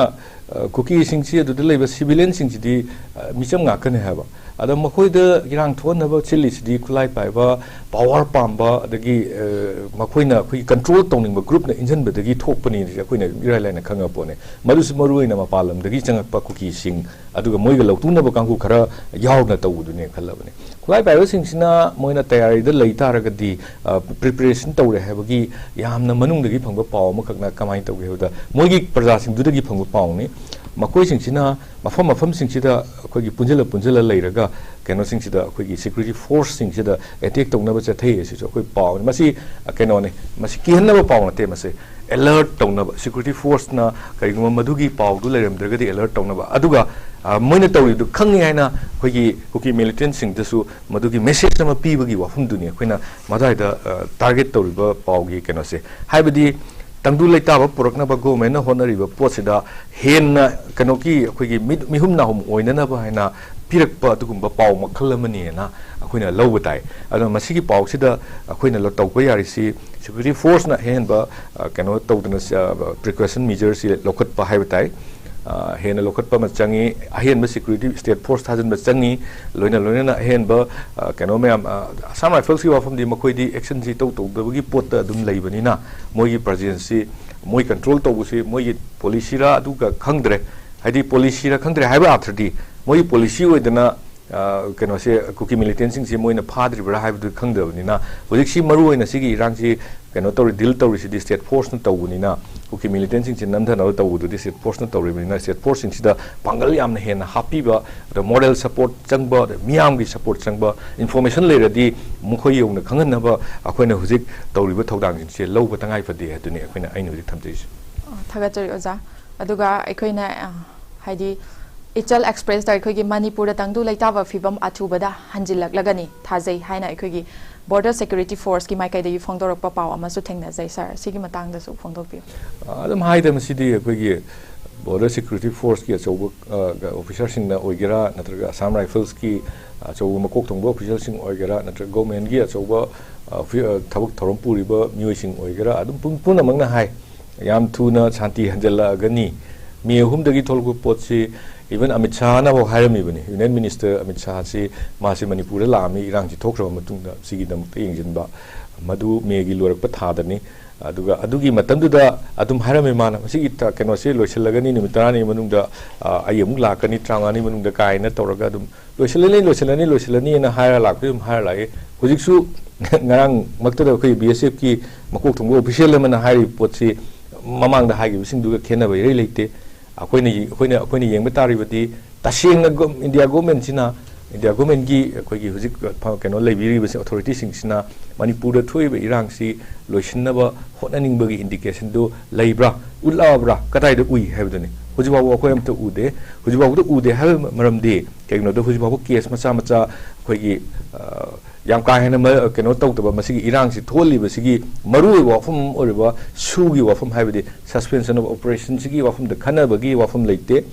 ꯑ, ꯀꯨꯀꯤꯁꯤꯡꯁꯤ, ꯑꯗꯨꯗ ꯂꯩꯕ ꯁꯤꯚꯤꯂꯤꯌꯟꯁꯤꯡꯁꯤꯗꯤ, ꯑ, ꯃꯤꯆꯝ ꯉꯥꯛꯇꯅꯤ ꯍꯥꯏꯕ꯫ ꯑꯗ ꯃꯈꯣꯏꯗ ꯏꯔꯥꯡ ꯊꯣꯛꯍꯟꯅꯕ ꯁꯤꯜꯂꯤꯁꯤꯗꯤ ꯈꯨꯠꯂꯥꯏ ꯄꯥꯏꯕ, ꯄꯥꯋꯔ ꯄꯥꯝꯕ, ꯑꯗꯒꯤ, ꯑ, ꯃꯈꯣꯏꯅ ꯑꯩꯈꯣꯏꯒꯤ ꯀꯟꯇ꯭ꯔꯣꯜ ꯇꯧꯅꯤꯡꯕ ꯒ꯭ꯔꯨꯞꯅ ꯏꯟꯖꯟꯕꯗꯒꯤ ꯊꯣꯛꯄꯅꯤ ꯍꯥꯏꯁꯦ ꯑꯩꯈꯣꯏꯅ ꯏꯔꯥꯏ ꯂꯥꯏꯅ ꯈꯪꯉ ꯄꯣꯠꯅꯤ꯫ ꯃꯗꯨꯁꯨ ꯃꯔꯨ ꯑꯣꯏꯅ ꯃꯄꯥꯟ ꯂꯝꯗꯒꯤ ꯆꯪꯉꯛꯄ ꯀꯨꯀꯤꯁꯤꯡ, ꯑꯗꯨꯒ ꯃꯣꯏꯒ ꯂꯧꯇꯨꯅꯕ ꯀꯥꯡꯕꯨ ꯈꯔ ꯌꯥꯎꯅ ꯇꯧꯕꯗꯨꯅꯦ ꯈꯜꯂꯕꯅꯤ꯫ ꯈꯨꯠꯂꯥꯏ ꯄꯥꯏꯕꯁꯤꯡꯁꯤꯅ ꯃꯣꯏꯅ ꯇꯌꯥꯔꯤꯗ ꯂꯩ ꯇꯥꯔꯒꯗꯤ, ꯑ, ꯄ꯭ꯔꯤꯄꯦꯔꯦꯁꯟ ꯇꯧꯔꯦ ꯍꯥꯏꯕꯒꯤ ꯌꯥꯝꯅ ꯃꯅꯨꯡꯗꯒꯤ ꯐꯪꯕ ꯄꯥꯎ ꯑꯃꯈꯛꯅ ꯀꯃꯥꯏꯅ ꯇꯧꯒꯦ ꯍꯥꯏꯕꯗ, ꯃꯣꯏꯒꯤ ꯄ꯭ꯔꯖꯥꯁꯤꯡꯗꯨꯗꯒꯤ ꯐꯪꯕ ꯄꯥꯎꯅꯤ꯫ ꯃꯈꯣꯏꯁꯤꯡꯁꯤꯅ ꯃꯐꯝ ꯃꯐꯝꯁꯤꯡꯁꯤꯗ ꯑꯩꯈꯣꯏꯒꯤ ꯄꯨꯟꯁꯤꯜꯂ ꯄꯨꯟꯁꯤꯜꯂ ꯂꯩꯔꯒ ꯀꯩꯅꯣꯁꯤꯡꯁꯤꯗ, ꯑꯩꯈꯣꯏꯒꯤ ꯁꯦꯀ꯭ꯌꯨꯔꯤꯇꯤ ꯐꯣꯔꯁꯁꯤꯡꯁꯤꯗ ꯑꯦꯇꯦꯛ ꯇꯧꯅꯕ ꯆꯠꯊꯩ ꯍꯥꯏꯁꯤꯁꯨ ꯑꯩꯈꯣꯏ ꯄꯥꯎꯅꯤ꯫ ꯃꯁꯤ, ꯑ, ꯀꯩꯅꯣꯅꯤ, ꯃꯁꯤ ꯀꯤꯍꯟꯅꯕ ꯄꯥꯎ ꯅꯠꯇꯦ꯫ ꯃꯁꯤ ꯑꯦꯂꯔꯠ ꯇꯧꯅꯕ, ꯁꯦꯀ꯭ꯌꯨꯔꯤꯇꯤ ꯐꯣꯔꯁꯅ ꯀꯔꯤꯒꯨꯝꯕ ꯃꯗꯨꯒꯤ ꯄꯥꯎꯗꯨ ꯂꯩꯔꯝꯗ꯭ꯔꯒꯗꯤ ꯑꯦꯂꯔꯠ ꯇꯧꯅꯕ꯫ ꯑꯗꯨꯒ, ꯑ, ꯃꯣꯏꯅ ꯇꯧꯔꯤꯗꯨ ꯈꯪꯉꯤ ꯍꯥꯏꯅ ꯑꯩꯈꯣꯏꯒꯤ ꯀꯨꯀꯤ ꯃꯤꯂꯤꯇꯦꯟꯁꯤꯡꯗꯁꯨ ꯃꯗꯨꯒꯤ ꯃꯦꯁꯦꯖ ꯑꯃ ꯄꯤꯕꯒꯤ ꯋꯥꯐꯝꯗꯨꯅꯤ ꯑꯩꯈꯣꯏꯅ ꯃꯗꯥꯏꯗ, ꯑ, ꯇꯥꯔꯒꯦꯠ ꯇꯧꯔꯤꯕ ꯄꯥꯎꯒꯤ ꯀꯩꯅꯣꯁꯦ꯫ ꯍꯥꯏꯕꯗꯤ ꯇꯪꯗꯨ ꯂꯩꯇꯥꯕ ꯄꯨꯔꯛꯅꯕ ꯒꯣꯔꯃꯦꯟꯅ ꯍꯣꯠꯅꯔꯤꯕ ꯄꯣꯠꯁꯤꯗ ꯍꯦꯟꯅ ꯀꯩꯅꯣꯒꯤ ꯑꯩꯈꯣꯏꯒꯤ ꯃꯤꯠ-, ꯃꯤꯍꯨꯝ ꯅꯥꯍꯨꯝ ꯑꯣꯏꯅꯅꯕ ꯍꯥꯏꯅ ꯄꯤꯔꯛꯄ ꯑꯗꯨꯒꯨꯝꯕ ꯄꯥꯎ ꯃꯈꯜ ꯑꯃꯅꯤꯅ ꯑꯩꯈꯣꯏꯅ ꯂꯧꯕ ꯇꯥꯏ꯫ ꯑꯗꯨꯅ ꯃꯁꯤꯒꯤ ꯄꯥꯎꯁꯤꯗ ꯑꯩꯈꯣꯏꯅ ꯂꯧ-, ꯇꯧꯕ ꯌꯥꯔꯤꯁꯤ ꯁꯦꯀ꯭ꯌꯨꯔꯤꯇꯤ ꯐꯣꯔꯁꯅ ꯑꯍꯦꯟꯕ, ꯑ, ꯀꯩꯅꯣ ꯇꯧꯗꯅ, ꯑ, ꯄ꯭ꯔꯤꯀꯣꯁꯟ ꯃꯤꯖꯔꯁꯤ ꯂꯧꯈꯠꯄ ꯍꯥꯏꯕ ꯇꯥꯏ꯫ ꯑ, ꯍꯦꯟꯅ ꯂꯧꯈꯠꯄ ꯑꯃ ꯆꯪꯉꯤ꯫ ꯑꯍꯦꯟꯕ ꯁꯦꯀ꯭ꯌꯨꯔꯤꯇꯤ ꯁ꯭ꯇꯦꯠ ꯐꯣꯔꯁ ꯊꯥꯖꯤꯟꯕ ꯆꯪꯉꯤ꯫ ꯂꯣꯏꯅ ꯂꯣꯏꯅꯅ ꯑꯍꯦꯟꯕ, ꯑ, ꯀꯩꯅꯣ ꯃꯌꯥꯝ, ꯑ, ꯑꯁꯥꯝ ꯔꯥꯏꯐꯜꯁꯀꯤ ꯋꯥꯐꯝꯗꯤ ꯃꯈꯣꯏꯗꯤ ꯑꯦꯛꯁꯟꯁꯤ ꯇꯧ ꯇꯧꯗꯕꯒꯤ ꯄꯣꯠꯇ ꯑꯗꯨꯝ ꯂꯩꯕꯅꯤꯅ ꯃꯣꯏꯒꯤ ꯄ꯭ꯔꯖꯦꯟꯁꯁꯤ, ꯃꯣꯏ ꯀꯟꯇ꯭ꯔꯣꯜ ꯇꯧꯕꯁꯤ ꯃꯣꯏꯒꯤ ꯄꯣꯂꯤꯁꯤꯔꯥ ꯑꯗꯨꯒ ꯈꯪꯗ꯭ꯔꯦ꯫ ꯍꯥꯏꯗꯤ ꯄꯣꯂꯤꯁꯤꯔꯥ ꯈꯪꯗ꯭ꯔꯦ ꯍꯥꯏꯕ ꯑꯥꯔꯊꯗꯤ ꯃꯣꯏꯒꯤ ꯄꯣꯂꯤꯁꯤ ꯑꯣꯏꯗꯅ, ꯑ, ꯀꯩꯅꯣꯁꯦ, ꯀꯨꯀꯤ ꯃꯤꯂꯤꯇꯦꯟꯁꯤꯡꯁꯦ ꯃꯣꯏꯅ ꯐꯥꯗ꯭ꯔꯤꯕ꯭ꯔꯥ ꯍꯥꯏꯕꯗꯨ ꯈꯪꯗꯕꯅꯤꯅ ꯍꯧꯖꯤꯛꯁꯤ ꯃꯔꯨ ꯑꯣꯏꯅ ꯁꯤꯒꯤ ꯏꯔꯥꯡꯁꯤ ꯀꯩꯅꯣ ꯇꯧꯔꯤ, ꯗꯤꯜ ꯇꯧꯔꯤꯁꯤꯗꯤ ꯁ꯭ꯇꯦꯠ ꯐꯣꯔꯁꯅ ꯇꯧꯕꯅꯤꯅ, ꯀꯨꯀꯤ ꯃꯤꯂꯤꯇꯦꯟꯁꯤꯡꯁꯦ ꯅꯝꯊꯅꯕ ꯇꯧꯕꯗꯨꯗꯤ ꯁ꯭ꯇꯦꯠ ꯐꯣꯔꯁꯅ ꯇꯧꯔꯤꯕꯅꯤꯅ ꯁ꯭ꯇꯦꯠ ꯐꯣꯔꯁꯁꯤꯡꯁꯤꯗ ꯄꯥꯡꯒꯜ ꯌꯥꯝꯅ ꯍꯦꯟꯅ ꯍꯥꯞꯄꯤꯕ, ꯑꯗ ꯃꯣꯔꯦꯜ ꯁꯄꯣꯔꯠ ꯆꯪꯕ, ꯑꯗ ꯃꯤꯌꯥꯝꯒꯤ ꯁꯄꯣꯔꯠ ꯆꯪꯕ, ꯏꯟꯐꯣꯔꯃꯦꯁꯟ ꯂꯩꯔꯗꯤ ꯃꯈꯣꯏ ꯌꯧꯅ ꯈꯪꯍꯟꯅꯕ ꯑꯩꯈꯣꯏꯅ ꯍꯧꯖꯤꯛ ꯇꯧꯔꯤꯕ ꯊꯧꯗꯥꯡꯁꯤꯡꯁꯦ ꯂꯧꯕ ꯇꯉꯥꯏ ꯐꯗꯦ ꯍꯥꯏꯗꯨꯅꯤ ꯑꯩꯈꯣꯏꯅ, ꯑꯩꯅ ꯍꯧꯖꯤꯛ ꯊꯝꯖꯔꯤꯁꯦ꯫ ꯑ, ꯊꯥꯒꯠꯆꯔꯤ ꯑꯣꯖꯥ꯫ ꯑꯗꯨꯒ ꯑꯩꯈꯣꯏꯅ, ꯑ, ꯍꯥꯏꯗꯤ ꯏꯆꯜ ꯑꯦꯛꯁꯄ꯭ꯔꯦꯁꯇ ꯑꯩꯈꯣꯏꯒꯤ ꯃꯅꯤꯄꯨꯔꯗ ꯇꯪꯗꯨ ꯂꯩꯇꯥꯕ ꯐꯤꯕꯝ ꯑꯊꯨꯕꯗ ꯍꯟꯖꯤꯜꯂꯛꯂꯒꯅꯤ ꯊꯥꯖꯩ ꯍꯥꯏꯅ ꯑꯩꯈꯣꯏꯒꯤ ꯕꯣꯔꯗꯔ ꯁꯦꯀ꯭ꯌꯨꯔꯤꯇꯤ ꯐꯣꯔꯁꯀꯤ ꯃꯥꯏꯀꯩꯗꯒꯤ ꯐꯣꯡꯗꯣꯔꯛꯄ ꯄꯥꯎ ꯑꯃꯁꯨ ꯊꯦꯡꯅꯖꯩ꯫ ꯁꯥꯔ, ꯁꯤꯒꯤ ꯃꯇꯥꯡꯗꯁꯨ ꯐꯣꯡꯗꯣꯛꯄꯤꯌꯨ꯫ ꯑ, ꯑꯗꯨꯝ ꯍꯥꯏꯗ ꯃꯁꯤꯗꯤ ꯑꯩꯈꯣꯏꯒꯤ Border Security Forceꯀꯤ ꯑꯆꯧꯕ ꯑꯣꯐꯤꯁꯥꯔꯁꯤꯡꯅ ꯑꯣꯏꯒꯦꯔꯥ, ꯅꯠꯇ꯭ꯔꯒ Assam Riflesꯀꯤ ꯑꯆꯧꯕ ꯃꯀꯣꯛ ꯊꯣꯡꯕ ꯑꯣꯐꯤꯁꯥꯔꯁꯤꯡ ꯑꯣꯏꯒꯦꯔꯥ, ꯅꯠꯇ꯭ꯔꯒ ꯒꯣꯔꯃꯦꯟꯒꯤ ꯑꯆꯧꯕ ꯑ, ꯑꯣꯐꯤ- ꯑ, ꯊꯕꯛ ꯊꯧꯔꯝ ꯄꯨꯔꯤꯕ ꯃꯤꯑꯣꯏꯁꯤꯡ ꯑꯣꯏꯒꯦꯔꯥ, ꯑꯗꯨꯝ ꯄꯨꯝ- ꯄꯨꯝꯅꯃꯛꯅ ꯍꯥꯏ, ꯌꯥꯝ ꯊꯨꯅ ꯁꯥꯟꯇꯤ ꯍꯟꯖꯜꯂꯛꯑꯒꯅꯤ꯫ ꯃꯦ ꯑꯍꯨꯝꯗꯒꯤ ꯊꯣꯛꯂꯛꯄ ꯄꯣꯠꯁꯤ, even ꯑꯃꯤꯠ ꯁꯥꯍꯅꯐꯥꯎ ꯍꯥꯏꯔꯝꯃꯤꯕꯅꯤ, ꯌꯨꯅꯤꯌꯟ ꯃꯤꯅꯤꯁꯇꯔ ꯑꯃꯤꯠ ꯁꯥꯍꯁꯤ, ꯃꯥꯁꯤ ꯃꯅꯤꯄꯨꯔꯗ ꯂꯥꯛꯑꯝꯃꯤ, ꯏꯔꯥꯡꯁꯤ ꯊꯣꯛꯈ꯭ꯔꯕ ꯃꯇꯨꯡꯗ ꯁꯤꯒꯤꯗꯃꯛꯇ ꯌꯦꯡꯁꯤꯟꯕ, ꯃꯗꯨ ꯃꯦꯒꯤ ꯂꯣꯏꯔꯛꯄ ꯊꯥꯗꯅꯤ꯫ ꯑꯗꯨꯒ ꯑꯗꯨꯒꯤ ꯃꯇꯝꯗꯨꯗ ꯑꯗꯨꯝ ꯍꯥꯏꯔꯝꯃꯤ ꯃꯥꯅ, "ꯃꯁꯤꯒꯤ ꯊ- ꯀꯩꯅꯣꯁꯦ ꯂꯣꯏꯁꯤꯜꯂꯒꯅꯤ, ꯅꯨꯃꯤꯠ ꯇꯔꯥꯅꯤ ꯃꯅꯨꯡꯗ, ꯑ, ꯑꯩ ꯑꯃꯨꯛ ꯂꯥꯛꯀꯅꯤ, ꯇꯔꯥꯃꯉꯥꯅꯤ ꯃꯅꯨꯡꯗ" ꯀꯥꯏꯅ ꯇꯧꯔꯒ ꯑꯗꯨꯝ ꯂꯣꯏꯁꯤꯜꯂꯅꯤ, ꯂꯣꯏꯁꯤꯜꯂꯅꯤ, ꯂꯣꯏꯁꯤꯜꯂꯅꯤꯅ ꯍꯥꯏꯔ ꯂꯥꯛꯄꯗꯤ ꯑꯗꯨꯝ ꯍꯥꯏꯔ ꯂꯥꯛꯑꯦ꯫ ꯍꯧꯖꯤꯛꯁꯨ ꯉꯔꯥꯡꯃꯛꯇꯗ ꯑꯩꯈꯣꯏ ꯕꯤ ꯑꯦꯁ ꯑꯦꯐꯀꯤ ꯃꯀꯣꯛ ꯊꯣꯡꯕ ꯑꯣꯐꯤꯁꯤꯌꯦꯜ ꯑꯃꯅ ꯍꯥꯏꯔꯤꯕ ꯄꯣꯠꯁꯤ ꯃꯃꯥꯡꯗ ꯍꯥꯏꯈꯤꯕꯁꯤꯡꯗꯨꯒ ꯈꯦꯠꯅꯕ ꯏꯔꯩ ꯂꯩꯇꯦ꯫ ꯑꯩꯈꯣꯏꯅ, ꯑꯩꯈꯣꯏꯅ, ꯑꯩꯈꯣꯏꯅ ꯌꯦꯡꯕ ꯇꯥꯔꯤꯕꯗꯤ ꯇꯁꯦꯡꯅ ꯒꯣ- ꯏꯟꯗꯤꯌꯥ ꯒꯣꯔꯃꯦꯟꯁꯤꯅ, ꯏꯟꯗꯤꯌꯥ ꯒꯣꯔꯃꯦꯟꯒꯤ ꯑꯩꯈꯣꯏꯒꯤ ꯍꯧꯖꯤꯛ ꯐ- ꯀꯩꯅꯣ ꯂꯩꯕꯤꯔꯤꯕꯁꯤ, ꯑꯣꯊꯣꯔꯤꯇꯤꯁꯤꯡꯁꯤꯅ ꯃꯅꯤꯄꯨꯔꯗ ꯊꯣꯛꯏꯕ ꯏꯔꯥꯡꯁꯤ ꯂꯣꯏꯁꯤꯟꯅꯕ ꯍꯣꯠꯅꯅꯤꯡꯕꯒꯤ ꯏꯟꯗꯤꯀꯦꯁꯟꯗꯨ ꯂꯩꯕ꯭ꯔꯥ, ꯎꯠꯂꯛꯑꯕ꯭ꯔꯥ, ꯀꯗꯥꯏꯗ ꯎꯏ ꯍꯥꯏꯕꯗꯨꯅꯤ꯫ ꯍꯧꯖꯤꯛꯐꯥꯎꯕ ꯑꯩꯈꯣꯏ ꯑꯝꯇ ꯎꯗꯦ꯫ ꯍꯧꯖꯤꯛꯐꯥꯎꯕꯗ ꯎꯗꯦ ꯍꯥꯏꯕ ꯃꯔꯝꯗꯤ ꯀꯩꯒꯤꯅꯣꯗ ꯍꯧꯖꯤꯛꯐꯥꯎꯕ ꯀꯦꯁ ꯃꯆꯥ ꯃꯆꯥ ꯑꯩꯈꯣꯏꯒꯤ, ꯑ, ꯌꯥꯝ ꯀꯥ ꯍꯦꯟꯅ ꯃ- ꯀꯩꯅꯣ ꯇꯧꯗꯕ, ꯃꯁꯤꯒꯤ ꯏꯔꯥꯡꯁꯤ ꯊꯣꯛꯍꯜꯂꯤꯕꯁꯤꯒꯤ ꯃꯔꯨꯑꯣꯏꯕ ꯋꯥꯐꯝ ꯑꯃ ꯑꯣꯏꯔꯤꯕ ꯁꯨꯒꯤ ꯋꯥꯐꯝ, ꯍꯥꯏꯕꯗꯤ ꯁꯁꯄꯦꯟꯁꯟ ꯑꯣꯐ ꯑꯣꯄꯔꯦꯁꯟꯁꯤꯒꯤ ꯋꯥꯐꯝꯗ ꯈꯟꯅꯕꯒꯤ ꯋꯥꯐꯝ ꯂꯩꯇꯦ꯫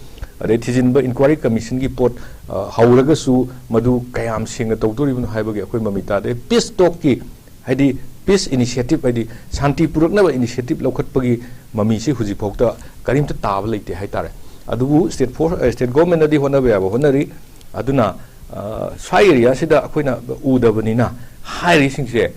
ꯑꯗꯩ ꯊꯤꯖꯤꯟꯕ ꯏꯟꯀ꯭ꯋꯥꯏꯔꯤ ꯀꯃꯤꯁꯟꯒꯤ ꯄꯣꯠ, ꯑ, ꯍꯧꯔꯒꯁꯨ ꯃꯗꯨ ꯀꯌꯥꯝ ꯁꯦꯡꯅ ꯇꯧꯗꯣꯔꯤꯕꯅꯣ ꯍꯥꯏꯕꯒꯤ ꯑꯩꯈꯣꯏ ꯃꯃꯤ ꯇꯥꯗꯦ꯫ ꯄꯤꯁ ꯇꯣꯛꯀꯤ, ꯍꯥꯏꯗꯤ ꯄꯤꯁ ꯏꯅꯤꯁꯤꯌꯦꯇꯤꯞ, ꯍꯥꯏꯗꯤ ꯁꯥꯟꯇꯤ ꯄꯨꯔꯛꯅꯕ ꯏꯅꯤꯁꯤꯌꯦꯇꯤꯞ ꯂꯧꯈꯠꯄꯒꯤ ꯃꯃꯤꯁꯤ ꯍꯧꯖꯤꯛꯐꯥꯎꯗ ꯀꯔꯤꯝꯇ ꯇꯥꯕ ꯂꯩꯇꯦ ꯍꯥꯏꯇꯥꯔꯦ꯫ ꯑꯗꯨꯕꯨ ꯁ꯭ꯇꯦꯠ ꯐꯣꯔ-, ꯑ, ꯁ꯭ꯇꯦꯠ ꯒꯣꯔꯃꯦꯟꯅꯗꯤ ꯍꯣꯠꯅꯕ ꯌꯥꯕ ꯍꯣꯠꯅꯔꯤ꯫ ꯑꯗꯨꯅ, ꯑ, ꯁ꯭ꯋꯥꯏ ꯑꯦꯔꯤꯌꯥꯁꯤꯗ ꯑꯩꯈꯣꯏꯅ ꯎꯗꯕꯅꯤꯅ ꯍꯥꯏꯔꯤꯁꯤꯡꯁꯦ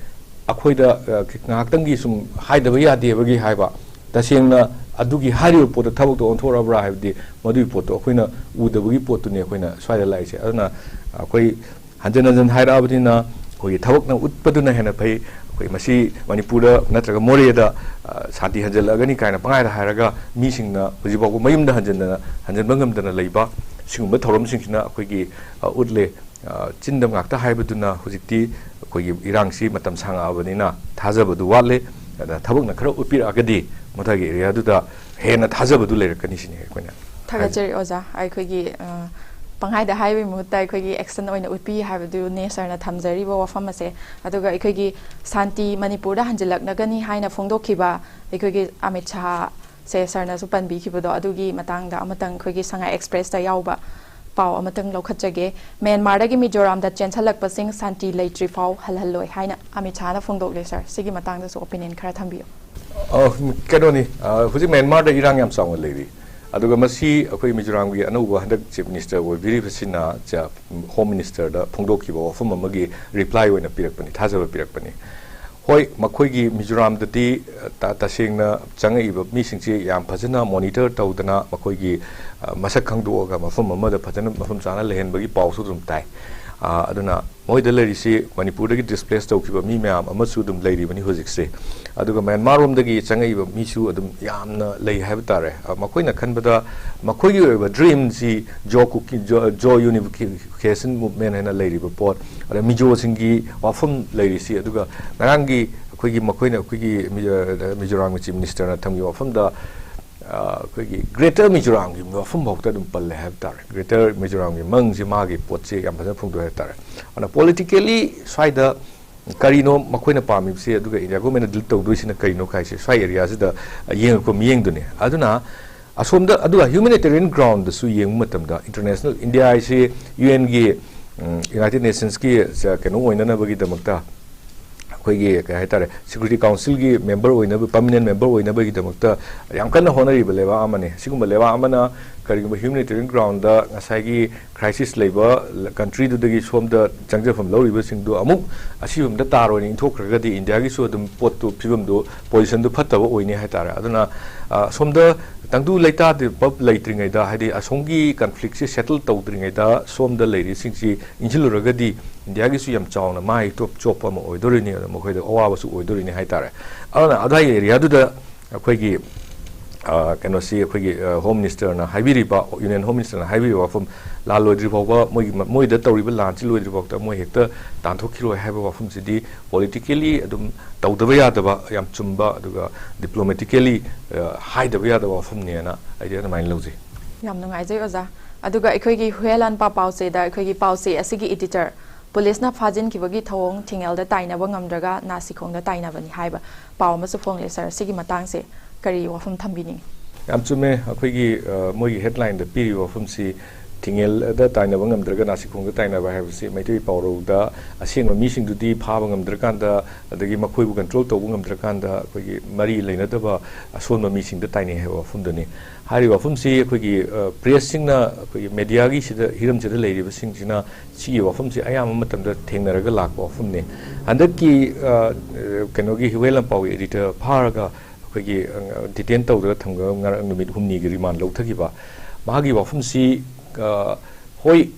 ꯑꯩꯈꯣꯏꯗ, ꯑ, ꯉꯥꯏꯍꯥꯛꯇꯪꯒꯤ ꯁꯨꯝ ꯍꯥꯏꯗꯕ ꯌꯥꯗꯦꯕꯒꯤ ꯍꯥꯏꯕ, ꯇꯁꯦꯡꯅ ꯑꯗꯨꯒꯤ ꯍꯥꯏꯔꯤꯕ ꯄꯣꯠꯇꯣ ꯊꯕꯛꯇ ꯑꯣꯟꯊꯣꯔꯛꯑꯕ꯭ꯔꯥ ꯍꯥꯏꯕꯗꯤ ꯃꯗꯨꯒꯤ ꯄꯣꯠꯇꯣ ꯑꯩꯈꯣꯏꯅ ꯎꯗꯕꯒꯤ ꯄꯣꯠꯇꯨꯅꯤ ꯑꯩꯈꯣꯏꯅ ꯁ꯭ꯋꯥꯏꯗ ꯂꯥꯛꯏꯁꯦ꯫ ꯑꯗꯨꯅ ꯑꯩꯈꯣꯏ ꯍꯟꯖꯟ ꯍꯟꯖꯟ ꯍꯥꯏꯔꯛꯑꯕꯅꯤꯅ ꯑꯩꯈꯣꯏꯒꯤ ꯊꯕꯛꯅ ꯎꯠꯄꯗꯨꯅ ꯍꯦꯟꯅ ꯐꯩ꯫ ꯑꯩꯈꯣꯏ ꯃꯁꯤ ꯃꯅꯤꯄꯨꯔꯗ ꯅꯠꯇ꯭ꯔꯒ ꯃꯣꯔꯦꯗ, ꯑ, ꯁꯥꯟꯇꯤ ꯍꯟꯖꯜꯂꯛꯑꯒꯅꯤ ꯀꯥꯏꯅ ꯄꯪꯍꯥꯏꯗ ꯍꯥꯏꯔꯒ ꯃꯤꯁꯤꯡꯅ ꯍꯧꯖꯤꯛꯐꯥꯎꯕ ꯃꯌꯨꯝꯗ ꯍꯟꯖꯟꯗꯅ, ꯍꯟꯖꯟꯕ ꯉꯝꯗꯅ ꯂꯩꯕ ꯁꯤꯒꯨꯝꯕ ꯊꯧꯔꯝꯁꯤꯡꯁꯤꯅ ꯑꯩꯈꯣꯏꯒꯤ, ꯑ, ꯎꯠꯂꯦ꯫ ꯑ, ꯆꯤꯟꯗ ꯉꯥꯛꯇ ꯍꯥꯏꯕꯗꯨꯅ ꯍꯧꯖꯤꯛꯇꯤ ꯑꯩꯈꯣꯏꯒꯤ ꯏꯔꯥꯡꯁꯤ ꯃꯇꯝ ꯁꯥꯡꯉꯛꯑꯕꯅꯤꯅ ꯊꯥꯖꯕꯗꯨ ꯋꯥꯠꯂꯦ꯫ ꯑꯗ ꯊꯕꯛꯅ ꯈꯔ ꯎꯠꯄꯤꯔꯛꯑꯒꯗꯤ ꯃꯊꯛꯒꯤ ꯑꯦꯔꯤꯌꯥꯗꯨꯗ ꯍꯦꯟꯅ ꯊꯥꯖꯕꯗꯨ ꯂꯩꯔꯛꯀꯅꯤ ꯁꯤꯅꯤ ꯑꯩꯈꯣꯏꯅ ꯍꯥꯏꯖ- ꯊꯥꯒꯠꯆꯔꯤ ꯑꯣꯖꯥ꯫ ꯑꯩꯈꯣꯏꯒꯤ, ꯑ, ꯄꯪꯍꯥꯏꯗ ꯍꯥꯏꯕꯒꯤ ꯃꯍꯨꯠꯇ ꯑꯩꯈꯣꯏꯒꯤ ꯑꯦꯛꯁꯟ ꯑꯣꯏꯅ ꯎꯠꯄꯤ ꯍꯥꯏꯕꯗꯨꯅꯦ ꯁꯥꯔꯅ ꯊꯝꯖꯔꯤꯕ ꯋꯥꯐꯝ ꯑꯁꯦ꯫ ꯑꯗꯨꯒ ꯑꯩꯈꯣꯏꯒꯤ ꯁꯥꯟꯇꯤ ꯃꯅꯤꯄꯨꯔꯗ ꯍꯟꯖꯤꯜꯂꯛꯅꯒꯅꯤ ꯍꯥꯏꯅ ꯐꯣꯡꯗꯣꯛꯈꯤꯕ ꯑꯩꯈꯣꯏꯒꯤ ꯑꯃꯤꯠ ꯁꯥꯍ ꯁꯦ ꯁꯥꯔꯅꯁꯨ ꯄꯟꯕꯤꯈꯤꯕꯗꯣ, ꯑꯗꯨꯒꯤ ꯃꯇꯥꯡꯗ ꯑꯃꯇꯪ ꯑꯩꯈꯣꯏꯒꯤ ꯁꯉꯥꯏ ꯑꯦꯛꯁꯄ꯭ꯔꯦꯁꯇ ꯌꯥꯎꯕ ꯄꯥꯎ ꯑꯃꯇꯪ ꯂꯧꯈꯠꯆꯒꯦ꯫ ꯃ꯭ꯌꯥꯟꯃꯥꯔꯗꯒꯤ ꯃꯤꯖꯣꯔꯥꯝꯗ ꯆꯦꯟꯁꯤꯜꯂꯛꯄꯁꯤꯡ ꯁꯥꯟꯇꯤ ꯂꯩꯇ꯭ꯔꯤ ꯐꯥꯎ ꯍꯜꯍꯜꯂꯣꯏ ꯍꯥꯏꯅ ꯑꯃꯤꯠ ꯁꯥꯍꯅ ꯐꯣꯡꯗꯣꯛꯂꯦ꯫ ꯁꯥꯔ, ꯁꯤꯒꯤ ꯃꯇꯥꯡꯗꯁꯨ ꯑꯣꯄꯤꯅꯤꯌꯟ ꯈꯔ ꯊꯝꯕꯤꯌꯨ꯫ ꯑ, ꯀꯩꯅꯣꯅꯤ, ꯑ, ꯍꯧꯖꯤꯛ ꯃ꯭ꯌꯥꯟꯃꯥꯔꯗ ꯏꯔꯥꯡ ꯌꯥꯝ ꯆꯥꯎꯅ ꯂꯩꯔꯤ꯫ ꯑꯗꯨꯒ ꯃꯁꯤ ꯑꯩꯈꯣꯏ ꯃꯤꯖꯣꯔꯥꯝꯒꯤ ꯑꯅꯧꯕ ꯍꯟꯗꯛ ꯆꯤꯐ ꯃꯤꯅꯤꯁꯇꯔ ꯑꯣꯏꯕꯤꯔꯤꯕꯁꯤꯅ ꯆ-, ꯍꯣꯝ ꯃꯤꯅꯤꯁꯇꯔꯗ ꯐꯣꯡꯗꯣꯛꯈꯤꯕ ꯋꯥꯐꯝ ꯑꯃꯒꯤ ꯔꯤꯄ꯭ꯂꯥꯏ ꯑꯣꯏꯅ ꯄꯤꯔꯛꯄꯅꯤ, ꯊꯥꯖꯕ ꯄꯤꯔꯛꯄꯅꯤ꯫ ꯍꯣꯏ, ꯃꯈꯣꯏꯒꯤ ꯃꯤꯖꯣꯔꯥꯝꯗꯗꯤ, ꯑ, ꯇ-, ꯇꯁꯦꯡꯅ ꯆꯪꯉꯛꯏꯕ ꯃꯤꯁꯤꯡꯁꯤ ꯌꯥꯝ ꯐꯖꯅ ꯃꯣꯅꯤꯇꯔ ꯇꯧꯗꯅ ꯃꯈꯣꯏꯒꯤ, ꯑ, ꯃꯁꯛ ꯈꯪꯗꯣꯛꯑꯒ ꯃꯐꯝ ꯑꯃꯗ ꯐꯖꯅ ꯃꯐꯝ ꯆꯥꯅ ꯂꯩꯍꯟꯕꯒꯤ ꯄꯥꯎꯁꯨ ꯑꯗꯨꯝ ꯇꯥꯏ꯫ ꯑ, ꯑꯗꯨꯅ ꯃꯣꯏꯗ ꯂꯩꯔꯤꯁꯤ ꯃꯅꯤꯄꯨꯔꯗꯒꯤ ꯗꯤꯁꯄ꯭ꯂꯦꯁ ꯇꯧꯈꯤꯕ ꯃꯤ ꯃꯌꯥꯝ ꯑꯃꯁꯨ ꯑꯗꯨꯝ ꯂꯩꯔꯤꯕꯅꯤ ꯍꯧꯖꯤꯛꯁꯦ꯫ ꯑꯗꯨꯒ ꯃ꯭ꯌꯥꯟꯃꯥꯔꯔꯣꯝꯗꯒꯤ ꯆꯪꯉꯛꯏꯕ ꯃꯤꯁꯨ ꯑꯗꯨꯝ ꯌꯥꯝꯅ ꯂꯩ ꯍꯥꯏꯕ ꯇꯥꯔꯦ꯫ ꯑ, ꯃꯈꯣꯏꯅ ꯈꯟꯕꯗ ꯃꯈꯣꯏꯒꯤ ꯑꯣꯏꯕ ꯗ꯭ꯔꯤꯝꯁꯤ ꯖꯣ ꯀꯨꯀꯤ-, ꯖꯣ, ꯖꯣ ꯌꯨꯅꯤꯐꯤꯀꯦꯁꯟ ꯃꯨꯚꯃꯦꯟ ꯍꯥꯏꯅ ꯂꯩꯔꯤꯕ ꯄꯣꯠ, ꯑꯗ ꯃꯤꯖꯣꯁꯤꯡꯒꯤ ꯋꯥꯐꯝ ꯂꯩꯔꯤꯁꯤ꯫ ꯑꯗꯨꯒ ꯉꯔꯥꯡꯒꯤ ꯑꯩꯈꯣꯏꯒꯤ ꯃꯈꯣꯏꯅ ꯑꯩꯈꯣꯏꯒꯤ ꯃꯤ-, ꯑ, ꯃꯤꯖꯣꯔꯥꯝꯒꯤ ꯆꯤꯐ ꯃꯤꯅꯤꯁꯇꯔꯅ ꯊꯝꯈꯤꯕ ꯋꯥꯐꯝꯗ, ꯑ, ꯑꯩꯈꯣꯏꯒꯤ ꯒ꯭ꯔꯦꯇꯔ ꯃꯤꯖꯣꯔꯥꯝꯒꯤ ꯋꯥꯐꯝ ꯐꯥꯎꯗ ꯑꯗꯨꯝ ꯄꯜꯂꯦ ꯍꯥꯏꯕ ꯇꯥꯔꯦ꯫ ꯒ꯭ꯔꯦꯇꯔ ꯃꯤꯖꯣꯔꯥꯝꯒꯤ ꯃꯪꯁꯤ ꯃꯥꯒꯤ ꯄꯣꯠꯁꯤ ꯌꯥꯝ ꯐꯖꯅ ꯐꯣꯡꯗꯣꯛꯑꯦ ꯍꯥꯏꯕ ꯇꯥꯔꯦ꯫ ꯑꯗꯨꯅ ꯄꯣꯂꯤꯇꯤꯀꯦꯂꯤ ꯁ꯭ꯋꯥꯏꯗ ꯀꯔꯤꯅꯣ ꯃꯈꯣꯏꯅ ꯄꯥꯝꯃꯤꯕꯁꯤ, ꯑꯗꯨꯒ ꯏꯟꯗꯤꯌꯥ ꯒꯣꯔꯃꯦꯟꯅ ꯗꯤꯜ ꯇꯧꯗꯣꯏꯁꯤꯅ ꯀꯔꯤꯅꯣ ꯍꯥꯏꯁꯦ ꯁ꯭ꯋꯥꯏ ꯑꯦꯔꯤꯌꯥꯁꯤꯗ ꯌꯦꯡꯉꯛꯄ ꯃꯤꯠꯌꯦꯡꯗꯨꯅꯤ꯫ ꯑꯗꯨꯅ ꯑꯁꯣꯝꯗ, ꯑꯗꯨꯒ ꯍ꯭ꯌꯨꯃꯦꯅꯤꯇꯦꯔꯤꯌꯟ ꯒ꯭ꯔꯥꯎꯟꯗꯁꯨ ꯌꯦꯡꯕ ꯃꯇꯝꯗ ꯏꯟꯇꯔꯅꯦꯁꯅꯦꯜ, ꯏꯟꯗꯤꯌꯥ ꯍꯥꯏꯁꯤ ꯌꯨ ꯑꯦꯟꯒꯤ, ꯎꯝ, ꯌꯨꯅꯥꯏꯇꯦꯗ ꯅꯦꯁꯟꯁꯀꯤ ꯀꯩꯅꯣ ꯑꯣꯏꯅꯅꯕꯒꯤꯗꯃꯛꯇ, ꯑꯩꯈꯣꯏꯒꯤ ꯀꯩ ꯍꯥꯏꯇꯥꯔꯦ, ꯁꯦꯀ꯭ꯌꯨꯔꯤꯇꯤ ꯀꯥꯎꯟꯁꯤꯜꯒꯤ ꯃꯦꯝꯕꯔ ꯑꯣꯏꯅꯕ, ꯄꯔꯃꯤꯅꯦꯟ ꯃꯦꯝꯕꯔ ꯑꯣꯏꯅꯕꯒꯤꯗꯃꯛꯇ ꯌꯥꯝ ꯀꯟꯅ ꯍꯣꯠꯅꯔꯤꯕ ꯂꯩꯕꯥꯛ ꯑꯃꯅꯤ꯫ ꯁꯤꯒꯨꯝꯕ ꯂꯩꯕꯥꯛ ꯑꯃꯅ ꯀꯔꯤꯒꯨꯝꯕ ꯍ꯭ꯌꯨꯃꯦꯅꯤꯇꯦꯔꯤꯌꯟ ꯒ꯭ꯔꯥꯎꯟꯗ ꯉꯁꯥꯏꯒꯤ ꯀ꯭ꯔꯥꯏꯁꯤꯁ ꯂꯩꯕ ꯀꯟꯇ꯭ꯔꯤꯗꯨꯗꯒꯤ ꯁꯣꯝꯗ ꯆꯪꯖꯐꯝ ꯂꯧꯔꯤꯕꯁꯤꯡꯗꯨ ꯑꯃꯨꯛ ꯑꯁꯤꯒꯨꯝꯕꯗ ꯇꯥꯔꯣꯏꯅ ꯏꯟꯊꯣꯛꯈ꯭ꯔꯒꯗꯤ ꯏꯟꯗꯤꯌꯥꯒꯤꯁꯨ ꯑꯗꯨꯝ ꯄꯣꯠꯇꯨ, ꯐꯤꯕꯝꯗꯨ, ꯄꯣꯖꯤꯁꯟꯗꯨ ꯐꯠꯇꯕ ꯑꯣꯏꯅꯤ ꯍꯥꯏꯇꯥꯔꯦ꯫ ꯑꯗꯨꯅ, ꯑ, ꯁꯣꯝꯗ ꯇꯪꯗꯨ ꯂꯩꯇꯥꯗꯕ ꯂꯩꯇ꯭ꯔꯤꯉꯩꯗ, ꯍꯥꯏꯗꯤ ꯑꯁꯣꯝꯒꯤ ꯀꯟꯐ꯭ꯂꯤꯛꯁꯦ ꯁꯦꯇꯜ ꯇꯧꯗ꯭ꯔꯤꯉꯩꯗ ꯁꯣꯝꯗ ꯂꯩꯔꯤꯁꯤꯡꯁꯤ ꯏꯟꯁꯤꯜꯂꯨꯔꯒꯗꯤ ꯏꯟꯗꯤꯌꯥꯒꯤꯁꯨ ꯌꯥꯝ ꯆꯥꯎꯅ ꯃꯥꯏ ꯇꯣꯞ-, ꯆꯣꯞꯄ ꯑꯃ ꯑꯣꯏꯗꯣꯔꯤꯅꯤ, ꯑꯗ ꯃꯈꯣꯏꯗ ꯑꯋꯥꯕꯁꯨ ꯑꯣꯏꯗꯣꯔꯤꯅꯤ ꯍꯥꯏꯇꯥꯔꯦ꯫ ꯑꯗꯨꯅ ꯑꯗꯨꯋꯥꯏꯒꯤ ꯑꯦꯔꯤꯌꯥꯗꯨꯗ ꯑꯩꯈꯣꯏꯒꯤ, ꯑ, ꯀꯩꯅꯣꯁꯤ, ꯑꯩꯈꯣꯏꯒꯤ, ꯑ, ꯍꯣꯝ ꯃꯤꯅꯤꯁꯇꯔꯅ ꯍꯥꯏꯕꯤꯔꯤꯕ, ꯌꯨꯅꯤꯌꯟ ꯍꯣꯝ ꯃꯤꯅꯤꯁꯇꯔꯅ ꯍꯥꯏꯕꯤꯔꯤꯕ ꯋꯥꯐꯝ, ꯂꯥꯟ ꯂꯣꯏꯗ꯭ꯔꯤ ꯐꯥꯎꯕ, ꯃꯣꯏꯒꯤ ꯃ-, ꯃꯣꯏꯗ ꯇꯧꯔꯤꯕ ꯂꯥꯟꯁꯤ ꯂꯣꯏꯗ꯭ꯔꯤ ꯐꯥꯎꯗ ꯃꯣꯏ ꯍꯦꯛꯇ ꯇꯥꯟꯊꯣꯛꯈꯤꯔꯣꯏ ꯍꯥꯏꯕ ꯋꯥꯐꯝꯁꯤꯗꯤ ꯄꯣꯂꯤꯇꯤꯀꯦꯂꯤ ꯑꯗꯨꯝ ꯇꯧꯗꯕ ꯌꯥꯗꯕ, ꯌꯥꯝ ꯆꯨꯝꯕ, ꯑꯗꯨꯒ ꯗꯤꯄ꯭ꯂꯣꯃꯦꯇꯤꯀꯦꯂꯤ, ꯑ, ꯍꯥꯏꯗꯕ ꯌꯥꯗꯕ ꯋꯥꯐꯝꯅꯦꯅ ꯑꯩꯗꯤ ꯑꯗꯨꯃꯥꯏꯅ ꯂꯧꯖꯩ꯫ ꯌꯥꯝ ꯅꯨꯡꯉꯥꯏꯖꯩ ꯑꯣꯖꯥ꯫ ꯑꯗꯨꯒ ꯑꯩꯈꯣꯏꯒꯤ ꯍꯨꯌꯦꯟ ꯂꯥꯟꯄꯥ ꯄꯥꯎꯆꯦꯗ ꯑꯩꯈꯣꯏꯒꯤ ꯄꯥꯎꯆꯦ ꯑꯁꯤꯒꯤ ꯏꯗꯤꯇꯔ ꯄꯨꯂꯤꯁꯅ ꯐꯥꯖꯤꯟꯈꯤꯕꯒꯤ ꯊꯧꯑꯣꯡ ꯊꯤꯡꯉꯦꯜꯗ ꯇꯥꯏꯅꯕ ꯉꯝꯗ꯭ꯔꯒ ꯅꯥꯁꯤꯈꯣꯡꯗ ꯇꯥꯏꯅꯕꯅꯤ ꯍꯥꯏꯕ ꯄꯥꯎ ꯑꯃꯁꯨ ꯐꯣꯡꯂꯦ꯫ ꯁꯥꯔ, ꯁꯤꯒꯤ ꯃꯇꯥꯡꯁꯦ ꯀꯔꯤ ꯋꯥꯐꯝ ꯊꯝꯕꯤꯅꯤꯡꯉꯤ? ꯌꯥꯝ ꯆꯨꯝꯃꯦ꯫ ꯑꯩꯈꯣꯏꯒꯤ, ꯑ, ꯃꯣꯏꯒꯤ headline ꯗ ꯄꯤꯔꯤꯕ ꯋꯥꯐꯝꯁꯤ, ꯊꯤꯡꯉꯦꯜꯗ ꯇꯥꯏꯅꯕ ꯉꯝꯗ꯭ꯔꯒ ꯅꯥꯁꯤꯈꯣꯡꯗ ꯇꯥꯏꯅꯕ ꯍꯥꯏꯕꯁꯤ ꯃꯩꯇꯩ ꯄꯥꯎꯔꯧꯗ ꯑꯁꯦꯡꯕ ꯃꯤꯁꯤꯡꯗꯨꯗꯤ ꯐꯥꯕ ꯉꯝꯗ꯭ꯔꯀꯥꯟꯗ, ꯑꯗꯒꯤ ꯃꯈꯣꯏꯕꯨ control ꯇꯧꯕ ꯉꯝꯗ꯭ꯔꯀꯥꯟꯗ, ꯑꯩꯈꯣꯏꯒꯤ ꯃꯔꯤ ꯂꯩꯅꯗꯕ ꯑꯁꯣꯟꯕ ꯃꯤꯁꯤꯡꯗ ꯇꯥꯏꯅꯩ ꯍꯥꯏꯕ ꯋꯥꯐꯝꯗꯨꯅꯤ꯫ ꯍꯥꯏꯔꯤꯕ ꯋꯥꯐꯝꯁꯤ ꯑꯩꯈꯣꯏꯒꯤ, ꯑ, press ꯁꯤꯡꯅ, ꯑꯩꯈꯣꯏꯒꯤ media ꯒꯤ ꯁꯤꯗ, ꯍꯤꯔꯝꯁꯤꯗ ꯂꯩꯔꯤꯕꯁꯤꯡꯁꯤꯅ ꯁꯤꯒꯤ ꯋꯥꯐꯝꯁꯤ ꯑꯌꯥꯝꯕ ꯃꯇꯝꯗ ꯊꯦꯡꯅꯔꯒ ꯂꯥꯛꯄ ꯋꯥꯐꯝꯅꯤ꯫ ꯍꯟꯗꯛꯀꯤ, ꯑ, ꯀꯩꯅꯣꯒꯤ ꯍꯨꯋꯦ ꯂꯥꯟꯄꯥꯎꯒꯤ editor ꯐꯥꯔꯒ ꯑꯩꯈꯣꯏꯒꯤ, ꯑ, detain ꯇꯧꯗꯅ ꯊꯝꯈ꯭ꯔꯒ ꯉꯔꯥꯡ ꯅꯨꯃꯤꯠ ꯍꯨꯝꯅꯤꯒꯤ remand ꯂꯧꯊꯈꯤꯕ, ꯃꯥꯒꯤ ꯋꯥꯐꯝꯁꯤ, ꯑ, ꯍꯣꯏ,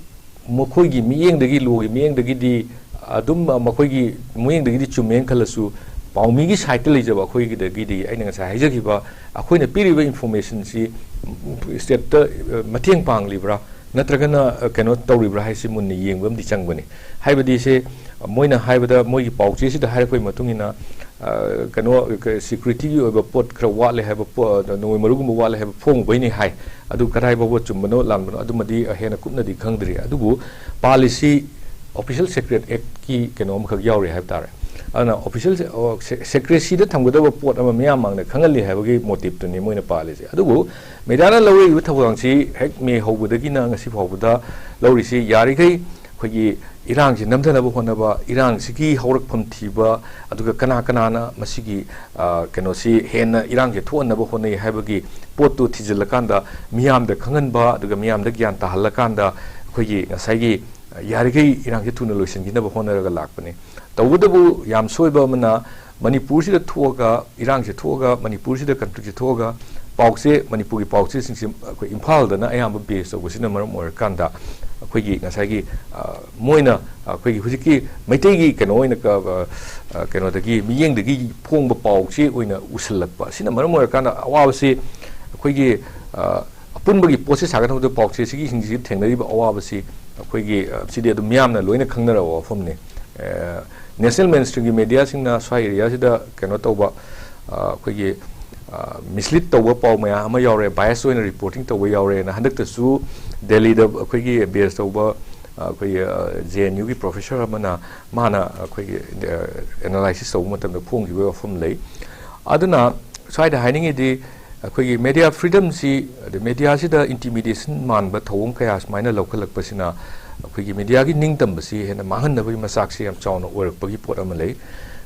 ꯃꯈꯣꯏꯒꯤ ꯃꯤꯠꯌꯦꯡꯗꯒꯤ, law ꯒꯤ ꯃꯤꯠꯌꯦꯡꯗꯒꯤꯗꯤ ꯑꯗꯨꯝ, ꯑ, ꯃꯈꯣꯏꯒꯤ ꯃꯤꯠꯌꯦꯡꯗꯒꯤꯗꯤ ꯆꯨꯝꯃꯦꯅ ꯈꯜꯂꯁꯨ, ꯄꯥꯎꯃꯤꯒꯤ side ꯇ ꯂꯩꯖꯕ ꯑꯩꯈꯣꯏꯒꯤꯗꯒꯤꯗꯤ ꯑꯩꯅ ꯉꯁꯥꯏ ꯍꯥꯏꯖꯈꯤꯕ, ꯑꯩꯈꯣꯏꯅ ꯄꯤꯔꯤꯕ information ꯁꯤ state ꯇ, ꯑ, ꯃꯇꯦꯡ ꯄꯥꯡꯂꯤꯕ꯭ꯔꯥ ꯅꯠꯇ꯭ꯔꯒꯅ, ꯑ, ꯀꯩꯅꯣ ꯇꯧꯔꯤꯕ꯭ꯔꯥ ꯍꯥꯏꯁꯤ ꯃꯨꯟꯅ ꯌꯦꯡꯕ ꯑꯃꯗꯤ ꯆꯪꯕꯅꯤ꯫ ꯍꯥꯏꯕꯗꯤ ꯁꯦ, ꯃꯣꯏꯅ ꯍꯥꯏꯕꯗ, ꯃꯣꯏꯒꯤ ꯄꯥꯎꯆꯦꯁꯤꯗ ꯍꯥꯏꯔꯛꯄꯒꯤ ꯃꯇꯨꯡ ꯏꯟꯅ, ꯑ, ꯀꯩꯅꯣ, ꯀ-, security ꯒꯤ ꯑꯣꯏꯕ ꯄꯣꯠ ꯈꯔ ꯋꯥꯠꯂꯦ ꯍꯥꯏꯕ ꯄꯣ-, ꯅꯣꯡꯃꯩ ꯃꯔꯨꯒꯨꯝꯕ ꯋꯥꯠꯂꯦ ꯍꯥꯏꯕ ꯐꯣꯡꯉꯨꯕꯩꯅꯤ ꯍꯥꯏ꯫ ꯑꯗꯨ ꯀꯗꯥꯏ ꯐꯥꯎꯕ ꯆꯨꯝꯕꯅꯣ ꯂꯥꯟꯕꯅꯣ ꯑꯗꯨꯃꯗꯤ ꯍꯦꯟꯅ ꯀꯨꯞꯅꯗꯤ ꯈꯪꯗ꯭ꯔꯤ꯫ ꯑꯗꯨꯕꯨ ꯄꯥꯜꯂꯤꯁꯤ Official Secret Act ꯀꯤ ꯀꯩꯅꯣ ꯑꯃꯈꯛ ꯌꯥꯎꯔꯤ ꯍꯥꯏꯕ ꯇꯥꯔꯦ꯫ ꯑꯗꯨꯅ official se-, ꯑꯣ, se-, secrecy ꯗ ꯊꯝꯒꯗꯕ ꯄꯣꯠ ꯑꯃ ꯃꯤꯌꯥꯝ ꯃꯥꯡꯗ ꯈꯪꯍꯜꯂꯤ ꯍꯥꯏꯕꯒꯤ motive ꯇꯨꯅꯤ ꯃꯣꯏꯅ ꯄꯥꯜꯂꯤꯁꯦ꯫ ꯑꯗꯨꯕꯨ media ꯅ ꯂꯧꯔꯛꯏꯕ ꯊꯧꯗꯥꯡꯁꯤ ꯍꯦꯛ ꯃꯦ ꯍꯧꯕꯗꯒꯤꯅ ꯉꯁꯤ ꯐꯥꯎꯕꯗ ꯂꯧꯔꯤꯁꯤ ꯌꯥꯔꯤꯈꯩ ꯑꯩꯈꯣꯏꯒꯤ ꯏꯔꯥꯡꯁꯤ ꯅꯝꯊꯅꯕ ꯍꯣꯠꯅꯕ, ꯏꯔꯥꯡꯁꯤꯒꯤ ꯍꯧꯔꯛꯐꯝ ꯊꯤꯕ, ꯑꯗꯨꯒ ꯀꯅꯥ ꯀꯅꯥꯅ ꯃꯁꯤꯒꯤ, ꯑ, ꯀꯩꯅꯣꯁꯤ ꯍꯦꯟꯅ ꯏꯔꯥꯡꯁꯦ ꯊꯣꯛꯍꯟꯅꯕ ꯍꯣꯠꯅꯩ ꯍꯥꯏꯕꯒꯤ ꯄꯣꯠꯇꯨ ꯊꯤꯖꯤꯜꯂꯀꯥꯟꯗ ꯃꯤꯌꯥꯝꯗ ꯈꯪꯍꯟꯕ, ꯑꯗꯨꯒ ꯃꯤꯌꯥꯝꯗ ꯒ꯭ꯌꯥꯟ ꯇꯥꯍꯜꯂꯀꯥꯟꯗ ꯑꯩꯈꯣꯏꯒꯤ ꯉꯁꯥꯏꯒꯤ, ꯑ, ꯌꯥꯔꯤꯈꯩ ꯏꯔꯥꯡꯁꯦ ꯊꯨꯅ ꯂꯣꯏꯁꯤꯟꯈꯤꯅꯕ ꯍꯣꯠꯅꯔꯒ ꯂꯥꯛꯄꯅꯤ꯫ ꯇꯧꯕꯇꯕꯨ ꯌꯥꯝ ꯁꯣꯏꯕ ꯑꯃꯅ, ꯃꯅꯤꯄꯨꯔꯁꯤꯗ ꯊꯣꯛꯑꯒ, ꯏꯔꯥꯡꯁꯦ ꯊꯣꯛꯑꯒ, ꯃꯅꯤꯄꯨꯔꯁꯤꯗ conflict ꯁꯦ ꯊꯣꯛꯑꯒ, ꯄꯥꯎꯆꯦ, ꯃꯅꯤꯄꯨꯔꯒꯤ ꯄꯥꯎꯆꯦꯁꯤꯡꯁꯦ ꯑꯩꯈꯣꯏ ꯏꯝꯐꯥꯜꯗꯅ ꯑꯌꯥꯝꯕ base ꯇꯧꯕꯁꯤꯅ ꯃꯔꯝ ꯑꯣꯏꯔꯀꯥꯟꯗ, ꯑꯩꯈꯣꯏꯒꯤ ꯉꯁꯥꯏꯒꯤ, ꯑ, ꯃꯣꯏꯅ ꯑꯩꯈꯣꯏꯒꯤ ꯍꯧꯖꯤꯛꯀꯤ ꯃꯩꯇꯩꯒꯤ ꯀꯩꯅꯣ ꯑꯣꯏꯅ ꯀ-, ꯑ, ꯑ, ꯀꯩꯅꯣꯗꯒꯤ, ꯃꯤꯠꯌꯦꯡꯗꯒꯤ ꯐꯣꯡꯕ ꯄꯥꯎꯆꯦ ꯑꯣꯏꯅ ꯎꯁꯜꯂꯛꯄ꯫ ꯑꯁꯤꯅ ꯃꯔꯝ ꯑꯣꯏꯔꯀꯥꯟꯗ ꯑꯋꯥꯕꯁꯤ ꯑꯩꯈꯣꯏꯒꯤ, ꯑ, ꯑꯄꯨꯟꯕꯒꯤ ꯄꯣꯠꯁꯤ ꯁꯥꯒꯠꯅꯕꯗ ꯄꯥꯎꯆꯦꯁꯤꯒꯤ ꯍꯤꯡꯁꯤꯒꯤ ꯊꯦꯡꯅꯔꯤꯕ ꯑꯋꯥꯕꯁꯤ ꯑꯩꯈꯣꯏꯒꯤ, ꯑ, ꯁꯤꯗꯤ ꯑꯗꯨꯝ ꯃꯤꯌꯥꯝꯅ ꯂꯣꯏꯅ ꯈꯪꯅꯔꯕ ꯋꯥꯐꯝꯅꯤ꯫ ꯑ, national mainstream ꯒꯤ media ꯁꯤꯡꯅ ꯁ꯭ꯋꯥꯏ area ꯁꯤꯗ ꯀꯩꯅꯣ ꯇꯧꯕ, ꯑ, ꯑꯩꯈꯣꯏꯒꯤ, ꯑ, mislead ꯇꯧꯕ ꯄꯥꯎ ꯃꯌꯥꯝ ꯑꯃ ꯌꯥꯎꯔꯦ, bias ꯑꯣꯏꯅ reporting ꯇꯧꯕ ꯌꯥꯎꯔꯦꯅ꯫ ꯍꯟꯗꯛꯇꯁꯨ ꯗꯦꯜꯂꯤꯗ ꯑꯩꯈꯣꯏꯒꯤ base ꯇꯧꯕ, ꯑ, ꯑꯩꯈꯣꯏꯒꯤ, ꯑ, J N U ꯒꯤ professor ꯑꯃꯅ, ꯃꯥꯅ ꯑꯩꯈꯣꯏꯒꯤ, ꯑ, analysis ꯇꯧꯕ ꯃꯇꯝꯗ ꯐꯣꯡꯈꯤꯕ ꯋꯥꯐꯝ ꯂꯩ꯫ ꯑꯗꯨꯅ ꯁ꯭ꯋꯥꯏꯗ ꯍꯥꯏꯅꯤꯡꯉꯤꯗꯤ, ꯑꯩꯈꯣꯏꯒꯤ ꯃꯦꯗꯤꯌꯥ ꯐ꯭ꯔꯤꯗꯝꯁꯤ, ꯑꯗꯩ ꯃꯦꯗꯤꯌꯥꯁꯤꯗ ꯏꯟꯇꯤꯃꯤꯗꯦꯁꯟ ꯃꯥꯟꯕ ꯊꯧꯑꯣꯡ ꯀꯌꯥ ꯁꯨꯃꯥꯏꯅ ꯂꯧꯈꯠꯂꯛꯄꯁꯤꯅ ꯑꯩꯈꯣꯏꯒꯤ ꯃꯦꯗꯤꯌꯥꯒꯤ ꯅꯤꯡꯇꯝꯕꯁꯤ ꯍꯦꯟꯅ ꯃꯥꯡꯍꯟꯅꯕꯒꯤ ꯃꯆꯥꯛꯁꯤ ꯌꯥꯝ ꯆꯥꯎꯅ ꯑꯣꯏꯔꯛꯄꯒꯤ ꯄꯣꯠ ꯑꯃ ꯂꯩ꯫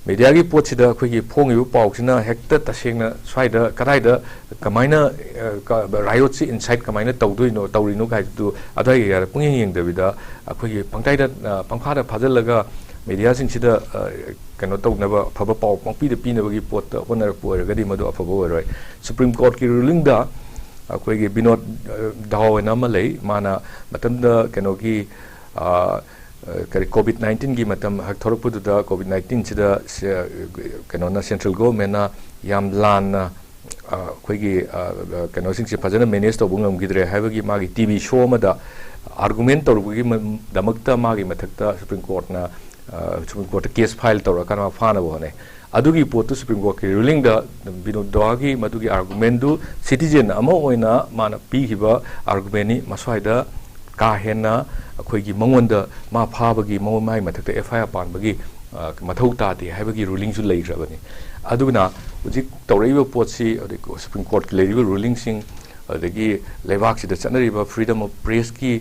ꯃꯦꯗꯤꯌꯥꯒꯤ ꯄꯣꯠꯁꯤꯗ ꯑꯩꯈꯣꯏꯒꯤ ꯐꯣꯡꯉꯤꯕ ꯄꯥꯎꯁꯤꯅ ꯍꯦꯛꯇ ꯇꯁꯦꯡꯅ ꯁ꯭ꯋꯥꯏꯗ ꯀꯗꯥꯏꯗ ꯀꯃꯥꯏꯅ, ꯑ, ꯀ-, ꯔꯥꯏꯑꯣꯠꯁꯤ ꯏꯟꯁꯥꯏꯠ ꯀꯃꯥꯏꯅ ꯇꯧꯗꯣꯏꯅꯣ, ꯇꯧꯔꯤꯅꯣ ꯍꯥꯏꯕꯗꯨ ꯑꯗ꯭ꯋꯥꯏ ꯑꯦꯔꯤꯌꯥꯗ ꯄꯨꯡꯌꯦꯡ ꯌꯦꯡꯗꯕꯤꯗ, ꯑꯩꯈꯣꯏꯒꯤ ꯄꯪꯇꯥꯏꯗ, ꯑ, ꯄꯪꯐꯥꯗ ꯐꯥꯖꯤꯜꯂꯒ ꯃꯦꯗꯤꯌꯥꯁꯤꯡꯁꯤꯗ, ꯑ, ꯀꯩꯅꯣ ꯇꯧꯅꯕ, ꯑꯐꯕ ꯄꯥꯎ ꯄꯪꯄꯤꯗ ꯄꯤꯅꯕꯒꯤ ꯄꯣꯠꯇ ꯍꯣꯠꯅꯔꯛꯄ ꯑꯣꯏꯔꯒꯗꯤ ꯃꯗꯨ ꯑꯐꯕ ꯑꯣꯏꯔꯣꯏ꯫ ꯁꯨꯄ꯭ꯔꯤꯝ ꯀꯣꯔꯠꯀꯤ ꯔꯨꯂꯤꯡꯗ ꯑꯩꯈꯣꯏꯒꯤ ꯕꯤꯅꯣꯗ, ꯑ, ꯙꯥꯎ ꯍꯥꯏꯅ ꯑꯃ ꯂꯩ, ꯃꯥꯅ ꯃꯇꯝꯗ ꯀꯩꯅꯣꯒꯤ, ꯑ, ꯑ, ꯀꯔꯤ, ꯀꯣꯚꯤꯗ ꯅꯥꯏꯟꯇꯤꯟꯒꯤ ꯃꯇꯝ ꯍꯦꯛ ꯊꯣꯛꯂꯛꯄꯗꯨꯗ, ꯀꯣꯚꯤꯗ ꯅꯥꯏꯟꯇꯤꯟꯁꯤꯗ ꯁꯦ-, ꯀꯩꯅꯣꯅ, ꯁꯦꯟꯇ꯭ꯔꯦꯜ ꯒꯣꯚꯔꯟꯃꯦꯟꯠꯅ ꯌꯥꯝ ꯂꯥꯟꯅ, ꯑ, ꯑꯩꯈꯣꯏꯒꯤ, ꯑ, ꯑ, ꯀꯩꯅꯣꯁꯤꯡꯁꯦ ꯐꯖꯅ ꯃꯦꯅꯦꯖ ꯇꯧꯕ ꯉꯝꯈꯤꯗ꯭ꯔꯦ ꯍꯥꯏꯕꯒꯤ ꯃꯥꯒꯤ ꯇꯤ ꯚꯤ ꯁꯣ ꯑꯃꯗ ꯑꯥꯔꯒꯨꯃꯦꯟ ꯇꯧꯔꯨꯕꯒꯤ ꯃ-, ꯗꯃꯛꯇ ꯃꯥꯒꯤ ꯃꯊꯛꯇ ꯁꯨꯄ꯭ꯔꯤꯝ ꯀꯣꯔꯠꯅ, ꯑ, ꯁꯨꯄ꯭ꯔꯤꯝ ꯀꯣꯔꯠꯇ ꯀꯦꯁ ꯐꯥꯏꯜ ꯇꯧꯔꯀꯥꯟꯗ ꯃꯥ ꯐꯥꯅꯕ ꯍꯣꯠꯅꯩ꯫ ꯑꯗꯨꯒꯤ ꯄꯣꯠꯇꯨ ꯁꯨꯄ꯭ꯔꯤꯝ ꯀꯣꯔꯠꯀꯤ ꯔꯨꯂꯤꯡꯗ ꯕꯤꯅꯣꯗ ꯙꯥꯎꯒꯤ ꯃꯗꯨꯒꯤ ꯑꯥꯔꯒꯨꯃꯦꯟꯗꯨ ꯁꯤꯇꯤꯖꯦꯟ ꯑꯃ ꯑꯣꯏꯅ ꯃꯥꯅ ꯄꯤꯈꯤꯕ ꯑꯥꯔꯒꯨꯃꯦꯟꯅꯤ꯫ ꯃꯁ꯭ꯋꯥꯏꯗ ꯀꯥ ꯍꯦꯟꯅ ꯑꯩꯈꯣꯏꯒꯤ ꯃꯉꯣꯟꯗ ꯃꯥ ꯐꯥꯕꯒꯤ, ꯃꯉꯣꯟ-, ꯃꯥꯒꯤ ꯃꯊꯛꯇ ꯑꯦꯐ ꯑꯥꯏ ꯑꯥꯔ ꯄꯥꯟꯕꯒꯤ, ꯑ, ꯃꯊꯧ ꯇꯥꯗꯦ ꯍꯥꯏꯕꯒꯤ ꯔꯨꯂꯤꯡꯁꯨ ꯂꯩꯈ꯭ꯔꯕꯅꯤ꯫ ꯑꯗꯨꯅ ꯍꯧꯖꯤꯛ ꯇꯧꯔꯛꯏꯕ ꯄꯣꯠꯁꯤ, ꯑꯗꯩ ꯁꯨꯄ꯭ꯔꯤꯝ ꯀꯣꯔꯠꯀꯤ ꯂꯩꯔꯤꯕ ꯔꯨꯂꯤꯡꯁꯤꯡ, ꯑꯗꯒꯤ ꯂꯩꯕꯥꯛꯁꯤꯗ ꯆꯠꯅꯔꯤꯕ freedom of pressꯀꯤ,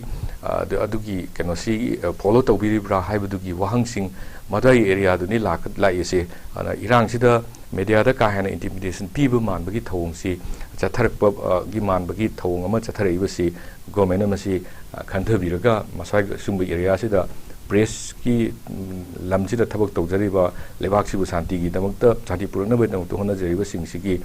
ꯑ, ꯑꯗꯨ-, ꯑꯗꯨꯒꯤ ꯀꯩꯅꯣꯁꯤ, ꯑ, follow ꯇꯧꯕꯤꯔꯤꯕ꯭ꯔꯥ ꯍꯥꯏꯕꯗꯨꯒꯤ ꯋꯥꯍꯪꯁꯤꯡ ꯃꯗꯨꯒꯤ areaꯗꯨꯅꯤ ꯂꯥꯛ-, ꯂꯥꯛꯏꯁꯦ꯫ ꯑꯗꯨꯅ ꯏꯔꯥꯡꯁꯤꯗ ꯃꯦꯗꯤꯌꯥꯗ ꯀꯥ ꯍꯦꯟꯅ intimidation ꯄꯤꯕ ꯃꯥꯟꯕꯒꯤ ꯊꯧꯑꯣꯡꯁꯤ ꯆꯠꯊꯔꯛꯄ, ꯑ, ꯒꯤ ꯃꯥꯟꯕꯒꯤ ꯊꯧꯑꯣꯡ ꯑꯃ ꯆꯠꯊꯔꯛꯏꯕꯁꯤ ꯒꯣꯔꯃꯦꯟꯅ ꯃꯁꯤ, ꯑ, ꯈꯟꯊꯕꯤꯔꯒ ꯃꯁꯥꯒꯤ ꯑꯁꯤꯒꯨꯝꯕ areaꯁꯤꯗ pressꯀꯤ, ꯎꯝ, ꯂꯝꯁꯤꯗ ꯊꯕꯛ ꯇꯧꯖꯔꯤꯕ, ꯂꯩꯕꯥꯛꯁꯤꯕꯨ ꯁꯥꯟꯇꯤꯒꯤꯗꯃꯛꯇ, ꯁꯥꯟꯇꯤ ꯄꯨꯔꯛꯅꯕꯒꯤꯗꯃꯛꯇ ꯍꯣꯠꯅꯖꯔꯤꯕꯁꯤꯡꯁꯤꯒꯤ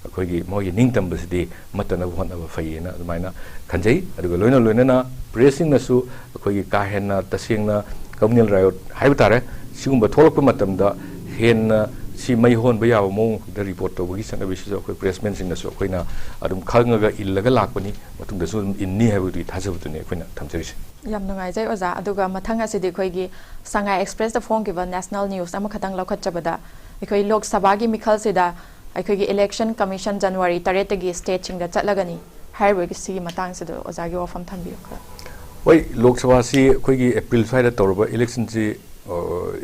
ꯑꯩꯈꯣꯏꯒꯤ ꯃꯣꯏꯒꯤ ꯅꯤꯡꯇꯝꯕꯁꯤꯗꯤ ꯃꯠꯇꯅꯕ ꯍꯣꯠꯅꯕ ꯐꯩꯌꯦꯅ ꯑꯗꯨꯃꯥꯏꯅ ꯈꯟꯖꯩ꯫ ꯑꯗꯨꯒ ꯂꯣꯏꯅ ꯂꯣꯏꯅꯅ pressꯁꯤꯡꯅꯁꯨ ꯑꯩꯈꯣꯏꯒꯤ ꯀꯥ ꯍꯦꯟꯅ ꯇꯁꯦꯡꯅ communal riot ꯍꯥꯏꯕ ꯇꯥꯔꯦ, ꯁꯤꯒꯨꯝꯕ ꯊꯣꯛꯂꯛꯄ ꯃꯇꯝꯗ ꯍꯦꯟꯅ ꯁꯤ ꯃꯩ ꯍꯧꯍꯟꯕ ꯌꯥꯕ ꯃꯑꯣꯡ ꯈꯛꯇ report ꯇꯧꯕꯒꯤ ꯆꯠꯅꯕꯤꯁꯤꯁꯨ ꯑꯩꯈꯣꯏ pressmenꯁꯤꯡꯅꯁꯨ ꯑꯩꯈꯣꯏꯅ ꯑꯗꯨꯝ ꯈꯪꯉꯒ ꯏꯜꯂꯒ ꯂꯥꯛꯄꯅꯤ, ꯃꯇꯨꯡꯗꯁꯨ ꯑꯗꯨꯝ ꯏꯟꯅꯤ ꯍꯥꯏꯕꯗꯨꯒꯤ ꯊꯥꯖꯕꯗꯨꯅꯤ ꯑꯩꯈꯣꯏꯅ ꯊꯝꯖꯔꯤꯁꯦ꯫ ꯌꯥꯝ ꯅꯨꯡꯉꯥꯏꯖꯩ ꯑꯣꯖꯥ꯫ ꯑꯗꯨꯒ ꯃꯊꯪ ꯑꯁꯤꯗꯤ ꯑꯩꯈꯣꯏꯒꯤ ꯁꯉꯥꯏ ꯑꯦꯛꯁꯄ꯭ꯔꯦꯁꯇ ꯐꯣꯡꯈꯤꯕ national news ꯑꯃꯈꯛꯇꯪ ꯂꯧꯈꯠꯆꯕꯗ, ꯑꯩꯈꯣꯏ ꯂꯣꯛ ꯁꯚꯥꯒꯤ ꯃꯤꯈꯜꯁꯤꯗ ꯑꯩꯈꯣꯏꯒꯤ election commission January ꯇꯔꯦꯠꯇꯒꯤ stateꯁꯤꯡꯗ ꯆꯠꯂꯒꯅꯤ ꯍꯥꯏꯔꯤꯕꯒꯤ ꯁꯤꯒꯤ ꯃꯇꯥꯡꯁꯤꯗ ꯑꯣꯖꯥꯒꯤ ꯋꯥꯐꯝ ꯊꯝꯕꯤꯌꯨ ꯈꯔ꯫ ꯍꯣꯏ, ꯂꯣꯛ ꯁꯚꯥꯁꯤ ꯑꯩꯈꯣꯏꯒꯤ April ꯁ꯭ꯋꯥꯏꯗ ꯇꯧꯔꯕ electionꯁꯤ, ꯑ,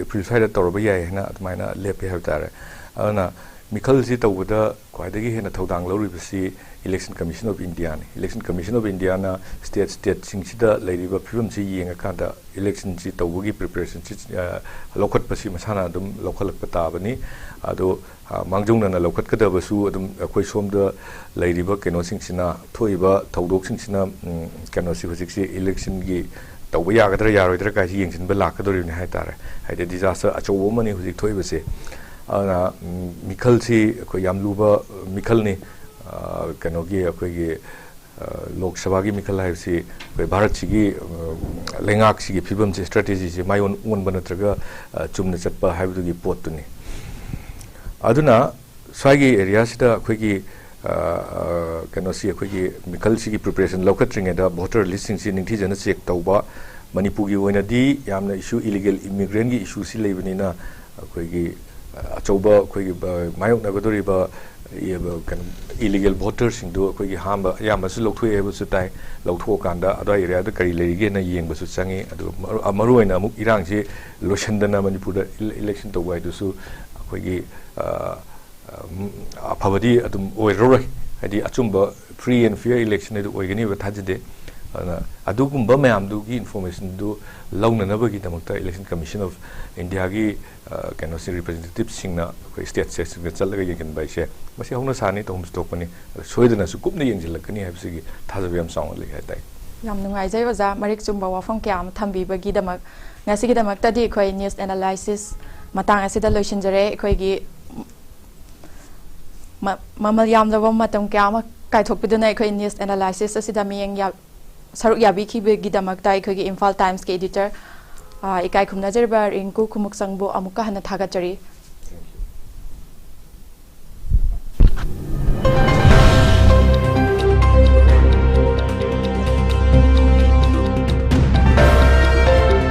April ꯁ꯭ꯋꯥꯏꯗ ꯇꯧꯔꯕ ꯌꯥꯏ ꯍꯥꯏꯅ ꯑꯗꯨꯃꯥꯏꯅ ꯂꯦꯞꯄꯦ ꯍꯥꯏꯕ ꯇꯥꯔꯦ꯫ ꯑꯗꯨꯅ ꯃꯤꯈꯜꯁꯤ ꯇꯧꯕꯗ ꯈ꯭ꯋꯥꯏꯗꯒꯤ ꯍꯦꯟꯅ ꯊꯧꯗꯥꯡ ꯂꯧꯔꯤꯕꯁꯤ Election Commission of Indiaꯅꯤ꯫ Election Commission of Indiaꯅ state stateꯁꯤꯡꯁꯤꯗ ꯂꯩꯔꯤꯕ ꯐꯤꯕꯝꯁꯤ ꯌꯦꯡꯉꯀꯥꯟꯗ electionꯁꯤ ꯇꯧꯕꯒꯤ preparationꯁꯤ, ꯑ, ꯂꯧꯈꯠꯄꯁꯤ ꯃꯁꯥꯅ ꯑꯗꯨꯝ ꯂꯧꯈꯠꯂꯛꯄ ꯇꯥꯕꯅꯤ꯫ ꯑꯗꯣ, ꯑ, ꯃꯥꯡꯖꯧꯅꯅ ꯂꯧꯈꯠꯀꯗꯕꯁꯨ ꯑꯗꯨꯝ ꯑꯩꯈꯣꯏ ꯁꯣꯝꯗ ꯂꯩꯔꯤꯕ ꯀꯩꯅꯣꯁꯤꯡꯁꯤꯅ, ꯊꯣꯛꯏꯕ ꯊꯧꯗꯣꯛꯁꯤꯡꯁꯤꯅ, ꯎꯝ, ꯀꯩꯅꯣꯁꯤ ꯍꯧꯖꯤꯛꯁꯤ electionꯒꯤ ꯇꯧꯕ ꯌꯥꯒꯗ꯭ꯔꯥ ꯌꯥꯔꯣꯏꯗ꯭ꯔꯥ ꯀꯥꯏꯁꯤ ꯌꯦꯡꯁꯤꯟꯕ ꯂꯥꯛꯀꯗꯧꯔꯤꯕꯅꯤ ꯍꯥꯏ ꯇꯥꯔꯦ꯫ ꯍꯥꯏꯗꯤ disaster ꯑꯆꯧꯕ ꯑꯃꯅꯤ ꯍꯧꯖꯤꯛ ꯊꯣꯛꯏꯕꯁꯦ꯫ ꯑꯗꯨꯅ, ꯎꯝ, ꯃꯤꯈꯜꯁꯤ ꯑꯩꯈꯣꯏ ꯌꯥꯝ ꯂꯨꯕ ꯃꯤꯈꯜꯅꯤ꯫ ꯑ, ꯀꯩꯅꯣꯒꯤ ꯑꯩꯈꯣꯏꯒꯤ, ꯑ, ꯂꯣꯛ ꯁꯚꯥꯒꯤ ꯃꯤꯈꯜ ꯍꯥꯏꯕꯁꯤ ꯑꯩꯈꯣꯏ ꯚꯥꯔꯠꯁꯤꯒꯤ, ꯑ, ꯂꯩꯉꯥꯛꯁꯤꯒꯤ ꯐꯤꯕꯝꯁꯦ, strategyꯁꯦ ꯃꯥꯏ ꯑꯣꯟ-, ꯑꯣꯟꯕ ꯅꯠꯇ꯭ꯔꯒ, ꯑ, ꯆꯨꯝꯅ ꯆꯠꯄ ꯍꯥꯏꯕꯗꯨꯒꯤ ꯄꯣꯠꯇꯨꯅꯤ꯫ ꯑꯗꯨꯅ ꯁ꯭ꯋꯥꯏꯒꯤ areaꯁꯤꯗ ꯑꯩꯈꯣꯏꯒꯤ, ꯑ, ꯑ, ꯀꯩꯅꯣꯁꯤ, ꯑꯩꯈꯣꯏꯒꯤ ꯃꯤꯈꯜꯁꯤꯒꯤ preparation ꯂꯧꯈꯠꯇ꯭ꯔꯤꯉꯩꯗ voter listꯁꯤꯡꯁꯤ ꯅꯤꯡꯊꯤꯖꯅ check ꯇꯧꯕ꯫ ꯃꯅꯤꯄꯨꯔꯒꯤ ꯑꯣꯏꯅꯗꯤ ꯌꯥꯝꯅ issue, illegal immigrantꯒꯤ issueꯁꯤ ꯂꯩꯕꯅꯤꯅ ꯑꯩꯈꯣꯏꯒꯤ, ꯑ, ꯑꯆꯧꯕ ꯑꯩꯈꯣꯏꯒꯤ, ꯑ, ꯃꯥꯌꯣꯛꯅꯒꯗꯧꯔꯤꯕ, ꯑ, ꯀꯩꯅꯣ, illegal voterꯁꯤꯡꯗꯨ ꯑꯩꯈꯣꯏꯒꯤ ꯑꯍꯥꯟꯕ ꯑꯌꯥꯝꯕꯁꯨ ꯂꯧꯊꯣꯛꯑꯦ ꯍꯥꯏꯕꯁꯨ ꯇꯥꯏ꯫ ꯂꯧꯊꯣꯛꯑꯀꯥꯟꯗ ꯑꯗꯨꯋꯥꯏ areaꯗ ꯀꯔꯤ ꯂꯩꯔꯤꯒꯦꯅ ꯌꯦꯡꯕꯁꯨ ꯆꯪꯉꯤ꯫ ꯑꯗꯨꯒ ꯃꯔꯨ-, ꯑ, ꯃꯔꯨꯑꯣꯏꯅ ꯑꯃꯨꯛ ꯏꯔꯥꯡꯁꯤ ꯂꯣꯏꯁꯤꯟꯗꯅ ꯃꯅꯤꯄꯨꯔꯗ ele-, election ꯇꯧꯕ ꯍꯥꯏꯗꯨꯁꯨ ꯑꯩꯈꯣꯏꯒꯤ, ꯑ, ꯑ, ꯎꯝ, ꯑꯐꯕꯗꯤ ꯑꯗꯨꯝ ꯑꯣꯏꯔꯔꯣꯏ꯫ ꯍꯥꯏꯗꯤ ꯑꯆꯨꯝꯕ free and fair election ꯍꯥꯏꯗꯨ ꯑꯣꯏꯒꯅꯤꯕ ꯊꯥꯖꯗꯦ꯫ ꯑꯗꯨꯅ ꯑꯗꯨꯒꯨꯝꯕ ꯃꯌꯥꯝꯗꯨꯒꯤ informationꯗꯨ ꯂꯧꯅꯅꯕꯒꯤꯗꯃꯛꯇ Election Commission of Indiaꯒꯤ, ꯑ, ꯀꯩꯅꯣꯁꯤ, representativeꯁꯤꯡꯅ ꯑꯩꯈꯣꯏ state stateꯁꯤꯡꯗ ꯆꯠꯂꯒ ꯌꯦꯡꯁꯤꯟꯕ ꯍꯥꯏꯁꯦ ꯃꯁꯤ ꯍꯧꯅ ꯁꯥꯅꯤ, ꯇꯧꯐꯝꯁꯨ ꯊꯣꯛꯄꯅꯤ꯫ ꯑꯗ ꯁꯣꯏꯗꯅꯁꯨ ꯀꯨꯞꯅ ꯌꯦꯡꯁꯤꯜꯂꯛꯀꯅꯤ ꯍꯥꯏꯕꯁꯤꯒꯤ ꯊꯥꯖꯕ ꯌꯥꯝ ꯆꯥꯎꯅ ꯂꯩ ꯍꯥꯏ ꯇꯥꯏ꯫ ꯌꯥꯝ ꯅꯨꯡꯉꯥꯏꯖꯩ ꯑꯣꯖꯥ, ꯃꯔꯤꯛ ꯆꯨꯝꯕ ꯋꯥꯐꯝ ꯀꯌꯥ ꯑꯃ ꯊꯝꯕꯤꯕꯒꯤꯗꯃꯛ꯫ ꯉꯁꯤꯒꯤꯗꯃꯛꯇꯗꯤ ꯑꯩꯈꯣꯏ news analysis ꯃꯇꯥꯡ ꯑꯁꯤꯗ ꯂꯣꯏꯁꯤꯟꯖꯔꯦ꯫ ꯑꯩꯈꯣꯏꯒꯤ ꯃ-, ꯃꯃꯜ ꯌꯥꯝꯂꯕ ꯃꯇꯝ ꯀꯌꯥ ꯑꯃ ꯀꯥꯏꯊꯣꯛꯄꯤꯗꯨꯅ ꯑꯩꯈꯣꯏ news analysis ꯑꯁꯤꯗ ꯃꯤꯠꯌꯦꯡ ꯌꯥ-, ꯁꯔꯨꯛ ꯌꯥꯕꯤꯈꯤꯕꯒꯤꯗꯃꯛꯇ ꯑꯩꯈꯣꯏꯒꯤ ꯏꯝꯐꯥꯜ Timesꯀꯤ editor, ꯑ, ꯏꯀꯥꯏ ꯈꯨꯝꯅꯖꯔꯤꯕ ꯔꯤꯡꯀꯨ ꯈꯨꯃꯨꯛꯆꯪꯕꯨ ꯑꯃꯨꯛꯀ ꯍꯟꯅ ꯊꯥꯒꯠꯆꯔꯤ꯫